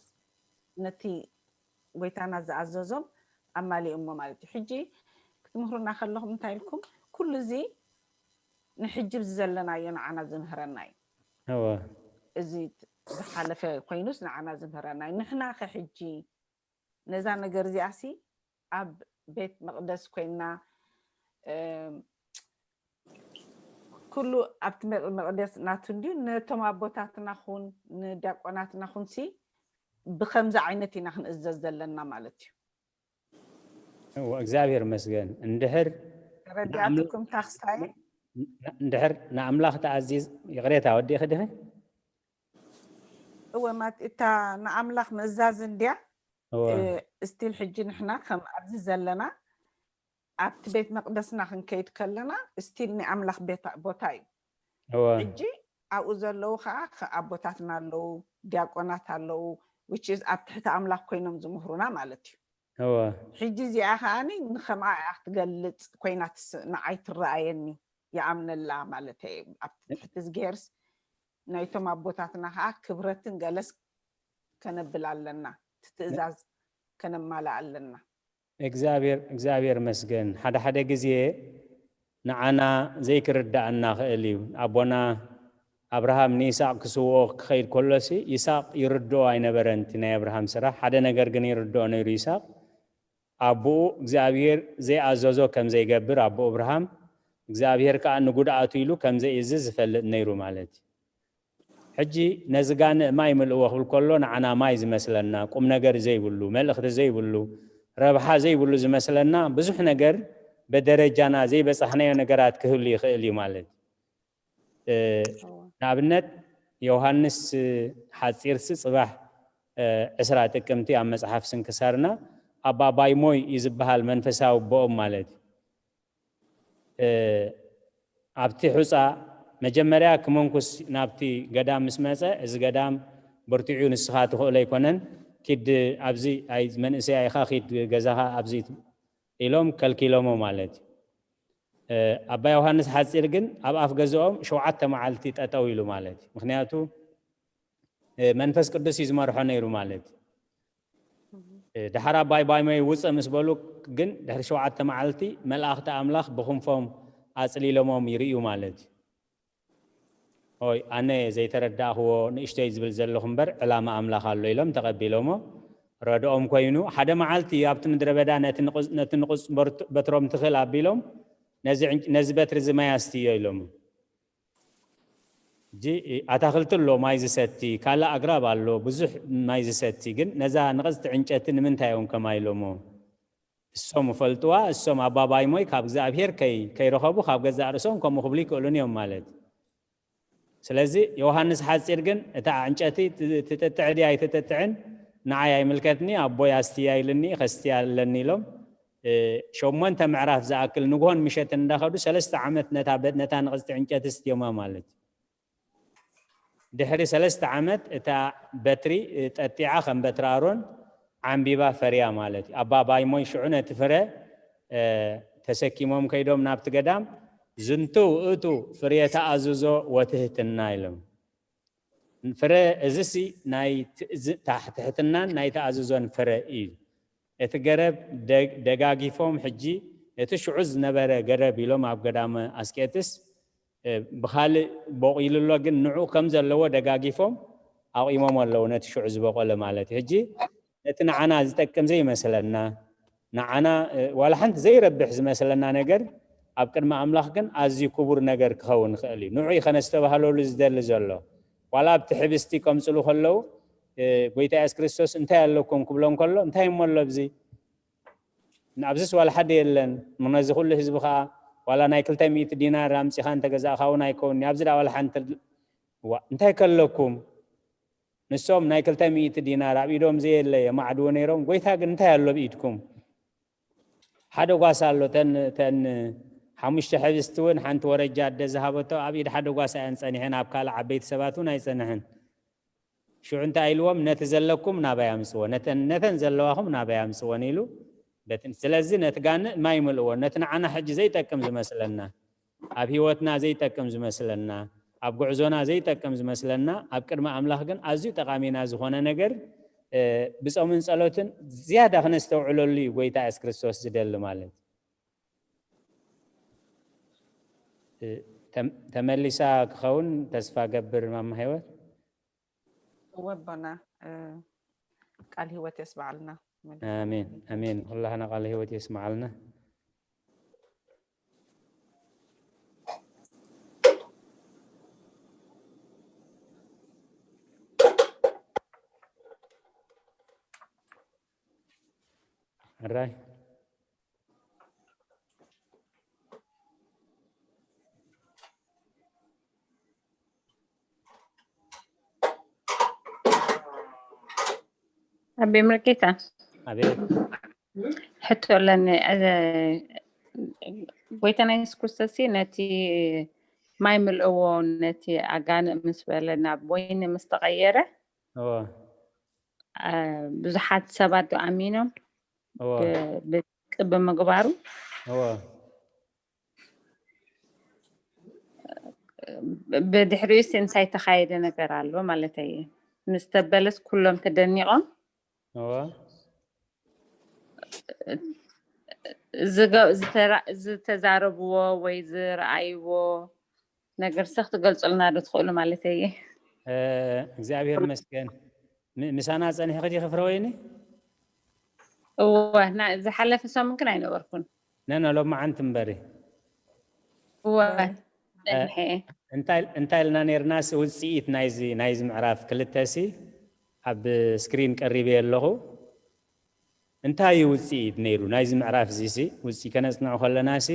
ነቲ ጎይታና ዝኣዘዞም ኣማሊኦሞ ማለት እዩ። ሕጂ ክትምህሩና ከለኹም እንታይ ኢልኩም? ኩሉ እዚ ንሕጂ ኣብዚ ዘለናዮ ንዓና ዝምህረና እዩ። እወ እዚ ዝሓለፈ ኮይኑስ ንዓና ዝምህረና እዩ። ንሕና ከ ሕጂ ነዛ ነገር እዚኣሲ ኣብ ቤት መቕደስ ኮይንና፣ እም፣ ኩሉ ኣብቲ መ-፣ መቕደስ ናቱ እንድዩ፣ ነቶም ኣቦታትና ኹን ንዲያቆናትና ኹንሲ ብኸምዚ ዓይነት ኢና ክንእዘዝ ዘለና ማለት እዩ። እወ፣ እግዚኣብሔር ይመስገን። እንድሕር ተረዲኣትኩም ታኽስታይ? እንድሕር ንኣምላኽ ተኣዚዝ፣ ይቕሬታ፣ ወዲእኺ ዲኺ? እወ፣ ማለት እታ ንኣምላኽ ምእዛዝ እንድያ። እወ እ፣ እስቲል ሕጂ ንሕና ከም ኣብዚ ዘለና ኣብቲ ቤት መቕደስና ክንከይድ ከለና እስቲል ናይ ኣምላኽ ቤታ-፣ ቦታ እዩ። እወ ሕጂ ኣብኡ ዘለዉ ከዓ ከ-፣ ኣቦታትና ኣለዉ፣ ዲያቆናት ኣለዉ፣ which is ኣብ ትሕቲ ኣምላኽ ኮይኖም ዝምህሩና ማለት እዩ። እወ ሕጂ እዚኣ ከዓኒ ንኸምኣ እያ ክትገልጽ ኮይና ትስ-፣ ንዓይ ትረኣየኒ፣ ይኣምነላ ማለት እየ። ኣብቲ ትሕቲ እዝግሄርስ ናይቶም ኣቦታትና ከዓ ክብረትን ገለስ ከነብል ኣለና፣ እቲ ትእዛዝ ከነማልእ ኣለና። እግዚኣብሔር እግዚኣብሔር መስገን። ሓደ ሓደ ግዜ ንዓና ዘይክርዳኣና ክእል እዩ። ኣቦና ኣብርሃም ንይስሐቅ ክስውኦ ክኸይድ ከሎሲ ይስሐቅ ይርድኦ ኣይነበረን እቲ ናይ ኣብርሃም ስራሕ። ሓደ ነገር ግን ይርድኦ ነይሩ ይስሐቅ። ኣቦኡ እግዚኣብሔር ዘይኣዘዞ ከም ዘይገብር ኣቦ ኣብርሃም እግዚኣብሔር ከዓ ንጉድኣቱ ኢሉ ከም ዘይእዝዝ ዝፈልጥ ነይሩ ማለት እዩ። ሕጂ ነዚ ጋንእ ማይ ምልእዎ ክብል ከሎ ንዓና ማይ ዝመስለና፣ ቁም ነገር ዘይብሉ፣ መልእኽቲ ዘይብሉ፣ ረብሓ ዘይብሉ ዝመስለና ብዙሕ ነገር በደረጃና ዘይበጻሕናዮ ነገራት ክህሉ ይኽእል እዩ ማለት እዩ። እ፣ እዎ። ንኣብነት ዮሃንስ ሓጺርሲ ጽባሕ፣ እ፣ ዕስራ ጥቅምቲ ኣብ መጽሓፍ ስንክሳርና ኣባ ባይሞይ እዩ ዝበሃል መንፈሳዊ ኣቦኦም ማለት እዩ። እ፣ ኣብቲ ሑጻ መጀመርያ ክመንኩስ ናብቲ ገዳም ምስ መጸ፣ እዚ ገዳም ብርቲዑ ንስኻ ትኽእሎ ኣይኮነን፣ ኪድ ኣብዚ ኣይ መንእሰይ ኢኻ፣ ኪድ ገዛኻ ኣብዚ ኢሎም ከልኪሎሞ ማለት እዩ። እ፣ ኣባ ዮሃንስ ሓጺር ግን ኣብ ኣፍ ገዝኦም ሸውዓተ መዓልቲ ጠጠው ኢሉ ማለት እዩ። ምኽንያቱ፣ እ፣ መንፈስ ቅዱስ እዩ ዝመርሖ ነይሩ ማለት እዩ። እ፣ ድሓር ኣባይ ባይሞይ ውጸ ምስ በሉ ግን ድሕሪ ሸውዓተ መዓልቲ መላእኽቲ ኣምላኽ ብክንፎም ኣጽሊሎሞም ይርእዩ ማለት እዩ። ኦይ፣ ኣነ ዘይተረዳእኽዎ ንእሽተይ ዝብል ዘለኹ እምበር ዕላማ ኣምላኽ ኣሎ ኢሎም ተቐቢሎሞ። ረድኦም ኮይኑ ሓደ መዓልቲ ኣብቲ ምድረ በዳ ነቲ ንቕጽ-፣ ነቲ ንቕጽ በርት-፣ በትሮም ትኽል ኣቢሎም ነዚ ዕንጭ-፣ ነዚ በትሪ እዚ ማይ ኣስትዮ ኢሎም። እጂ ኣታኽልቲ ኣሎ ማይ ዝሰቲ፣ ካልእ ኣግራብ ኣሎ ብዙሕ ማይ ዝሰቲ፣ ግን ነዛ ንቕጽቲ ዕንጨቲ ንምንታይ እዮም ከማይ ኢሎሞ? እሶም ይፈልጥዋ፣ እሶም ኣባ ባይሞይ ካብ እግዚኣብሔር ከይ-፣ ከይረኸቡ ካብ ገዛእ ርእሶም ከምኡ ክብሉ ይክእሉን እዮም ማለት። ስለዚ ዮሃንስ ሓጺር ግን እታ ዕንጨቲ ት-፣ ትጥጥዕ ድያ ኣይትጥጥዕን ንዓይ ኣይምልከትኒ፣ ኣቦይ ኣስትያ ኢልኒ፣ ከስትያ ኣለኒ ኢሎም፣ እ፣ ሸሞንተ ምዕራፍ ዝኣክል ንግሆን ምሸትን እንዳኸዱ ሰለስተ ዓመት ነታ በ-፣ ነታ ንቕጽቲ ዕንጨቲ ስትዮማ ማለት እዩ። ድሕሪ ሰለስተ ዓመት እታ በትሪ፣ እ፣ ጠጢዓ ከም በትሪ ኣሮን ዓምቢባ ፈርያ ማለት እዩ። ኣባ ባይሞይ ሽዑ ነቲ ፍረ፣ እ፣ ተሰኪሞም ከይዶም ናብቲ ገዳም፣ "ዝንቱ ውእቱ ፍሬ ተኣዝዞ ወትህትና" ኢሎም። ፍረ እዚሲ ናይ ትእዝ-፣ ታሕ-፣ ትሕትናን ናይ ተኣዝዞን ፍረ እዩ። እቲ ገረብ ደግ-፣ ደጋጊፎም ሕጂ እቲ ሽዑ ዝነበረ ገረብ ኢሎም ኣብ ገዳመ ኣስቄጥስ፣ እ፣ ብኻልእ ቦቒሉ ኣሎ፣ ግን ንዑ ከም ዘለዎ ደጋጊፎም ኣቑሞም ኣለዉ፣ ነቲ ሽዑ ዝበቆለ ማለት እዩ። ሕጂ ነቲ ንዓና ዝጠቅም ዘይመስለና፣ ንዓና፣ እ፣ ዋላ ሓንቲ ዘይረብሕ ዝመስለና ነገር ኣብ ቅድሚ ኣምላኽ ግን ኣዝዩ ክቡር ነገር ክኸውን ይኽእል እዩ። ንዑ እዩ ከነስተባህለሉ ዝደሊ ዘሎ። ዋላ ኣብቲ ሕብስቲ ከምጽሉ ከለዉ፣ እ፣ ጎይታ የሱስ ክርስቶስ እንታይ ኣለኩም ክብሎም ከሎ፣ እንታይ እሞ ኣሎ ኣብዚ? ኣብዚስ ዋላ ሓደ የለን። ነዚ ኩሉ ህዝቢ ኸኣ ዋላ ናይ ክልተ ሚእቲ ዲናር ኣምጺኻ እንተገዛእኻ እውን ኣይከውንኒ። ኣብዚ ደኣ ዋላ ሓንቲ ዋ፣ እንታይ ከለኩም? ንሶም ናይ ክልተ ሚእቲ ዲናር ኣብ ኢዶም ዘየለ የማዕድዎ ነይሮም። ጎይታ ግን እንታይ ኣሎ ኣብ ኢድኩም? ሓደ ጓሳ ኣሎ። ተን፣ ተን ሓሙሽተ ሕብስቲ እውን ሓንቲ ወረጃ ኣደ ዝሃበቶ ኣብ ኢድ ሓደ ጓሳ እየን ጸኒሐን፣ ኣብ ካልእ ዓበይቲ ሰባት እውን ኣይጸንሐን። ሽዑ እንታይ ኢልዎም? "ነቲ ዘለኩም ናባይ ኣምጽዎ፣ ነተን፣ ነተን ዘለዋኹም ናባይ ኣምጽወን" ኢሉ። በትን-፣ ስለዚ ነቲ ጋንእ ማይ ምልእዎ፣ ነቲ ንዓና ሕጂ ዘይጠቅም ዝመስለና፣ ኣብ ህይወትና ዘይጠቅም ዝመስለና፣ ኣብ ጉዕዞና ዘይጠቅም ዝመስለና፣ ኣብ ቅድሚ ኣምላኽ ግን ኣዝዩ ጠቓሚና ዝኾነ ነገር፣ እ፣ ብጾምን ጸሎትን ዝያዳ ክነስተውዕለሉ እዩ ጎይታ የሱስ ክርስቶስ ዝደሊ ማለት። እ፣ ተም-፣ ተመሊሳ ክኸውን ተስፋ ገብር ማማ ህይወት። እወ ኣቦና፣ እ፣ ቃል ህይወት የስምዓልና። ኣሜን፣ ኣሜን። ኩላህና ቃል ህይወት የስምዓልና። ሕራይ። ኣቤ ምርጌታ። ኣቤት። ሕቶ ኣለኒ። እ፣ ጎይታና የሱስ ክርስቶስ ነቲ ማይ ምልእዎ፣ ነቲ ኣጋንእ ምስ በለ ናብ ወይኒ ምስ ተቐየረ፣ እወ። እ፣ ብዙሓት ሰባት ዶ ኣሚኖም? እወ። ብ-፣ ብቅ-፣ ብምግባሩ? እወ። ብድሕሪኡስ እንታይ ተኻየደ ነገር ኣሎ ማለተይ እየ። ምስ ተበለስ ኩሎም ተደኒቖም? እወ። ዝገ-፣ ዝተራ-፣ ዝተዛረብዎ ወይ ዝረኣይዎ ነገር ሰ ክትገልጹልና ዶ ትኽእሉ ማለተይ እየ? እ፣ እግዚኣብሔር ይመስገን። ም-፣ ምሳና ጸኒሕኺ ዲኺ ፍረ ወይኒ? እወ፣ ና-፣ ዝሓለፈ ሰሙን ግን ኣይነበርኩን። ነነ፣ ሎማዓንቲ እምበሪ። እወ፣ እ፣ ጸኒሐ እየ። እንታይ፣ እንታይ ኢልና ነይርናሲ ውጽኢት ናይዚ፣ ናይዚ ምዕራፍ ክልተሲ ኣብ ስክሪን ቀሪበ ኣለኹ። እንታይ እዩ ውፅኢት ነይሩ ናይዚ ምዕራፍ እዚ ሲ? ውፅኢ ከነፅንዖ ከለና ሲ፣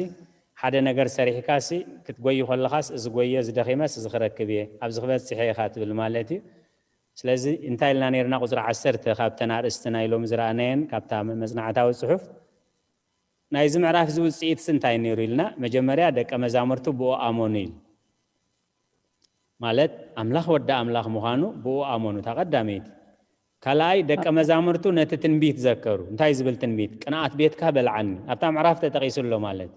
ሓደ ነገር ሰሪሕካ ሲ ክትጎይ ከለኻስ እዚ ጎየ፣ እዚ ደኺመስ እዚ ክረክብ እየ፣ ኣብዚ ክበፅሕ እየ ኢኻ ትብል ማለት እዩ። ስለዚ እንታይ ኢልና ነይርና? ቁፅሪ ዓሰርተ ካብተን ኣርእስትና ኢሎም ዝረኣናየን ካብታ መፅናዕታዊ ፅሑፍ ናይዚ ምዕራፍ እዚ ውፅኢት ሲ እንታይ ነይሩ ኢልና፣ መጀመርያ ደቀ መዛሙርቱ ብኡ ኣመኑ ኢሉ። ማለት ኣምላኽ ወዲ ኣምላኽ ምዃኑ ብኡ ኣመኑ፣ እታ ቀዳመይቲ። ካልኣይ ደቀ መዛሙርቱ ነቲ ትንቢት ዘከሩ። እንታይ ዝብል ትንቢት? ቅንኣት ቤትካ በልዓኒ። ኣብታ ምዕራፍ ተጠቒሱ ኣሎ ማለት።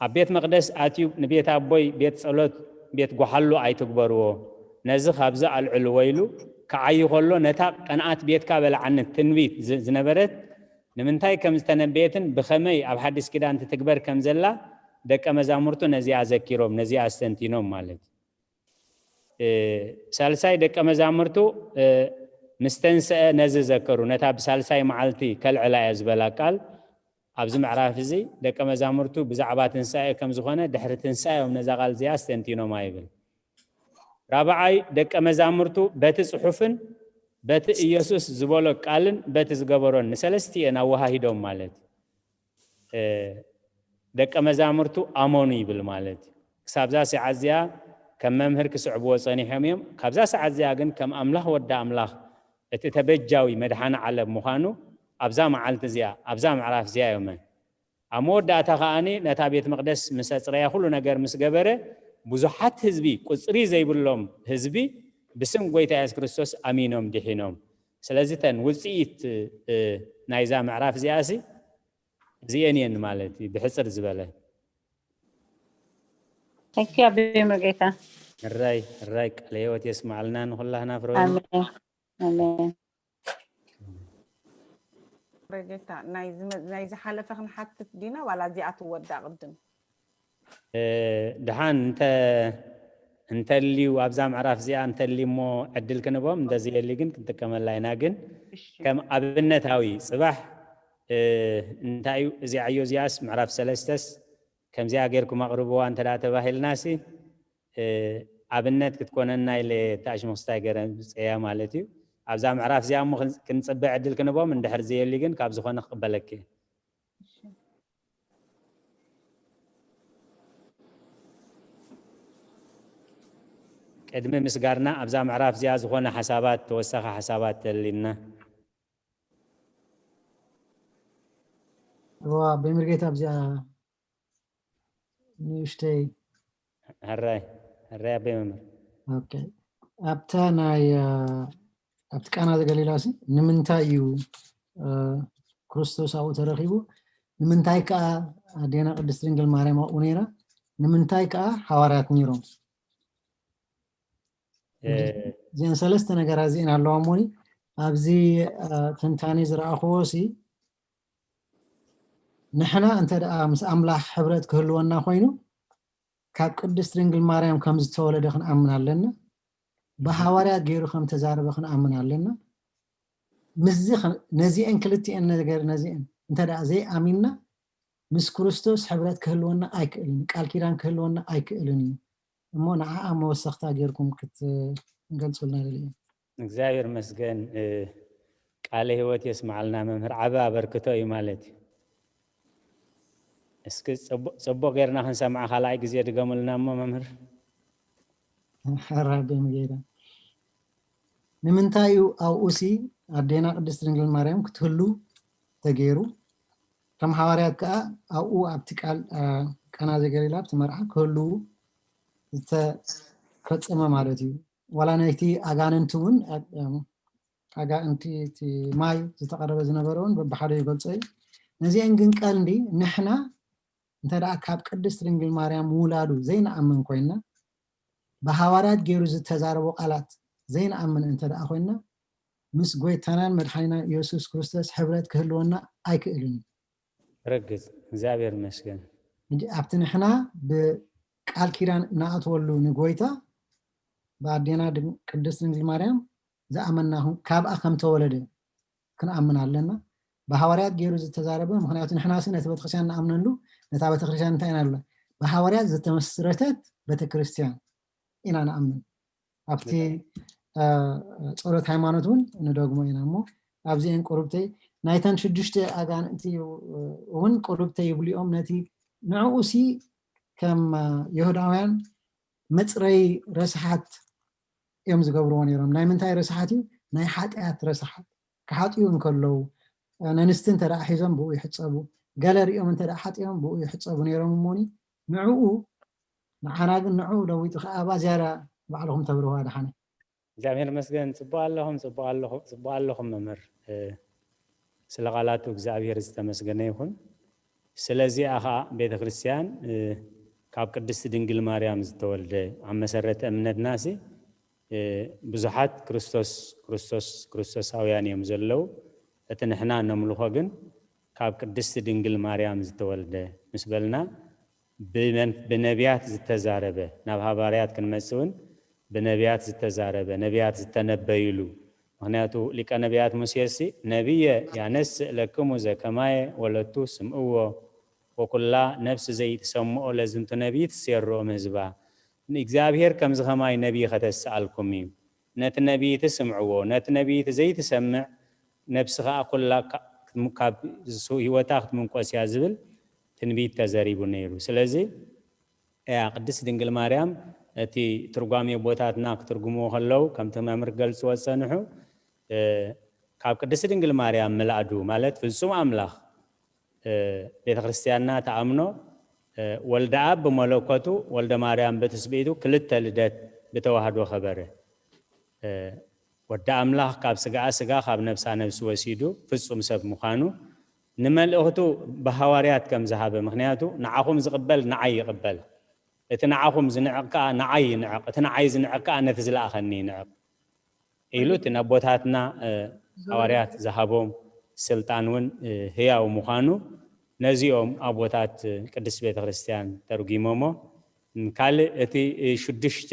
ኣብ ቤት መቕደስ ኣትዩ ንቤት ኣቦይ ቤት ጸሎት፣ ቤት ጓሓሉ ኣይትግበርዎ፣ ነዚ ካብዚ ኣልዕልዎ ኢሉ ክዓዪ ከሎ፣ ነታ ቅንኣት ቤትካ በልዓኒ ትንቢት ዝ-፣ ዝነበረት ንምንታይ ከም ዝተነበየትን ብኸመይ ኣብ ሓዲስ ኪዳን ትትግበር ከም ዘላ ደቀ መዛሙርቱ ነዚኣ ዘኪሮም፣ ነዚኣ ኣስተንቲኖም ማለት እዩ። እ፣ ሳልሳይ ደቀ መዛሙርቱ፣ እ፣ ምስ ተንስአ ነዚ ዘከሩ፣ ነታ ብሳልሳይ መዓልቲ ከልዕላ እየ ዝበላ ቃል፣ ኣብዚ ምዕራፍ እዚ ደቀ መዛሙርቱ ብዛዕባ ትንሳኤ ከም ዝኾነ ድሕሪ ትንሳኤ እዮም ነዛ ቃል እዚኣ ኣስተንቲኖማ ይብል። ራብዓይ ደቀ መዛሙርቱ በቲ ጽሑፍን በቲ ኢየሱስ ዝበሎ ቃልን በቲ ዝገበሮን ንሰለስቲኤን ኣወሃሂዶም ማለት እዩ። እ፣ ደቀ መዛሙርቱ ኣመኑ ይብል ማለት እዩ። ክሳብዛ ሰዓት እዚኣ ከም መምህር ክስዕብዎ ጸኒሖም እዮም። ካብዛ ሰዓት እዚኣ ግን ከም ኣምላኽ ወዲ ኣምላኽ እቲ ተበጃዊ መድሓኒ ዓለም ምዃኑ ኣብዛ መዓልቲ እዚኣ፣ ኣብዛ ምዕራፍ እዚኣ እዮም። ኣብ መወዳእታ ከኣኒ ነታ ቤት መቕደስ ምስ ኣጽረያ፣ ኩሉ ነገር ምስ ገበረ፣ ብዙሓት ህዝቢ፣ ቁጽሪ ዘይብሎም ህዝቢ ብስም ጎይታ የሱስ ክርስቶስ ኣሚኖም ድሒኖም። ስለዚ እተን ውጽኢት፣ እ፣ ናይዛ ምዕራፍ እዚኣሲ እዚኤን እየን ማለት እዩ፣ ብሕጽር ዝበለ። Thank you ኣቦይ መርጌታ። ሕራይ፣ ሕራይ፣ ቃለ ህይወት የስማዕልና ንኹላህና ፍረወይ። ኣሜን። ኣሜን። መርጌታ፣ ናይ ዝመ-፣ ናይ ዝሓለፈ ክንሓትት ዲና ዋላ እዚኣ ትወዳእ ቅድም? እ፣ ድሓን እንተ፣ እንተልዩ ኣብዛ ምዕራፍ እዚኣ እንተልዩ እሞ ዕድል ክንቦም፣ እንተዘየልዩ ግን ክንጥቀመላ ኢና። ግን እሺ። ከም ኣብነታዊ ጽባሕ፣ እ፣ እንታይ እዩ እዚ ዓዮ እዚኣስ ምዕራፍ ሰለስተስ ከምዚኣ ጌርኩም ኣቕርብዋ እንተ ደኣ ተባሂልናሲ፣ እ፣ ኣብነት ክትኮነና ኢለ ተኣሽሙኽስታይ ገይረ ምጽእያ ማለት እዩ። ኣብዛ ምዕራፍ እዚኣ እሞ ክን-፣ ክንጽበ ዕድል ክንቦም፣ እንድሕር ዘየልዩ ግን ካብ ዝኾነ ክቕበለኪ እየ። ቅድሚ ምስጋርና ኣብዛ ምዕራፍ እዚኣ ዝኾነ ሓሳባት፣ ተወሳኺ ሓሳባት ተልዩና። እዋ፣ ኣቦይ መርጌታ ኣብዚኣ ንእሽተይ። ሕራይ፣ ሕራይ ኣቦይ መምህር። ኦኬ። ኣብታ ናይ፣ አ፣ ኣብቲ ቃና ዘገሊላ ሲ ንምንታይ እዩ፣ አ፣ ክርስቶስ ኣብኡ ተረኺቡ? ንምንታይ ከኣ ኣዴና ቅድስት ድንግል ማርያም ኣብኡ ነይራ? ንምንታይ ከኣ ሃዋርያት ነይሮም? እ፣ እዚአን ሰለስተ ነገራት እዚአን ኣለዋ እሞኒ፣ ኣብዚ፣ አ፣ ትንታኔ ዝረኣኽዎ ሲ ንሕና እንተ ደኣ ምስ ኣምላኽ ሕብረት ክህልወና ኮይኑ፣ ካብ ቅድስት ድንግል ማርያም ከም ዝተወለደ ክንኣምን ኣለና። ብሃዋርያት ገይሩ ከም ተዛረበ ክንኣምን ኣለና። ምስዚ ኸ-፣ ነዚአን ክልቲአን ነገር ነዚአን እንተ ደኣ ዘይኣሚንና፣ ምስ ክርስቶስ ሕብረት ክህልወና ኣይክእልን፣ ቃል ኪዳን ክህልወና ኣይክእልን እዩ። እሞ ንዓኣ መወሰኽታ ጌርኩም ክትገልጹልና ደልየ። እግዚኣብሔር መስገን፣ እ፣ ቃለ ህይወት የስማዓልና መምህር፣ ዓቢ ኣበርክቶ እዩ ማለት እዩ። እስኪ ጽቡቕ፣ ጽቡቕ ጌርና ክንሰምዓ ካልኣይ ግዜ ድገሙልና እሞ መምህር። ሕራይ ኣቦይ መርጌታ። ንምንታይ እዩ ኣብኡ ሲ ኣዴና ቅድስት ድንግል ማርያም ክትህሉ ተገይሩ? ከም ሃዋርያት ከኣ ኣብኡ ኣብቲ ቃል፣ አ፣ ቃና ዘገሊላ ኣብቲ መርዓ ክህልዉ ዝተፈጸመ ማለት እዩ። ዋላ ናይቲ ኣጋንንቲ እውን፣ አ፣ ኣጋንንቲ እቲ ማይ ዝተቐረበ ዝነበረ እውን በብሓደ ይገልጾ እዩ። ነዚአን ግን ቀንዲ ንሕና እንተ ደኣ ካብ ቅድስት ድንግል ማርያም ውላዱ ዘይንኣምን ኮይንና፣ ብሃዋርያት ገይሩ ዝተዛረቦ ቃላት ዘይንኣምን እንተ ደኣ ኮይንና፣ ምስ ጎይታናን መድሓኒናን ኢየሱስ ክርስቶስ ሕብረት ክህልወና ኣይክእልን እዩ። ርግጽ፣ እግዚኣብሔር ይመስገን። እንጂ ኣብቲ ንሕና ብቃል ኪዳን ንኣትወሉ ንጎይታ ብኣዴና ድን-፣ ቅድስት ድንግል ማርያም ዝኣመንና፣ ካብኣ ከም ተወለደ ክንኣምን ኣለና። ብሃዋርያት ገይሩ ዝተዛረበ፣ ምኽንያቱ ንሕና ሲ ነቲ ቤተክርስትያን ንኣምነሉ፣ ነታ ቤተክርስትያን እንታይ ኢና ንብላ? ብሃዋርያት ዝተመስረተት ቤተክርስትያን ኢና ንኣምን። ኣብቲ፣ እ፣ ጸሎት ሃይማኖት እውን ንደግሞ ኢና። እሞ ኣብዚአን ቁሩብተይ ናይተን ሽዱሽተ ኣጋንንቲ እውን ቁልብተ ይብልኦም። ነቲ ንዕኡ ሲ ከም ይሁዳውያን መፅረይ ረስሓት እዮም ዝገብርዎ ነይሮም። ናይ ምንታይ ረስሓት እዩ? ናይ ሓጢኣት ረስሓት። ክሓጥኡ እንከለዉ ነንስቲ እንተ ሒዞም ብኡ ይሕፀቡ፣ ገለ ሪኦም እንተ ሓጢኦም ብኡ ይሕፀቡ ነይሮም። እሞኒ ንዕኡ ንዓና ግን ንዕኡ ለዊጡ ከዓ ኣባ ዝያዳ ባዕልኹም ተብርዋ ደሓነ። እግዚኣብሔር መስገን። ፅቡቅ ኣለኹም፣ ፅቡቅ ኣለኹም መምህር። ስለ ቃላቱ እግዚኣብሔር ዝተመስገነ ይኹን። ስለዚኣ ከዓ ቤተ ክርስቲያን ካብ ቅድስቲ ድንግል ማርያም ዝተወልደ ኣብ መሰረተ እምነትናሲ ብዙሓት ክርስቶስ ክርስቶስ ክርስቶሳውያን እዮም ዘለዉ። እቲ ንሕና ነምልኾ ግን ካብ ቅድስቲ ድንግል ማርያም ዝተወልደ ምስ በልና ብነቢያት ዝተዛረበ፣ ናብ ሃባርያት ክንመጽእ እውን ብነቢያት ዝተዛረበ፣ ነቢያት ዝተነበይሉ። ምክንያቱ ሊቀ ነቢያት ሙሴሲ ነቢየ ያነስእ ለክሙ ዘከማየ ወለቱ ስምእዎ ወኩላ ነፍስ ዘይትሰምኦ ለዝንቱ ነቢይ ትሴርኦ ምህዝባ። ንእግዚኣብሔር ከምዚ ከማይ ነቢይ ከተስኣልኩም እዩ። ነቲ ነቢይቲ ስምዕዎ፣ ነቲ ነቢይቲ ዘይትሰምዕ ነብሲ ከዓ ኩላ ካብ ህይወታ ክትምንቆስ እያ ዝብል ትንቢት ተዘሪቡ ነይሩ። ስለዚ እያ ቅድስት ድንግል ማርያም እቲ ትርጓሜ ቦታትና ክትርጉምዎ ከለዉ ከምቲ መምህር ክገልጽዎ ዝጸንሑ ካብ ቅድስት ድንግል ማርያም ምልኣዱ ማለት ፍጹም ኣምላኽ ቤተክርስትያንና ተኣምኖ ወልደ ኣብ ብመለኮቱ ወልደ ማርያም ብትስብእቱ ክልተ ልደት ብተዋህዶ ከበረ። ወዲ ኣምላኽ ካብ ስጋኣ ስጋ ካብ ነብሳ ነብሲ ወሲዱ ፍጹም ሰብ ምዃኑ ንመልእኽቱ ብሃዋርያት ከም ዝሃበ፣ ምኽንያቱ ንዓኹም ዝቕበል ንዓይ ይቕበል፣ እቲ ንዓኹም ዝንዕቕ ከኣ ንዓይ ይንዕቕ፣ እቲ ንዓይ ዝንዕቕ ከኣ ነቲ ዝለኣኸኒ ይንዕቕ ኢሉ እቲ ነቦታትና ሃዋርያት ዝሃቦም ስልጣን እውን ህያው ምዃኑ ነዚኦም ኣቦታት ቅድስት ቤተክርስትያን ተርጒሞሞ። ካልእ እቲ ሽዱሽተ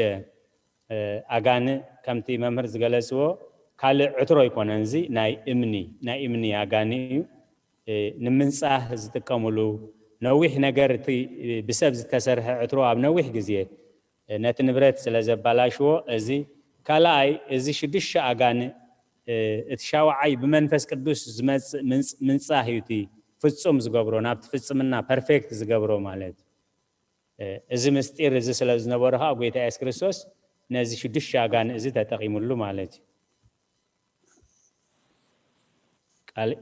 ኣጋንእ ከምቲ መምህር ዝገለጽዎ ካልእ ዕትሮ ኣይኮነን። እዚ ናይ እምኒ ናይ እምኒ ኣጋንእ እዩ። ንምንጻህ ዝጥቀምሉ ነዊሕ ነገር እቲ ብሰብ ዝተሰርሐ ዕትሮ ኣብ ነዊሕ ግዜ ነቲ ንብረት ስለ ዘባላሽዎ እዚ ካልኣይ እዚ ሽዱሽተ ኣጋንእ እቲ ሻውዓይ ብመንፈስ ቅዱስ ዝመጽእ ምንጻህ እዩ እቲ ፍጹም ዝገብሮ ናብቲ ፍጽምና ፐርፌክት ዝገብሮ ማለት እዩ። እዚ ምስጢር እዚ ስለ ዝነበሮ ከዓ ጎይታ የሱስ ክርስቶስ ነዚ ሽዱሽተ ኣጋንእ እዚ ተጠቂምሉ ማለት እዩ።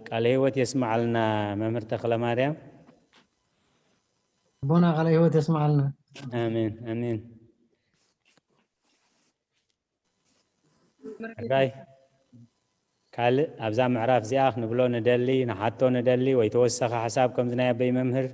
ቃለ ህይወት የስማዓልና መምህር ተክለ ማርያም። ኣቦና ቃለ ህይወት የስማዓልና። ኣሜን ኣሜን። ሕራይ ካልእ ኣብዛ ምዕራፍ እዚኣ ክንብሎ ንደሊ ንሓቶ ንደሊ ወይ ተወሳኺ ሓሳብ ከምዚ ናይ ኣበይ መምህር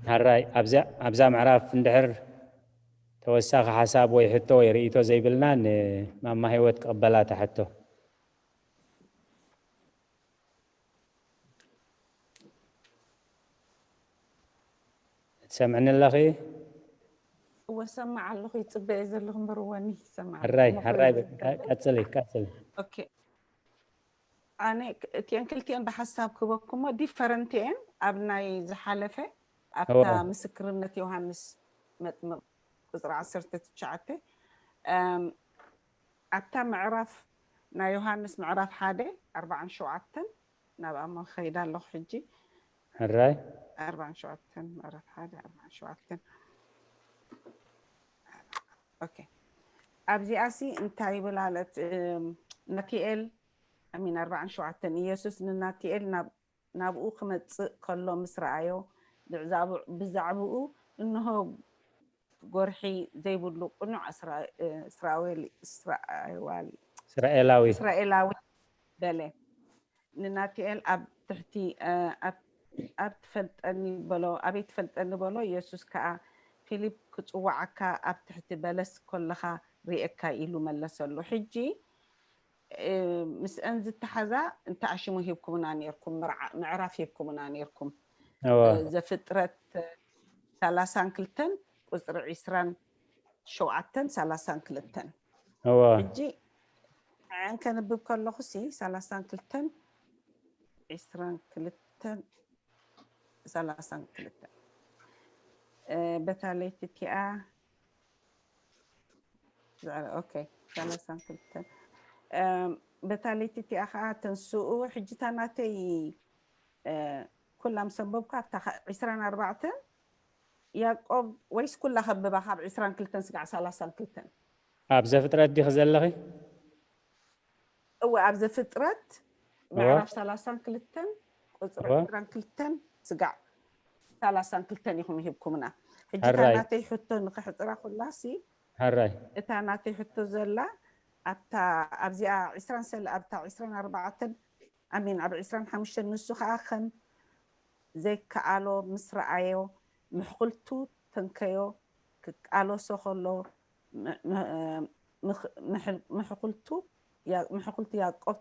ሕራይ ኣብዛ ምዕራፍ እንድሕር ተወሳኺ ሓሳብ ወይ ሕቶ ወይ ርእይቶ ዘይብልና ንማማ ህይወት ክቕበላ እታ ሕቶ። ትሰምዕኒ ኣለኺ? እወ ሰማዕ ኣለኹ። ይፅበየ ዘለኹ እምበር ወኒ ይሰማዕ ሕራይ ሕራይ ቀፅሊ ቀፅሊ። ኣነ እቲአን ክልቲአን ብሓሳብ ክበኩሞ ዲፈረንት እየን። ኣብ ናይ ዝሓለፈ ኣብታ ምስክርነት ዮሃንስ መጥምቕ ቁፅሪ ዓሰርተ ትሽዓተ ኣብታ ምዕራፍ ናይ ዮሃንስ ምዕራፍ ሓደ ኣርባዓን ሸውዓተን ናብ ኣሞ ከይዳ ኣለኹ ሕጂ። ሕራይ ኣርባዓን ሸውዓተን ምዕራፍ ሓደ ኣርባዓን ሸውዓተን ኦኬ። ኣብዚኣሲ እንታይ ይብል ኣለት ናትኤል ኣሚን ኣርባዓን ሸውዓተን ኢየሱስ ንናትኤል ናብኡ ክመጽእ ከሎ ምስ ረኣዮ ብዛዕብኡ እንሆ ጎርሒ ዘይብሉ ቅኑዕ እስራኤል እስራኤላዊ እስራኤላዊ በለ። ንናትኤል ኣብ ትሕቲ ኣብ ትፈልጠኒ በሎ ኣበይ ትፈልጠኒ በሎ። ኢየሱስ ከኣ ፊሊፕ ክጽውዓካ ኣብ ትሕቲ በለስ ኮለኻ ርእየካ ኢሉ መለሰሉ። ሕጂ ምስአን ዝተሓዛ እንታይ ኣሽሙ ሂብኩምና ኔርኩም ምዕራፍ ሂብኩምና ኔርኩም። ዘፍጥረት ሰላሳን ክልተን ቁፅሪ ዒስራን ሸውዓተን ሰላሳን ክልተን። እወ ሕጂ ንዐን ከንብብ ከለኹ ሲ ሰላሳን ክልተን ዒስራን ክልተን ሰላሳን ክልተን በታ ለይቲ እቲኣ ዛዕረ ኦኬ ሰላሳን ክልተን በታ ለይቲ እቲኣ ከዓ ተንስኡ ሕጂ እታ ናተይ ኩላ ምስ ኣንበብኩ ኣብታ ዒስራን ኣርባዕተን ያዕቆብ ወይስ ኩላ ከንብባ ካብ ዒስራን ክልተን ስጋዕ ሰላሳን ክልተን ኣብ ዘፍጥረት ዲኺ ዘለኺ? እወ ኣብ ዘፍጥረት ምዕራፍ ሰላሳን ክልተን ቁፅሪ ዕስራን ክልተን ስጋዕ ሰላሳን ክልተን ኢኹም ሂብኩምና። ሕጂ እታ ሕራይ። ናተይ ሕቶ ንክሕፅራ ኩላሲ ሕራይ እታ ናተይ ሕቶ ዘላ ኣብታ ኣብዚኣ ዕስራን ሰለ ኣብታ ዕስራን ኣርባዕተን ኣሚን ኣብ ዕስራን ሓሙሽተን ንሱ ከዓ ከም ዘይከኣሎ ምስ ረኣዮ ምሕኩልቱ ተንከዮ ክቃለሶ ከሎ ምሕኩልቱ ያዕቆብ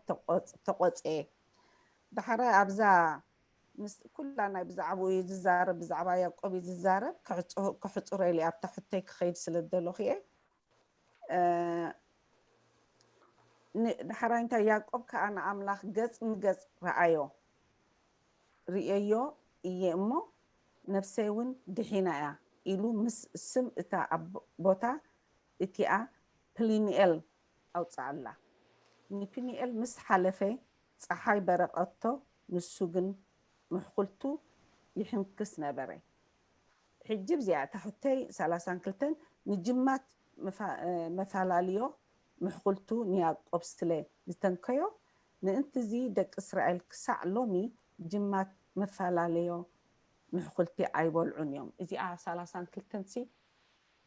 ተቆፅኤ። ዳሕራይ ኣብዛ ምስ ኩላ ናይ ብዛዕባኡ እዩ ዝዛረብ፣ ብዛዕባ ያዕቆብ እዩ ዝዛረብ። ክሕፅሮ ኢለ ኣብታ ሕቶይ ክኸይድ ስለ ዝደለኹ እየ። ዳሕራይ እንታይ ያዕቆብ ከዓ ንኣምላኽ ገፅ ንገፅ ረኣዮ። ርእየዮ እየ እሞ ነፍሰይ እውን ድሒና እያ ኢሉ ምስ ስም እታ ቦታ እቲኣ ፕሊኒኤል ኣውፅኣላ። ንፕኒኤል ምስ ሓለፈ ፀሓይ በረቐቶ፣ ንሱ ግን ምሕኩልቱ ይሕንክስ ነበረ። ሕጂ ብዚኣ እታ ሕቶይ ሰላሳን ክልተን ንጅማት መፋላልዮ ምሕኩልቱ ንያዕቆብ ስለ ዝተንከዮ ምእንቲ እዚ ደቂ እስራኤል ክሳዕ ሎሚ ጅማት መፈላለዮ ምሕኩልቲ ኣይበልዑን እዮም። እዚኣ ሰላሳን ክልተን ሲ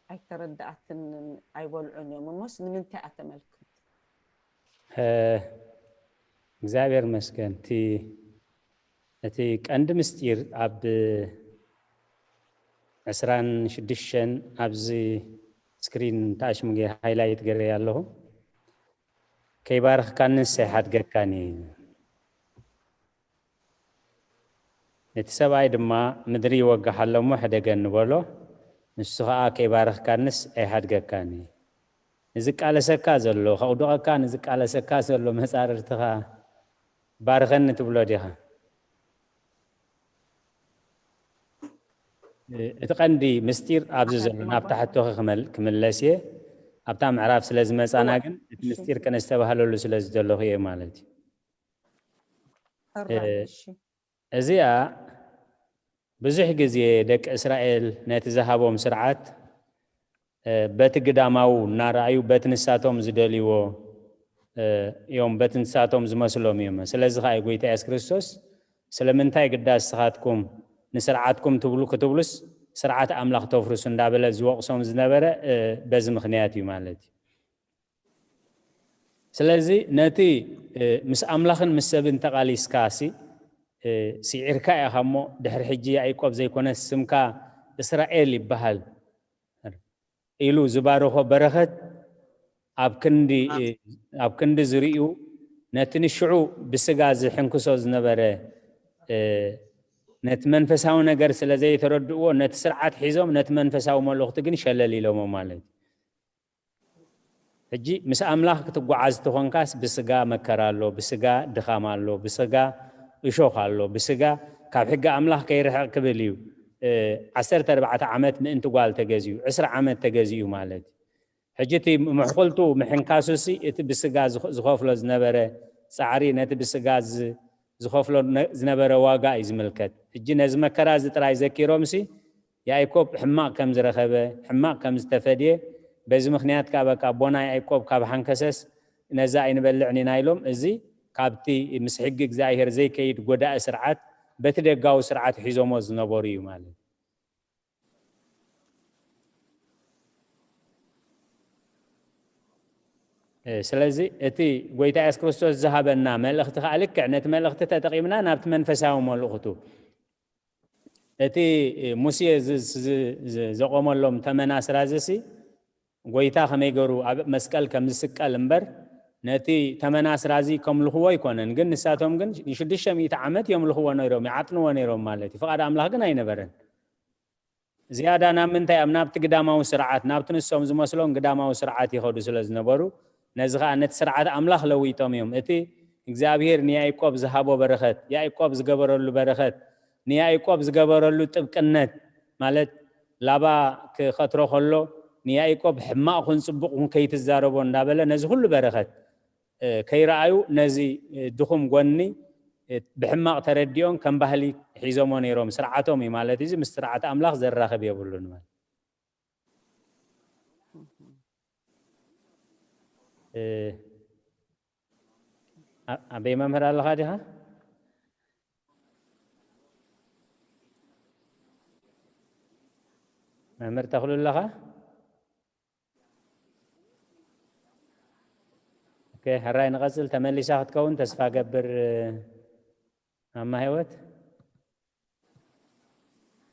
ኣይተረድኣትንን ኣይበልዑን እዮም እሞስ ንምንታይ እያ ተመልክት? እግዚኣብሔር መስገን እቲ ቀንዲ ምስጢር ኣብ ዕስራን ሽዱሽተን ኣብዚ ስክሪን ተኣሽሙ ሃይላይት ገይረ ኣለኹ። ከይባርኽካንስ ኣይሓድገካን እዩ። ነቲ ሰብኣይ ድማ ምድሪ ይወግሓ ኣሎ እሞ ሕደገኒ በሎ። ንሱ ኸዓ ከይባርኽካንስ ኣይሓድገካን እዩ። ንዝቃለሰካ ዘሎ ከውድቐካ ንዝቃለሰካ ዘሎ መፃርርትኻ ባርኸኒ ትብሎ ዲኻ? እቲ ቀንዲ ምስጢር ኣብዚ ዘሎ ናብታ ሕቶኺ ክምለስ እየ። ኣብታ ምዕራፍ ስለ ዝመፃና ግን እቲ ምስጢር ከነስተባህለሉ ስለ ዝደለኹ እየ ማለት እዩ። እዚኣ ብዙሕ ግዜ ደቂ እስራኤል ነቲ ዝሃቦም ስርዓት በቲ ግዳማዊ እናረኣዩ በቲ ንሳቶም ዝደልይዎ እዮም፣ በቲ ንሳቶም ዝመስሎም እዮም። ስለዚ ከዓ ጎይታ የሱስ ክርስቶስ ስለምንታይ ግዳ ንስኻትኩም ንስርዓትኩም ትብሉ ክትብሉስ ስርዓት ኣምላኽ ተፍርሱ እንዳበለ ዝወቕሶም ዝነበረ በዚ ምኽንያት እዩ ማለት እዩ። ስለዚ ነቲ ምስ ኣምላኽን ምስ ሰብን ተቓሊስካ ሲ ስዒርካ ኢኻ እሞ ድሕሪ ሕጂ ያዕቆብ ዘይኮነስ ስምካ እስራኤል ይበሃል ኢሉ ዝባረኾ በረኸት ኣብ ክንዲ ኣብ ክንዲ ዝርእዩ ነቲ ንሽዑ ብስጋ ዝሕንክሶ ዝነበረ ነቲ መንፈሳዊ ነገር ስለ ዘይተረድእዎ ነቲ ስርዓት ሒዞም ነቲ መንፈሳዊ መልእኽቲ ግን ሸለል ኢሎሞ ማለት እዩ። ሕጂ ምስ ኣምላኽ ክትጓዓዝ ተኾንካስ ብስጋ መከራ ኣሎ፣ ብስጋ ድኻም ኣሎ፣ ብስጋ እሾኽ ኣሎ፣ ብስጋ ካብ ሕጊ ኣምላኽ ከይርሕቕ ክብል እዩ። ዓሰርተ ኣርባዕተ ዓመት ምእንቲ ጓል ተገዚኡ፣ ዕስራ ዓመት ተገዚኡ ማለት እዩ። ሕጂ እቲ ምሕኩልቱ ምሕንካሱሲ እቲ ብስጋ ዝኸፍሎ ዝነበረ ፃዕሪ ነቲ ብስጋ ዝኸፍሎ ዝነበረ ዋጋ እዩ ዝምልከት። ሕጂ ነዚ መከራ እዚ ጥራይ ዘኪሮምሲ ያዕቆብ ሕማቕ ከም ዝረኸበ፣ ሕማቕ ከም ዝተፈድየ፣ በዚ ምኽንያት ከዓ በቃ ኣቦና ያዕቆብ ካብ ሓንከሰስ ነዛ ኣይንበልዕን ኢና ኢሎም፣ እዚ ካብቲ ምስ ሕጊ እግዚኣብሔር ዘይከይድ ጎዳኢ ስርዓት በቲ ደጋዊ ስርዓት ሒዞሞ ዝነበሩ እዩ ማለት እዩ። ስለዚ እቲ ጎይታ የሱስ ክርስቶስ ዝሃበና መልእኽቲ ከዓ ልክዕ ነቲ መልእኽቲ ተጠቒምና ናብቲ መንፈሳዊ መልእኽቱ እቲ ሙሴ ዘቆመሎም ተመን ኣስራዚ ሲ ጎይታ ከመይ ገሩ ኣብ መስቀል ከም ዝስቀል እምበር ነቲ ተመን ኣስራዚ ከምልኽዎ ኣይኮነን። ግን ንሳቶም ግን ንሽዱሽተ ሚእቲ ዓመት የምልኽዎ ነይሮም፣ ይዓጥንዎ ነይሮም ማለት እዩ። ፍቓድ ኣምላኽ ግን ኣይነበረን። ዝያዳ ናብ ምንታይ እዮም? ናብቲ ግዳማዊ ስርዓት፣ ናብቲ ንሶም ዝመስሎም ግዳማዊ ስርዓት ይኸዱ ስለ ዝነበሩ፣ ነዚ ኸኣ ነቲ ስርዓት ኣምላኽ ለዊጦም እዮም። እቲ እግዚኣብሔር ንያዕቆብ ዝሃቦ በረኸት፣ ያዕቆብ ዝገበረሉ በረኸት፣ ንያዕቆብ ዝገበረሉ ጥብቅነት፣ ማለት ላባ ክኸትሮ ከሎ ንያዕቆብ ሕማቕ ኩን ጽቡቕ ኩን ከይትዛረቦ እንዳበለ ነዚ ኩሉ በረኸት እ፣ ከይረኣዩ ነዚ እ፣ ድኹም ጎኒ እ፣ ብሕማቕ ተረዲኦም ከም ባህሊ ሒዞሞ ነይሮም። ስርዓቶም እዩ ማለት እዩ። እዚ ምስ ስርዓት ኣምላኽ ዘራኽብ የብሉን ማለት እ፣ ኣ- ኣበይ መምህር ኣለኻ ዲኻ? መምህር ተኽሉ ኣለኻ? ኦኬ፣ ሕራይ ንቐጽል። ተመሊሳ ክትከውን ተስፋ ገብር። ማማ ህይወት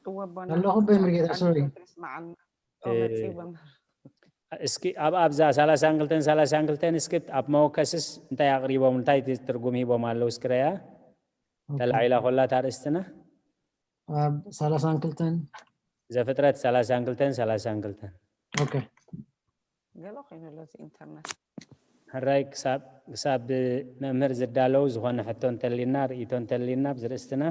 እወ ኣቦና ኣለኹ በምርጌታ፣ ሶሪ። ተስማዓልና እ፣ መጽዩ መምህር እስኪ ኣብ ኣብዛ ሰላሳን ክልተን ሰላሳን ክልተን እስኪ ኣብ መወከስስ እንታይ ኣቕሪቦም እንታይ ትርጉም ሂቦም ኣለዉ እስክረያ ተላዒላ ኮላ ታርእስትና ኣብ ሰላሳን ክልተን ዘፍጥረት ሰላሳን ክልተን ሰላሳን ክልተን ኦኬ ገለ ኮይኑ ኣሎ እዚ ኢንተርነት ሕራይ ክሳብ ክሳብ መምህር ዝዳለው ዝኾነ ሕቶ እንተሊና ርእይቶ እንተሊና ብዝርእስትና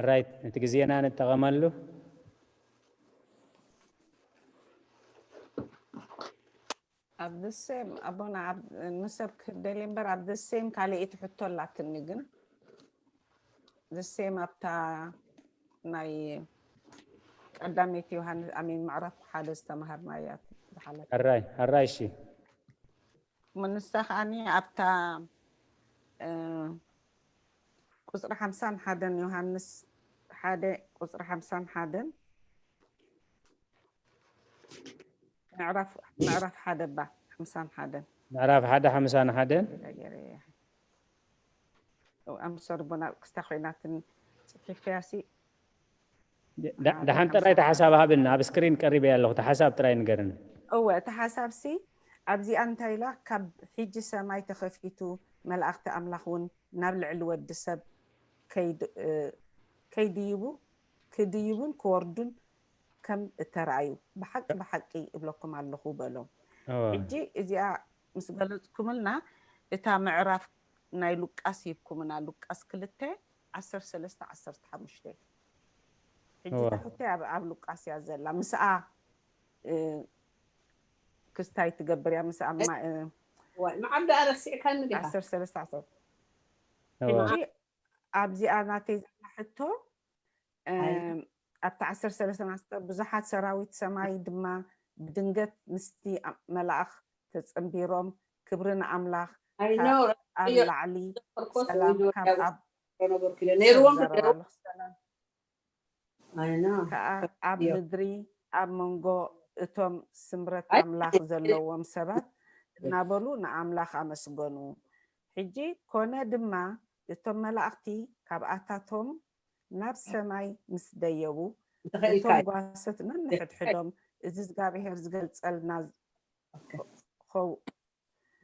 ራይት ነቲ ግዜና ንጠቐመሉ ኣብ the same ኣቦና ኣብ- ንሰብ ክደልየ እምበር ኣብ the same ካልኣይቲ ሕቶ ኣላትኒ ግን the same ኣብታ ናይ ቀዳመይቲ ዮሃንስ ኣሜን ምዕራፍ ሓደ ዝተምሃርናያ ዝሓለፈ ሕራይ ሕራይ እሺ ንሳ ከዓኒ ኣብታ እ፣ ቁፅሪ ሓምሳን ሓደን ዮሃንስ ሓደ ቁፅሪ ሓምሳን ሓደን ምዕራፍ ምዕራፍ ሓደ ባ ሓምሳን ሓደን ምዕራፍ ሓደ ሓምሳን ሓደን ገይረ እየ። እው፣ ኣምሶር ቦና ክስታ ኮይናትን ፅሒፈያ ሲ ዳ- ዳሓን ጥራይ እቲ ሓሳብ ሃብና ኣብ ስክሪን ቀሪበ ኣለኹ እቲ ሓሳብ ጥራይ ንገርኒ እወ እቲ ሓሳብ ሲ ኣብዚኣ እንታይ ኢላ ካብ ሕጂ ሰማይ ተኸፊቱ መላእኽቲ ኣምላኽ እውን ናብ ልዕሊ ወዲ ሰብ ከይድ- እ፣ ከይድይቡ ክድይቡን ክወርዱን ከም እተረኣዩ ብሓቂ ብሓቂ እብለኩም ኣለኹ በሎም እወ። ሕጂ እዚኣ ምስ ገለፅኩምልና እታ ምዕራፍ ናይ ሉቃስ ሂብኩምና ሉቃስ ክልተ ዓሰርተ ሰለስተ ዓሰርተ ሓሙሽተ ሕጂ እወ። እታ ሕቶይ ኣብ ኣብ ሉቃስ እያ ዘላ ምስኣ እ፣ ክስታይ ትገብር እያ ምስኣ ማ- እ፣ ዋይ መዓዳ ረሲዕካኒ ዲኻ ዓሰርተ ሰለስተ ዓሰርተ እወ። ሕጂ ኣብዚኣ ናተይ ዘላ ሕቶ እ፣ ኣይ። ኣብቲ ዓሰርተ ሰለስተ ናስተ ብዙሓት ሰራዊት ሰማይ ድማ ብድንገት ምስቲ ኣ- መልኣኽ ተጸንቢሮም ክብሪ ንኣምላኽ ኣይ ካብ ነው ኣብ እዮ ላዕሊ ፐርፖስ ሰላም ወይ ካብ ዶ- ኣብ ነበርኩም ዘረብ ነበርኩም ኣለኹ ሰላም ኣይ ነው ከኣ ኣብ እዮ ምድሪ ኣብ መንጎ እቶም ስምረት ኣይ፣ ኣምላኽ ዘለዎም ሰባት እናበሉ ንኣምላኽ ኣመስገኑ። ሕጂ ኮነ ድማ እቶም መላእኽቲ ካብኣታቶም ናብ ሰማይ ምስ ደየቡ እንተኸኢልካ እቶም ጓሶት ነንሕድሕዶም እዚ እግዚኣብሔር ዝገልጸልና ኦኬ። ኸው-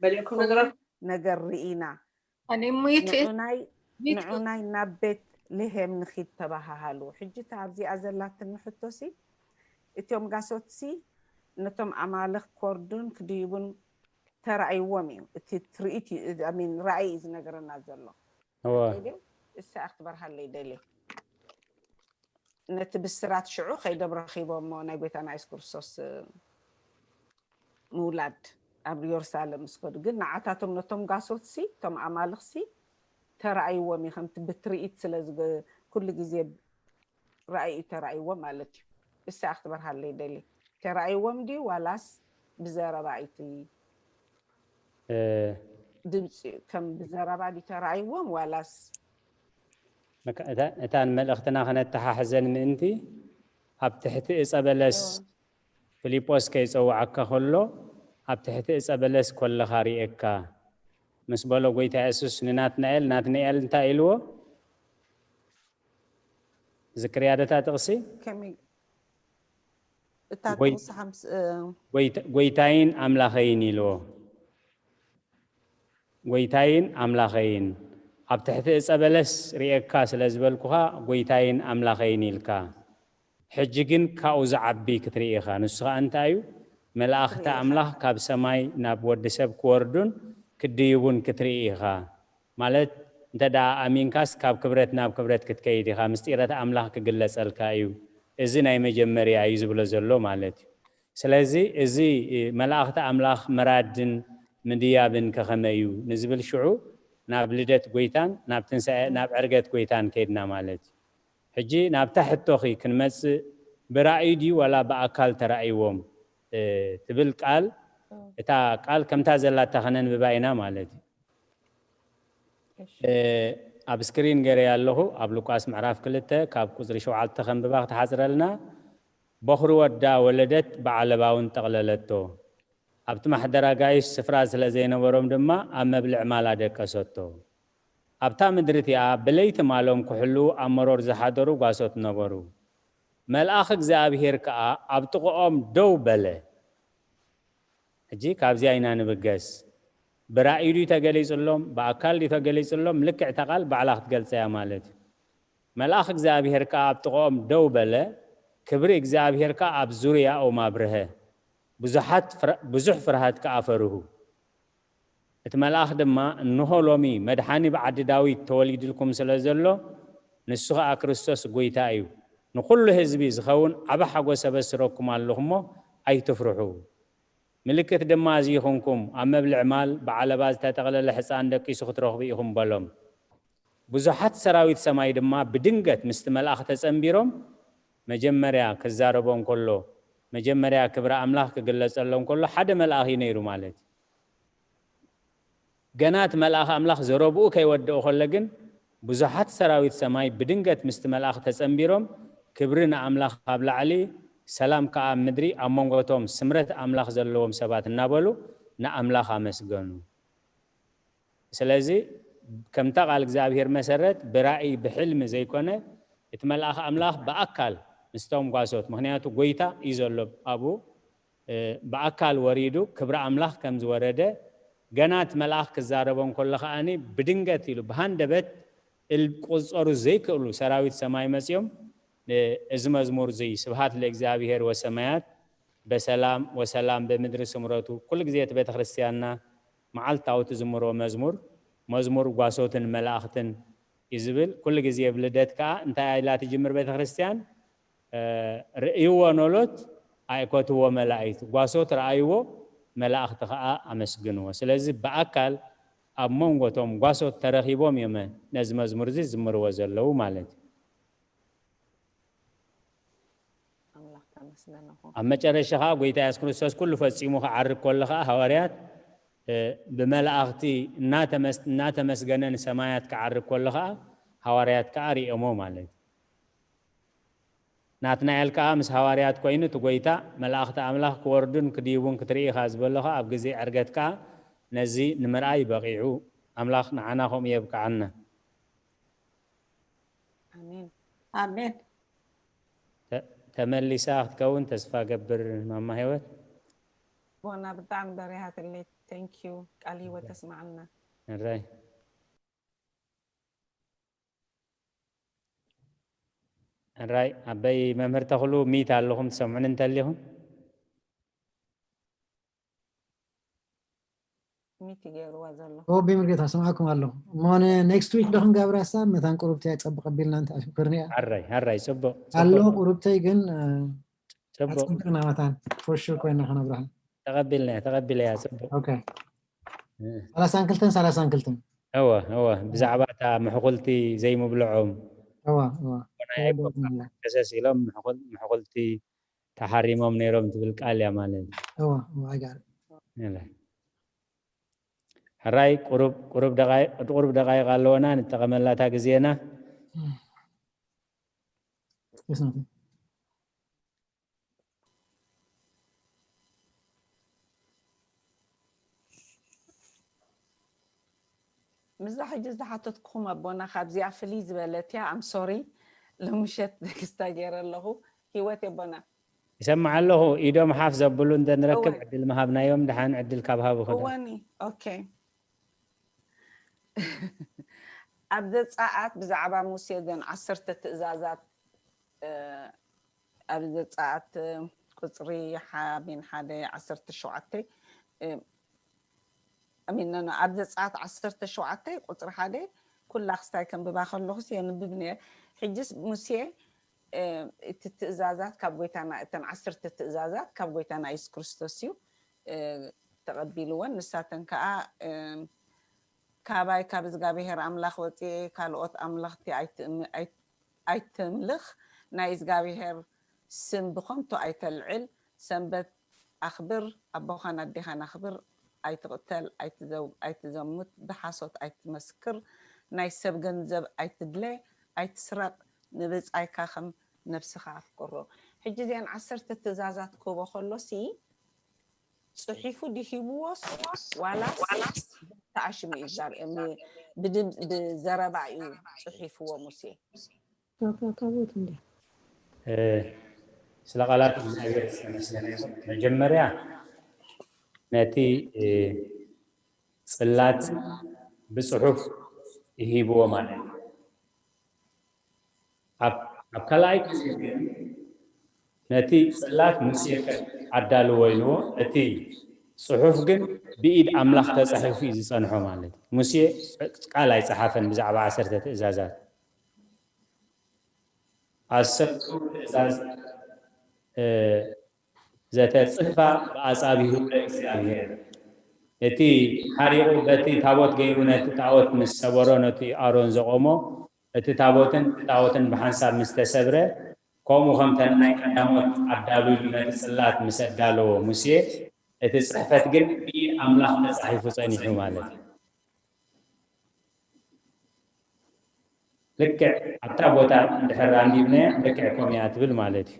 በሊዕኩም ክቡር ነግረን ነገር ርኢና ኣነ ሙይት ንዑናይ ሙይት ንዑናይ ናብ ቤት ልሄም ንኺድ ተባሃሃሉ። ሕጂ እታ ኣብዚኣ ዘላትኒ ሕቶሲ እቶም ጋሶትሲ ነቶም ኣማልኽ ኮርዱን ክድይቡን ተራእይዎም እዩ። እቲ ትርኢት እዩ፣ I mean ራእይ እዩ ዝነግረና ዘሎ። እወ ኢሉ እሳ ክትበርሃለይ ደልየ። ነቲ ብስራት ሽዑ ከይዶም ረኺቦሞ ናይ ጎይታና የሱስ ክርስቶስ እ፣ ምውላድ ኣብ ኢየሩሳሌም ምስ ከዱ ግን ንዓታቶም ነቶም ጋሶትሲ እቶም ኣማልኽሲ ተራእይዎም እዩ ከምቲ ብትርኢት ስለ ዝገ- ኩሉ ግዜ ራእይ እዩ ተራእይዎም ማለት እዩ። እሳ ክትበርሃለይ ደሊ ተራእይዎም ድዩ ዋላስ ብዘረባ እዩ እቲ እ፣ ድምፂ ከም ብዘረባ ድዩ ተራእይዎም ዋላስ መካ- እታ- እታን መልእኽትና ከነተሓሕዘን ምእንቲ ኣብ ትሕቲ እፀ በለስ ፊልጶስ ከይፀውዓካ ከሎ ኣብ ትሕቲ እፀ በለስ ኮለኻ ርእየካ ምስ በሎ ጎይታ የሱስ ንናትናኤል፣ ናትናኤል እንታይ ኢልዎ? ዝክርያ ዶ እታ ጥቕሲ? ከመይ እታ ጎይ- ጥቕሲ ሓምስ- እ፣ ጎይታ- ጎይታይን ኣምላኸይን ኢልዎ። ጎይታይን ኣምላኸይን፣ ኣብ ትሕቲ እጸ በለስ ርእየካ ስለ ዝበልኩኻ ጎይታይን ኣምላኸይን ኢልካ። ሕጂ ግን ካብኡ ዝዓቢ ክትርኢ ኢኻ። ንሱ ኸኣ እንታይ እዩ? መላእኽቲ ኣምላኽ ካብ ሰማይ ናብ ወዲ ሰብ ክወርዱን ክድይቡን ክትርኢ ኢኻ። ማለት እንተ ደኣ ኣሚንካስ ካብ ክብረት ናብ ክብረት ክትከይድ ኢኻ። ምስጢረት ኣምላኽ ክግለጸልካ እዩ። እዚ ናይ መጀመርያ እዩ ዝብሎ ዘሎ ማለት እዩ። ስለዚ እዚ መላእኽቲ ኣምላኽ ምራድን ምድያብን ከኸመይ እዩ ንዝብል ሽዑ ናብ ልደት ጎይታን ናብ ትንሳኤ ናብ ዕርገት ጎይታን ከይድና ማለት እዩ። ሕጂ ናብታ ሕቶኺ ክንመጽእ ብራእይ ድዩ ዋላ ብኣካል ተራእይዎም እ፣ ትብል ቃል እታ ቃል ከምታ ዘላታ ከነንብባ ኢና ማለት እዩ። እሺ። እ፣ ኣብ ስክሪን ገይረያ ኣለኹ። ኣብ ሉቃስ ምዕራፍ ክልተ ካብ ቁጽሪ ሸውዓተ ከንብባ ክትሓጽረልና። በኹሪ ወዳ ወለደት ብዓለባ እውን ጠቕለለቶ። ኣብቲ ማሕደር ኣጋይሽ ስፍራ ስለ ዘይነበሮም ድማ ኣብ መብልዕ ማል ኣደቀሰቶ። ኣብታ ምድሪ እቲኣ ብለይቲ ማሎም ክሕልዉ ኣብ መሮር ዝሓደሩ ጓሶት ነበሩ። መልኣኽ እግዚኣብሄር ከኣ ኣብ ጥቕኦም ደው በለ። ሕጂ ካብዚኣ ኢና ንብገስ። ብራእዩ ድዩ ተገሊጹሎም? ብኣካል ድዩ ተገሊጹሎም? ልክዕ እታ ቃል ባዕላ ክትገልጸ እያ ማለት እዩ። መልኣኽ እግዚኣብሄር ከኣ ኣብ ጥቕኦም ደው በለ፣ ክብሪ እግዚኣብሄር ከኣ ኣብ ዙርያኦም ኣብርሀ። ብዙሓት ፍረ- ብዙሕ ፍርሃት ከኣ ፈርሁ። እቲ መልኣኽ ድማ፣ እንሆ ሎሚ መድሓኒ ብዓዲ ዳዊት ተወሊድልኩም ስለ ዘሎ፣ ንሱ ኸኣ ክርስቶስ ጐይታ እዩ። ንኹሉ ህዝቢ ዝኸውን ዓቢ ሓጎስ ኣበስረኩም ኣለኹ እሞ ኣይትፍርሑ። ምልክት ድማ እዚ ይኹንኩም፣ ኣብ መብልዕ ማል ብዓለባ ዝተጠቕለለ ሕፃን ደቂሱ ክትረኽቡ ኢኹም በሎም። ብዙሓት ሰራዊት ሰማይ ድማ ብድንገት ምስቲ መልኣኽ ተጸንቢሮም፣ መጀመርያ ክዛረቦም ከሎ፣ መጀመርያ ክብሪ ኣምላኽ ክግለጸሎም ከሎ ሓደ መልኣኽ እዩ ነይሩ ማለት እዩ። ገና እቲ መልኣኽ ኣምላኽ ዘረብኡ ከይወደኦ ከሎ ግን ብዙሓት ሰራዊት ሰማይ ብድንገት ምስቲ መልኣኽ ተጸንቢሮም፣ ክብሪ ንኣምላኽ ኣብ ላዕሊ፣ ሰላም ከኣ ኣብ ምድሪ፣ ኣብ መንጎ እቶም ስምረት ኣምላኽ ዘለዎም ሰባት እናበሉ ንኣምላኽ ኣመስገኑ። ስለዚ ከምታ ቃል እግዚኣብሔር መሰረት ብራእይ ብሕልሚ ዘይኮነ እቲ መልኣኽ ኣምላኽ ብኣካል ምስቶም ጓሶት፣ ምኽንያቱ ጎይታ እዩ ዘሎ ኣብኡ፣ እ፣ ብኣካል ወሪዱ ክብሪ ኣምላኽ ከም ዝወረደ፣ ገና እቲ መልኣኽ ክዛረቦም ከሎ ከኣኒ ብድንገት ኢሉ ብሃንደበት እል ቁጸሩ ዘይክእሉ ሰራዊት ሰማይ መጺኦም፣ እ፣ እዚ መዝሙር እዚ ስብሃት ለእግዚኣብሔር ወሰማያት በሰላም ወሰላም በምድሪ ስምረቱ። ኩሉ ግዜ እቲ ቤተ ክርስቲያንና መዓልታዊ ትዝምሮ መዝሙር፣ መዝሙር ጓሶትን መላእኽትን እዩ ዝብል። ኩሉ ግዜ ብልደት ከኣ እንታይ ኢላ ትጅምር ቤተ ክርስቲያን? እ፣ ርእይዎ ኖሎት ኣይኮትዎ መላእክት፣ ጓሶት ረኣይዎ መላእኽቲ ከኣ ኣመስግንዎ። ስለዚ ብኣካል ኣብ መንጎ እቶም ጓሶት ተረኺቦም እዮም ነዚ መዝሙር እዚ ዝዝምርዎ ዘለዉ ማለት እዩ። ኣምላኽ ተመስገን ይኹን። ኣብ መጨረሻ ኸዓ ጎይታ የሱስ ክርስቶስ ኩሉ ፈጺሙ ክዓርግ ከሎ ኸዓ ሃዋርያት፣ እ፣ ብመላእኽቲ እናተመስ-፣ እናተመስገነ ንሰማያት ክዓርግ ከሎ ኸዓ ሃዋርያት ከዓ ሪኦሞ ማለት እዩ። ናትናኤል ከኣ ምስ ሃዋርያት ኮይኑ እቲ ጎይታ መላእኽቲ ኣምላኽ ክወርዱን ክድይቡን ክትርኢ ኢኻ ዝበሎ ኸኣ ኣብ ግዜ ዕርገት ከኣ ነዚ ንምርኣይ በቒዑ። ኣምላኽ ንዓና ከምኡ የብቅዓና። ኣሜን። ኣሜን። ተ-፣ ተመሊሳ ክትከውን ተስፋ ገብር ማማ ህይወት። ቦና ብጣዕሚ በሪሃትለይ። Thank you። ቃል ህይወት ተስማዕና። ሕራይ። ሕራይ፣ ኣበይ መምህር ተኽሉ ሚት ኣለኹም ትሰምዑኒ እንተሊኹም? ሚት ይገብርዋ ዘሎ። ኦ፣ ብሙሉጌታ ሰምዓኩም ኣለኹ። እሞ ን-፣ ኔክስት ዊክ ዶ ክንገብራ ሳብ መታን ቁሩብቲ እያ ጸብቕ ኣቢልና እንተ ኣሽኩርኒ እያ። ሕራይ፣ ሕራይ፣ ጽቡቕ፣ ኣሎ ጽቡቕ። ቁሩብተይ ግን፣ እ፣ ጽቡቕ። ኣጸብቕና መታን ፎር ሹር ኮይና ክነብርሃ። ተቐቢልና፣ ተቐቢለያ፣ ጽቡቕ። ኦኬ። እ። ሰላሳን ክልተን፣ ሰላሳን ክልተን። እወ፣ እወ። ብዛዕባ እታ ምሕኹልቲ ዘይምብልዖም። እወ፣ እወ። ኮና ተረዳእኩምላ። ከሰስ ኢሎም ምሕኹል-፣ ምሕኹልቲ ተሓሪሞም ነይሮም ትብል ቃል እያ ማለት እዩ። እወ፣ እወ፣ I got it። የለ። ሕራይ ቁሩብ፣ ቁሩብ ደቃይ-፣ ቁሩብ ደቃይቕ ኣለወና፣ ንጠቐመላ እታ ግዜና። እም። Yes, nothing. ምዛ ሕጂ ዝሓተትኩኹም ኣቦና ካብዚኣ ፍልይ ዝበለት እያ። ኣም ሶሪ፣ ሎምሸት ደክስታ ገይረ ኣለኹ። ህይወት ኣቦና። ይሰምዕ ኣለኹ። ኢዶም ሓፍ ዘብሉ እንተንረክብ እወ። ዕድል ምሃብናዮም፣ ድሓን ዕድል ካብ ሃቡ ክዳ እወኒ ኦኬ። ኣብ ዘጸኣት ብዛዕባ ሙሴ ዘን ዓሰርተ ትእዛዛት እ፣ ኣብ ዘጸኣት ቁጽሪ ሓሚን ሓደ ዓሰርተ ሸውዓተ እ፣ ኣሚን ኖ ኣብ ዘጸኣት ዓሰርተ ሸውዓተ ቁጽሪ ሓደ ኩላ ክስታይ ከንብባ ከለኹስ የንብብ ነየ። ሕጅስ ሙሴ እ፣ እቲ ትእዛዛት ካብ ጎይታና እተን ዓሰርተ ትእዛዛት ካብ ጎይታና የሱስ ክርስቶስ እዩ እ፣ ተቐቢልወን። ንሳተን ከኣ እ፣ ካባይ ካብ እግዚኣብሄር ኣምላኽ ወጽኤ ካልኦት ኣምለኽቲ ኣይትእም- ኣይ- ኣይተምልኽ፣ ናይ እግዚኣብሄር ስም ብኸንቱ ኣይተልዕል፣ ሰንበት ኣኽብር፣ ኣቦኻን ኣዴኻን ኣኽብር፣ ኣይትቕተል፣ ኣይትዘው- ኣይትዘሙት፣ ብሓሶት ኣይትመስክር፣ ናይ ሰብ ገንዘብ ኣይትድለ፣ ኣይትስረቕ፣ ንብጻይካ ከም ነብስኻ ኣፍቅሮ። ሕጂ እዚአን ዓሰርተ ትእዛዛት ክህቦ ከሎሲ ጽሒፉ ድሂብዎስ ዋላስ ተኣሽሙ እዩ ዛር- ም- ብድም- ብዘረባ እዩ ጽሒፍዎ ሙሴ? ታታቦት እንዲ እ፣ ስለ ቃላት እግዚኣብሔር ዝተመስገነ ይኹን። መጀመርያ ነቲ እ፣ ጽላት ብጽሑፍ ይሂብዎ ማለት እዩ። ኣብ ኣብ ካልኣይ ግዜ ግን ነቲ ጽላት ሙሴ ኣዳልዎ ኢልዎ፣ እቲ ጽሑፍ ግን ብኢድ ኣምላኽ ተጻሒፉ እዩ ዝጸንሖ ማለት እዩ። ሙሴ ቃል ኣይጸሓፈን ብዛዕባ ዓሰርተ ትእዛዛት። ኣሰርቱ ትእዛዝ እ፣ ዘተጽሕፋ ብኣጻብሁ ለእግዚኣብሔር። እቲ ሓሪቑ በቲ ታቦት ገይሩ ነቲ ጣዖት ምስ ሰበሮ ነቲ ኣሮን ዘቖሞ እቲ ታቦትን እቲ ጣዖትን ብሓንሳብ ምስ ተሰብረ ከምኡ ከምተን ናይ ቀዳሞት ኣዳሉ ኢሉ ነቲ ጽላት ምስ ኣዳለዎ ሙሴ እቲ ጽሕፈት ግን ብኢድ ኣምላኽ ተጻሒፉ ጸኒሑ ማለት እዩ። ልክዕ ኣብታ ቦታ እንድሕር ኣንቢብናያ ልክዕ ከምኡ እያ ትብል ማለት እዩ።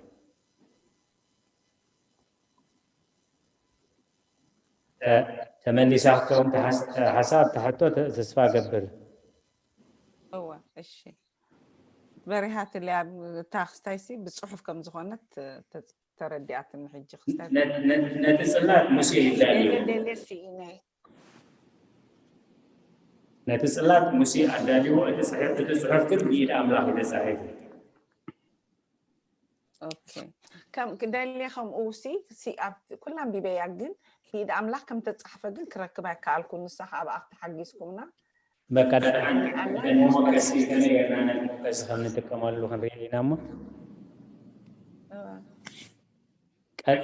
ተ- ተመሊሳቶም ተሓስ- ሓሳብ ተሕቶ ተ- ተስፋ ገብር። እወ እሺ በሪሃትለይ ኣብ እታ ክስታይሲ ብፅሑፍ ከም ዝኾነት ተ- ተረዲኣትኒ ሕጂ ክስታይ ነ- ነ- ነቲ ጽላት ሙሴ ይዳልዮ ደልየ ስኢነ ነቲ ጽላት ሙሴ ኣዳልዎ እቲ ጽሑፍ እቲ ጽሑፍ ግን ብኢድ ኣምላኽ እዩ ተጻሒፉ። ኦኬ ከም ደልየ ከምኡ ሲ ሲ ኣብ ኩላ ኣንቢበያ ግን ብኢድ ኣምላኽ ከም ተጻሕፈ ግን ክረክብ ኣይከኣልኩ ንሳ ከዓ ብኣኽቲ ሓጊዝኩምና በቃ ደሓን መወከሲ ከመይ ጌርና ነቲ መወከሲ ከም ንጥቀመሉ ክንርኢ ኢና እሞ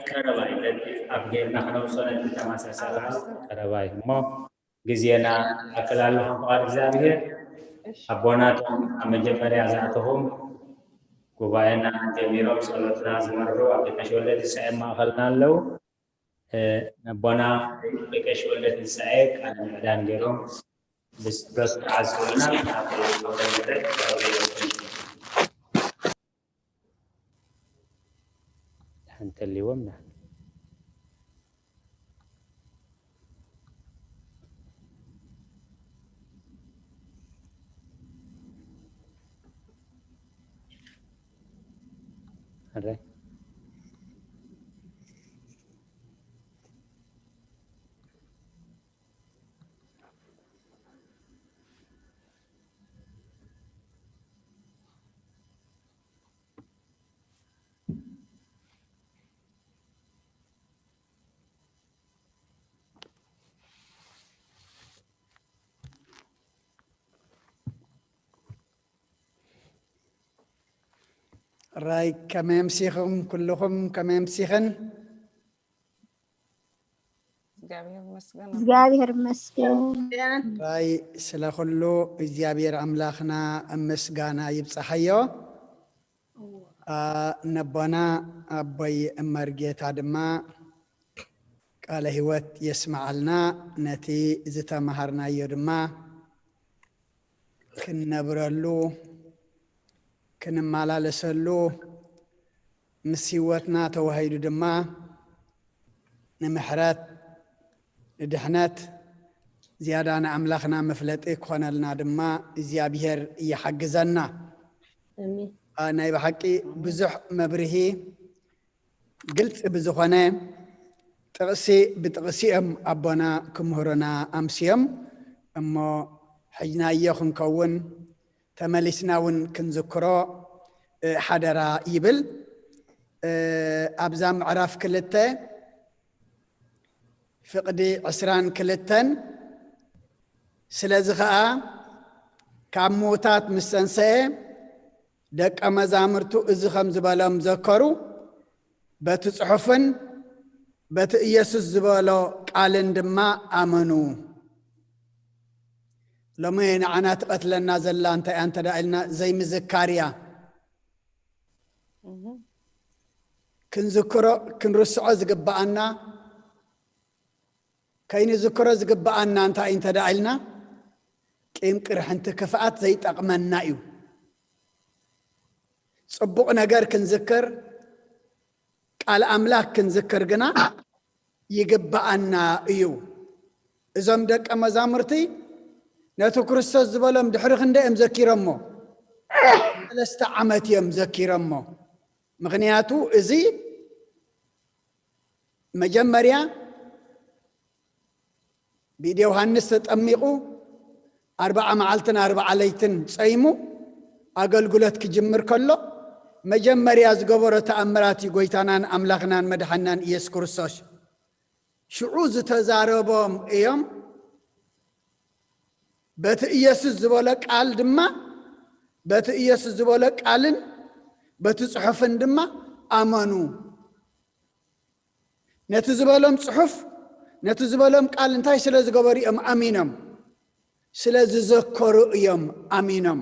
ቀረባይ ነቲ ኣብ ጌርና ክነውሶ ነቲ ተመሳሳሊ ቀረባይ እሞ ግዜና ኣክል ኣለኹም ፍቓድ እግዚኣብሔር ኣቦናቶም ኣብ መጀመርያ ዝኣተኹም ጉባኤና ጀሚሮም ጸሎትና ዝመርሑ ኣብ ደቀሽ ወለድ ዝሳኤ ማእኸልና ኣለዉ ነቦና ደቀሽ ወለድ ዝሳኤ ቃል ምዕዳን ገይሮም ብስብረት ክዓዝቡልና ናብ ኣውደ ምሕረት ክቐርቡ ይወስን እንተልዎም ና ኣረ ራይ ከመይ ኣምሲኹም ኩልኹም ከመይ ኣምሲኽን እግዚኣብሔር ይመስገን እግዚኣብሔር ይመስገን ራይ ስለ ኩሉ እግዚኣብሔር ኣምላኽና ምስጋና ይብፅሓዮ ነቦና ኣቦይ እመርጌታ ድማ ቃለ ህይወት የስምዓልና ነቲ ዝተምሃርናዮ ድማ ክንነብረሉ ክንመላለሰሉ ምስ ህይወትና ተዋሂዱ ድማ ንምሕረት ንድሕነት ዝያዳ ንኣምላኽና መፍለጢ ክኾነልና ድማ እግዚኣብሔር ይሓግዘና። ኣሜን። ኣ፣ ናይ ብሓቂ ብዙሕ መብርሂ ግልፂ ብዝኾነ ጥቕሲ ብጥቕሲ እዮም ኣቦና ክምህሩና ኣምስዮም። እሞ ሕጅናዮ ክንከውን ተመሊስና እውን ክንዝክሮ፣ እ፣ ሓደራ ይብል። እ፣ ኣብዛ ምዕራፍ ክልተ ፍቕዲ ዕስራን ክልተን፣ ስለዚ ኸኣ ካብ ምዉታት ምስ ተንሰኤ ደቀ መዛሙርቱ እዚ ከም ዝበሎም ዘከሩ፣ በቲ ጽሑፍን በቲ ኢየሱስ ዝበሎ ቃልን ድማ ኣመኑ። ሎሚ ንዓና ትቐትለና ዘላ እንታይ እያ እንተ ደኣ ኢልና፣ ዘይምዝካር እያ። እህ። ክንዝክሮ፣ ክንርስዖ ዝግብኣና፣ ከይንዝክሮ ዝግብኣና እንታይ እንተ ደኣ ኢልና፣ ቂም ቅርሕንቲ ክፍኣት ዘይጠቕመና እዩ። ጽቡቕ ነገር ክንዝክር፣ ቃል ኣምላኽ ክንዝክር ግና ይግብኣና እዩ። እዞም ደቀ መዛሙርቲ ነቲ ክርስቶስ ዝበሎም ድሕሪ ክንደይ እዮም ዘኪሮሞ? ሰለስተ ዓመት እዮም ዘኪሮሞ። ምኽንያቱ እዚ መጀመርያ ብኢድ ዮሃንስ ተጠሚቑ ኣርብዓ መዓልትን ኣርብዓ ለይትን ጸይሙ ኣገልግሎት ክጅምር ከሎ መጀመርያ ዝገበሮ ተኣምራት እዩ፣ ጎይታናን ኣምላኽናን መድሓናን ኢየሱስ ክርስቶስ። ሽዑ ዝተዛረቦም እዮም። በቲ ኢየሱስ ዝበሎ ቃል ድማ፣ በቲ ኢየሱስ ዝበሎ ቃልን በቲ ጽሑፍን ድማ ኣመኑ። ነቲ ዝበሎም ጽሑፍ፣ ነቲ ዝበሎም ቃል እንታይ ስለ ዝገበሩ እዮም ኣሚኖም? ስለ ዝዘከሩ እዮም ኣሚኖም።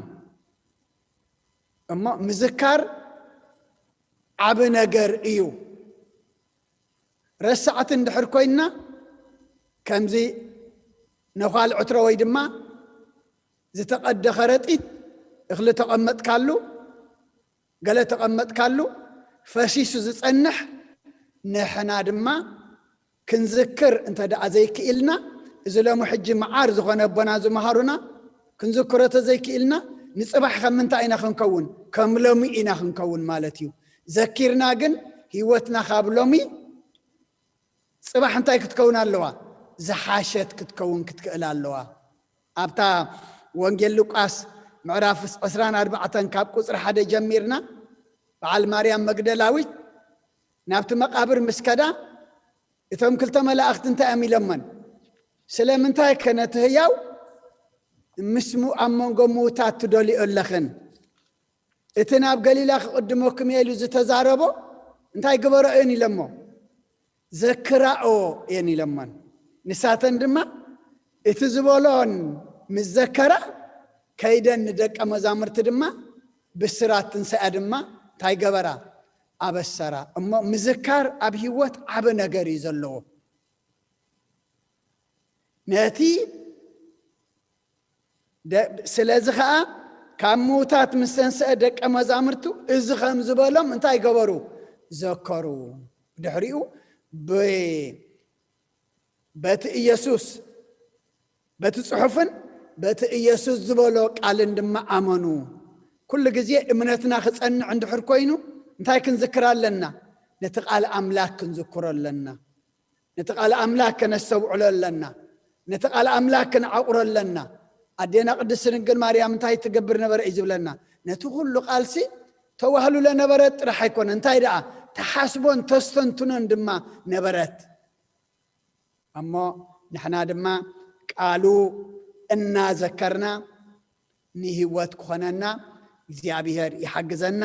እሞ ምዝካር ዓቢ ነገር እዩ። ረሳዕቲ እንድሕር ኮይንና፣ ከምዚ ነዃል ዕትሮ ወይ ድማ ዝተቐደ ከረጢት እኽሊ ተቐመጥካሉ፣ ገለ ተቐመጥካሉ፣ ፈሲሱ ዝጸንሕ፣ ንሕና ድማ ክንዝክር እንተ ደኣ ዘይክኢልና፣ እዚ ሎሚ ሕጂ መዓር ዝኾነ ኣቦና ዝመሃሩና ክንዝክሮ ተዘይክኢልና፣ ንጽባሕ ከም ምንታይ ኢና ክንከውን? ከም ሎሚ ኢና ክንከውን ማለት እዩ። ዘኪርና ግን ህይወትና ካብ ሎሚ ጽባሕ እንታይ ክትከውን ኣለዋ? ዝሓሸት ክትከውን ክትክእል ኣለዋ። ኣብታ ወንጌል ሉቃስ ምዕራፍ ዕስራን ኣርባዕተን ካብ ቁጽሪ ሓደ ጀሚርና፣ በዓል ማርያም መግደላዊት ናብቲ መቓብር ምስ ከዳ፣ እቶም ክልተ መላእኽቲ እንታይ እዮም ኢሎመን? ስለምንታይ ከ ነቲ ህያው ምስ ሙ-፣ ኣብ መንጎ ምዉታት ትደልዮ ኣለኽን? እቲ ናብ ገሊላ ክቕድመኩም እየ ኢሉ ዝተዛረቦ እንታይ ግበሮ እየን ኢሎሞ? ዘክራኦ እየን ኢሎመን። ንሳተን ድማ እቲ ዝበሎን ምስ ዘከራ፣ ከይደን ንደቀ መዛሙርቲ ድማ ብስራት ትንሳኤ ድማ እንታይ ገበራ? ኣበሰራ። እሞ ምዝካር ኣብ ህይወት ዓቢ ነገር እዩ ዘለዎ። ነቲ ደ-፣ ስለዚ ኸኣ ካብ ምዉታት ምስ ተንስአ ደቀ መዛሙርቱ እዚ ከም ዝበሎም እንታይ ገበሩ? ዘከሩ። ድሕሪኡ ብ-፣ በቲ ኢየሱስ፣ በቲ ጽሑፍን በቲ ኢየሱስ ዝበሎ ቃልን ድማ ኣመኑ። ኩሉ ግዜ እምነትና ክጸንዕ እንድሕር ኮይኑ እንታይ ክንዝክር ኣለና? ነቲ ቃል ኣምላኽ ክንዝክሮ ኣለና። ነቲ ቃል ኣምላኽ ከነስተውዕሎ ኣለና። ነቲ ቃል ኣምላኽ ክንዓቑሮ ኣለና። ኣዴና ቅድስት ድንግል ማርያም እንታይ ትገብር ነበረ እዩ ዝብለና? ነቲ ኩሉ ቃልሲ ተዋህሉ ለነበረት ጥራሕ ኣይኮነ፣ እንታይ ደኣ ተሓስቦን ተስተንትኖን ድማ ነበረት። እሞ ንሕና ድማ ቃሉ እናዘከርና ንህይወት ክኾነና እግዚኣብሔር ይሓግዘና።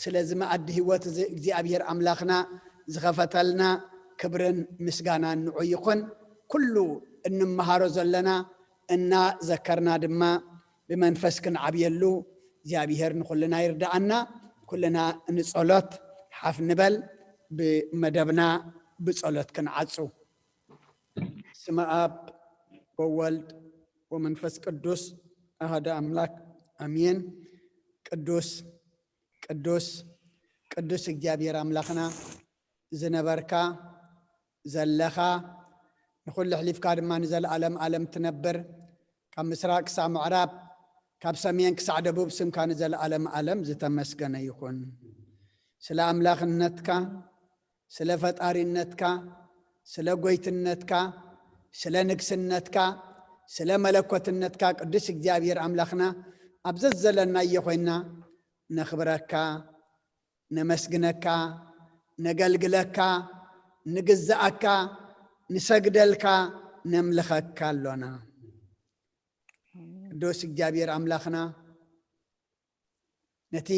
ስለዚ መኣዲ ህይወት እዚ እግዚኣብሔር ኣምላኽና ዝኸፈተልና ክብርን ምስጋናን ንዑ ይኹን። ኩሉ እንመሃሮ ዘለና እናዘከርና ድማ ብመንፈስ ክንዓብየሉ እግዚኣብሔር ንኹልና ይርድኣና። ኩልና ንጸሎት ሓፍ ንበል፣ ብመደብና ብጸሎት ክንዓጹ። ስመ ኣብ ወወልድ ወመንፈስ ቅዱስ ኣሃደ ኣምላክ ኣሜን። ቅዱስ ቅዱስ ቅዱስ እግዚኣብሔር ኣምላኽና፣ ዝነበርካ፣ ዘለኻ፣ ንኹሉ ኣሕሊፍካ ድማ ንዘለኣለም ኣለም ትነብር፣ ካብ ምስራቅ ክሳብ ምዕራብ፣ ካብ ሰሜን ክሳዕ ደቡብ ስምካ ንዘለኣለም ኣለም ዝተመስገነ ይኹን። ስለ ኣምላኽነትካ፣ ስለ ፈጣሪነትካ፣ ስለ ጎይትነትካ፣ ስለ ንግስነትካ፣ ስለ መለኮትነትካ ቅዱስ እግዚኣብሔር ኣምላኽና ኣብ ዘዘለናዮ ኮይና ነኽብረካ፣ ነመስግነካ፣ ነገልግለካ፣ ንግዛኣካ፣ ንሰግደልካ፣ ነምልኸካ ኣሎና። ቅዱስ እግዚኣብሔር ኣምላኽና ነቲ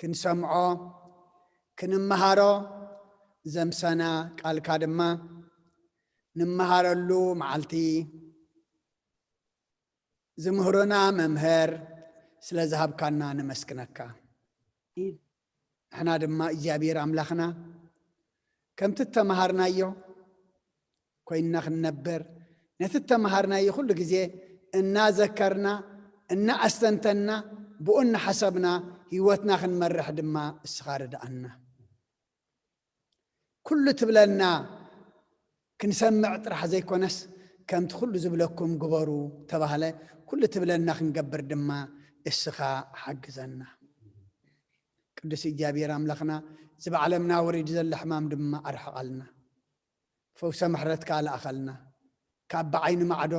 ክንሰምዖ ክንመሃሮ ዘምሰና ቃልካ ድማ ንመሃረሉ መዓልቲ ዝምህሩና መምህር ስለ ዝሃብካና ነመስግነካ። ንሕና ድማ እግዚኣብሔር ኣምላኽና ከምቲ እተመሃርናዮ ኮይንና ክንነብር፣ ነቲ እተመሃርናዮ ኩሉ ግዜ እናዘከርና እናኣስተንተንና ብኡ እናሓሰብና ህይወትና ክንመርሕ ድማ እስኻ ርድኣና። ኩሉ ትብለና ክንሰምዕ ጥራሕ ዘይኮነስ ከምቲ ኩሉ ዝብለኩም ግበሩ ተባህለ ኩሉ ትብለና ክንገብር ድማ እስኻ ሓግዘና። ቅዱስ እግዚኣብሔር ኣምላኽና እዚ ብዓለምና ወሪዱ ዘሎ ሕማም ድማ ኣርሕቓልና። ፈውሰ ምሕረትካ ለኣኸልና። ካብ ብዓይኒ ማዕዶ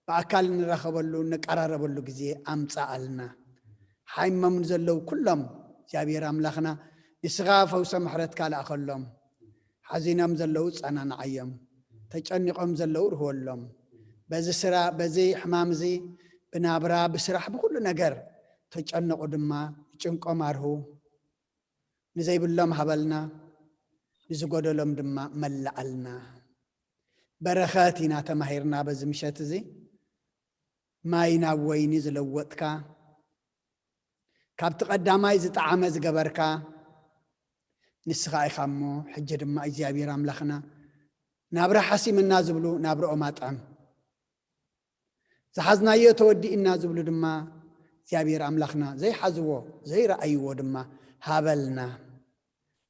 ብኣካል እንራኸበሉ እንቀራረበሉ ግዜ ኣምጻኣልና። ሓይሞም ዘለዉ ኩሎም እግዚኣብሔር ኣምላኽና ንስኻ ፈውሰ ምሕረትካ ለኣኸሎም። ሓዚኖም ዘለዉ ጸናንዓዮም። ተጨኒቖም ዘለዉ ርህወሎም። በዚ ስራ በዚ ሕማም እዚ ብናብራ ብስራሕ ብኩሉ ነገር ተጨነቑ ድማ ንጭንቆም ኣርሁ። ንዘይብሎም ሃበልና፣ ንዝጎደሎም ድማ መላኣልና። በረኸት ኢና ተማሂርና በዚ ምሸት እዚ። ማይ ናብ ወይኒ ዝለወጥካ፣ ካብቲ ቀዳማይ ዝጠዓመ ዝገበርካ ንስኻ ኢኻ እሞ፣ ሕጂ ድማ እግዚኣብሔር ኣምላኽና ናብራ ሓሲምና ዝብሉ ናብርኦም ኣጥዕም። ዝሓዝናዮ ተወዲእና ዝብሉ ድማ እግዚኣብሔር ኣምላኽና ዘይሓዝዎ ዘይረኣይዎ ድማ ሃበልና።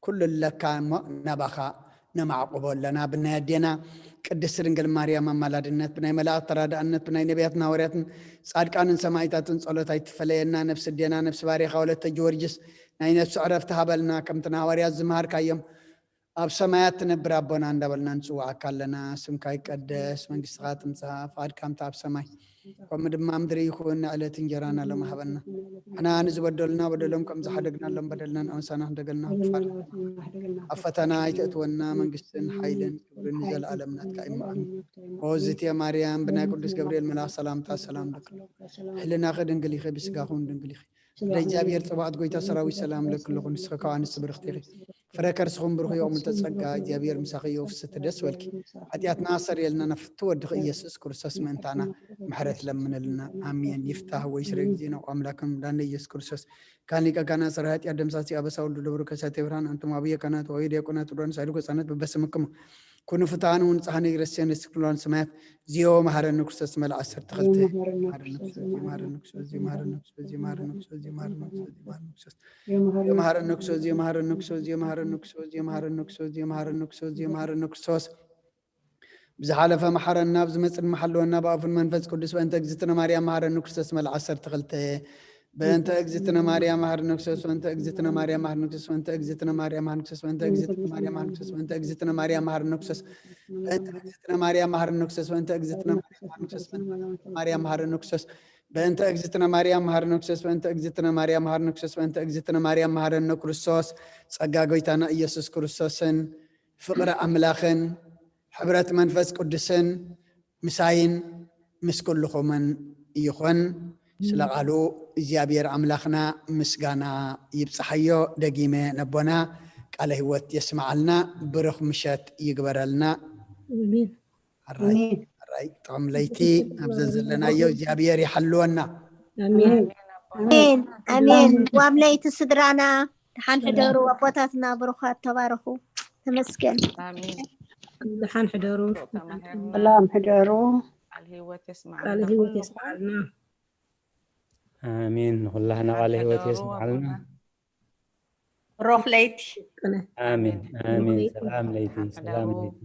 ኩሉ ኣለካ እሞ ናባኻ ነማዕቁቦ ኣለና። ብናይ ኣዴና ቅድስት ድንግል ማርያም ኣማላድነት፣ ብናይ መላእኽት ተራዳእነት፣ ብናይ ነቢያትን ሃዋርያትን ጻድቃንን ሰማዕታትን ጸሎት ኣይትፈለየና። ነፍሲ ኣዴና ነፍሲ ባሪኻ ወለተ ጊዮርጊስ ናይ ነፍሲ ዕረፍቲ ሃበልና። ከምቲ ንሃዋርያት ዝመሃርካዮም ኣብ ሰማያት ትነብር ኣቦና እንዳበልና ንጽውዓካ ኣለና። ስምካ ይቀደስ፣ መንግስትኻ ትምጻእ፣ ፍቓድካ ከምቲ ኣብ ሰማይ ከምኡ ድማ ምድሪ ይኹን። ንዕለት እንጀራና ሎም ሃበና። ንሕና ንዝበደሉና በደሎም ከም ዝሓደግናሎም በደልና ንኣንሳና ክንደገልና ክፋል። ኣብ ፈተና ኣይተእትወና፣ መንግስትን ሓይልን ክብርን ንዘለኣለም ናትካ እዩ። እሞ ኣሜን። ኦ ዝትየ ማርያም፣ ብናይ ቅዱስ ገብርኤል መልኣኽ ሰላምታ ሰላም ልክልኪ። ሕልናኺ ድንግል ኢኺ፣ ብስጋኹን ድንግል ኢኺ። ብእግዚኣብሔር ጽባኦት ጎይታ ሰራዊት ሰላም ለክልኹ። ንስኺ ካብ ኣንስቲ ብርኽቲ ኢኺ፣ ፍረ ከርስኹም ብሩኽ እዩ። እምልተ ጸጋ እግዚኣብሔር ምሳኺ እዩ። ፍስቲ ደስ በልኪ፣ ሓጢኣትና ኣሰርየልና፣ ናብ ፍትው ወድኺ ኢየሱስ ክርስቶስ ምእንታና ምሕረት ለምንልና። ኣሜን። ይፍታህ ወይ ስረ ጊዜ ነው። ኣምላክም ዳነ ኢየሱስ ክርስቶስ ካን ሊቀ ካህናት ሰራዊት ያደምሳሲ አበሳ ወልዱ ደብሩ ከሳቴ ብርሃን አንትም አብየ ካህናት ወይ ዲያቆናት ወዶን ሳይዱ ከጻነት በበስምክሙ ኩኑ ፍትሃን ወንጽሃን ይግረስያን የስክፍሎን ሰማያት ዚዮ መሐረነ ክርስቶስ መልኣ ዓሰርተ ክልተ። የመሐረነ ክርስቶስ፣ የመሐረነ ክርስቶስ፣ የመሐረነ ክርስቶስ፣ የመሐረነ ክርስቶስ፣ የመሐረነ ክርስቶስ፣ የመሐረነ ክርስቶስ፣ የመሐረነ ክርስቶስ፣ የመሐረነ ክርስቶስ፣ የመሐረነ ክርስቶስ፣ የመሐረነ ክርስቶስ፣ የመሐረነ ክርስቶስ፣ የመሐረነ ክርስቶስ። ብዝሓለፈ መሐረና፣ ብዝመጽእ ድማ ሓልወና፣ ብኣፉን መንፈስ ቅዱስ በእንተ እግዝእትነ ማርያም መሐረነ ክርስቶስ መልኣ ዓሰርተ ክልተ። በእንተ እግዝእትነ ማርያም መሐረነ ክርስቶስ፣ በእንተ እግዝእትነ ማርያም መሐረነ ክርስቶስ፣ በእንተ እግዝእትነ ማርያም መሐረነ ክርስቶስ፣ በእንተ እግዝእትነ ማርያም መሐረነ ክርስቶስ፣ በእንተ እግዝእትነ ማርያም መሐረነ ክርስቶስ፣ በእንተ እግዝእትነ ማርያም መሐረነ ክርስቶስ፣ በእንተ እግዝእትነ ማርያም መሐረነ ክርስቶስ፣ በእንተ እግዝእትነ ማርያም መሐረነ ክርስቶስ፣ በእንተ እግዝእትነ ማርያም መሐረነ ክርስቶስ፣ በእንተ እግዝእትነ ማርያም መሐረነ ክርስቶስ። ጸጋ ጎይታና ኢየሱስ ክርስቶስን ፍቕሪ ኣምላኽን ሕብረት መንፈስ ቅዱስን ምሳይን ምስ ኩልኹምን ይኹን። ስለ ቃሉ እግዚኣብሔር ኣምላኽና ምስጋና ይብጽሓዮ። ደጊመ ነቦና ቃለ ህይወት የስምዓልና፣ ብሩኽ ምሸት ይግበረልና። ኣሜን። ኣራይ ኣሜን። ኣራይ ጥዑም ለይቲ። ኣብ ዘዘለናዮ እግዚኣብሔር ይሓልወና። ኣሜን። ኣሜን ኣሜን። ዋም ለይቲ ስድራና፣ ደሓን ሕደሩ ኣቦታትና፣ ብሩኻት ተባረኹ። ተመስገን። ኣሜን። ደሓን ሕደሩ። ተማሃርና። ሰላም ሕደሩ። ቃል ህይወት የስምዓልና ቃል ህይወት ኩልኹም። የስምዓልና። ኣሜን። ንኹላህና ቃለ ህይወት ሕደሩ የስምዓልና። ኣቦታት። ብሩኽ ለይቲ። ኣሜን ኣሜን። ሰላም ለይቲ፣ ሰላም ለይቲ።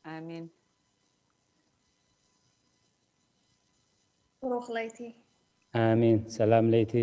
ኣሜን። ብሩኽ ለይቲ። ኣሜን። ሰላም ለይቲ።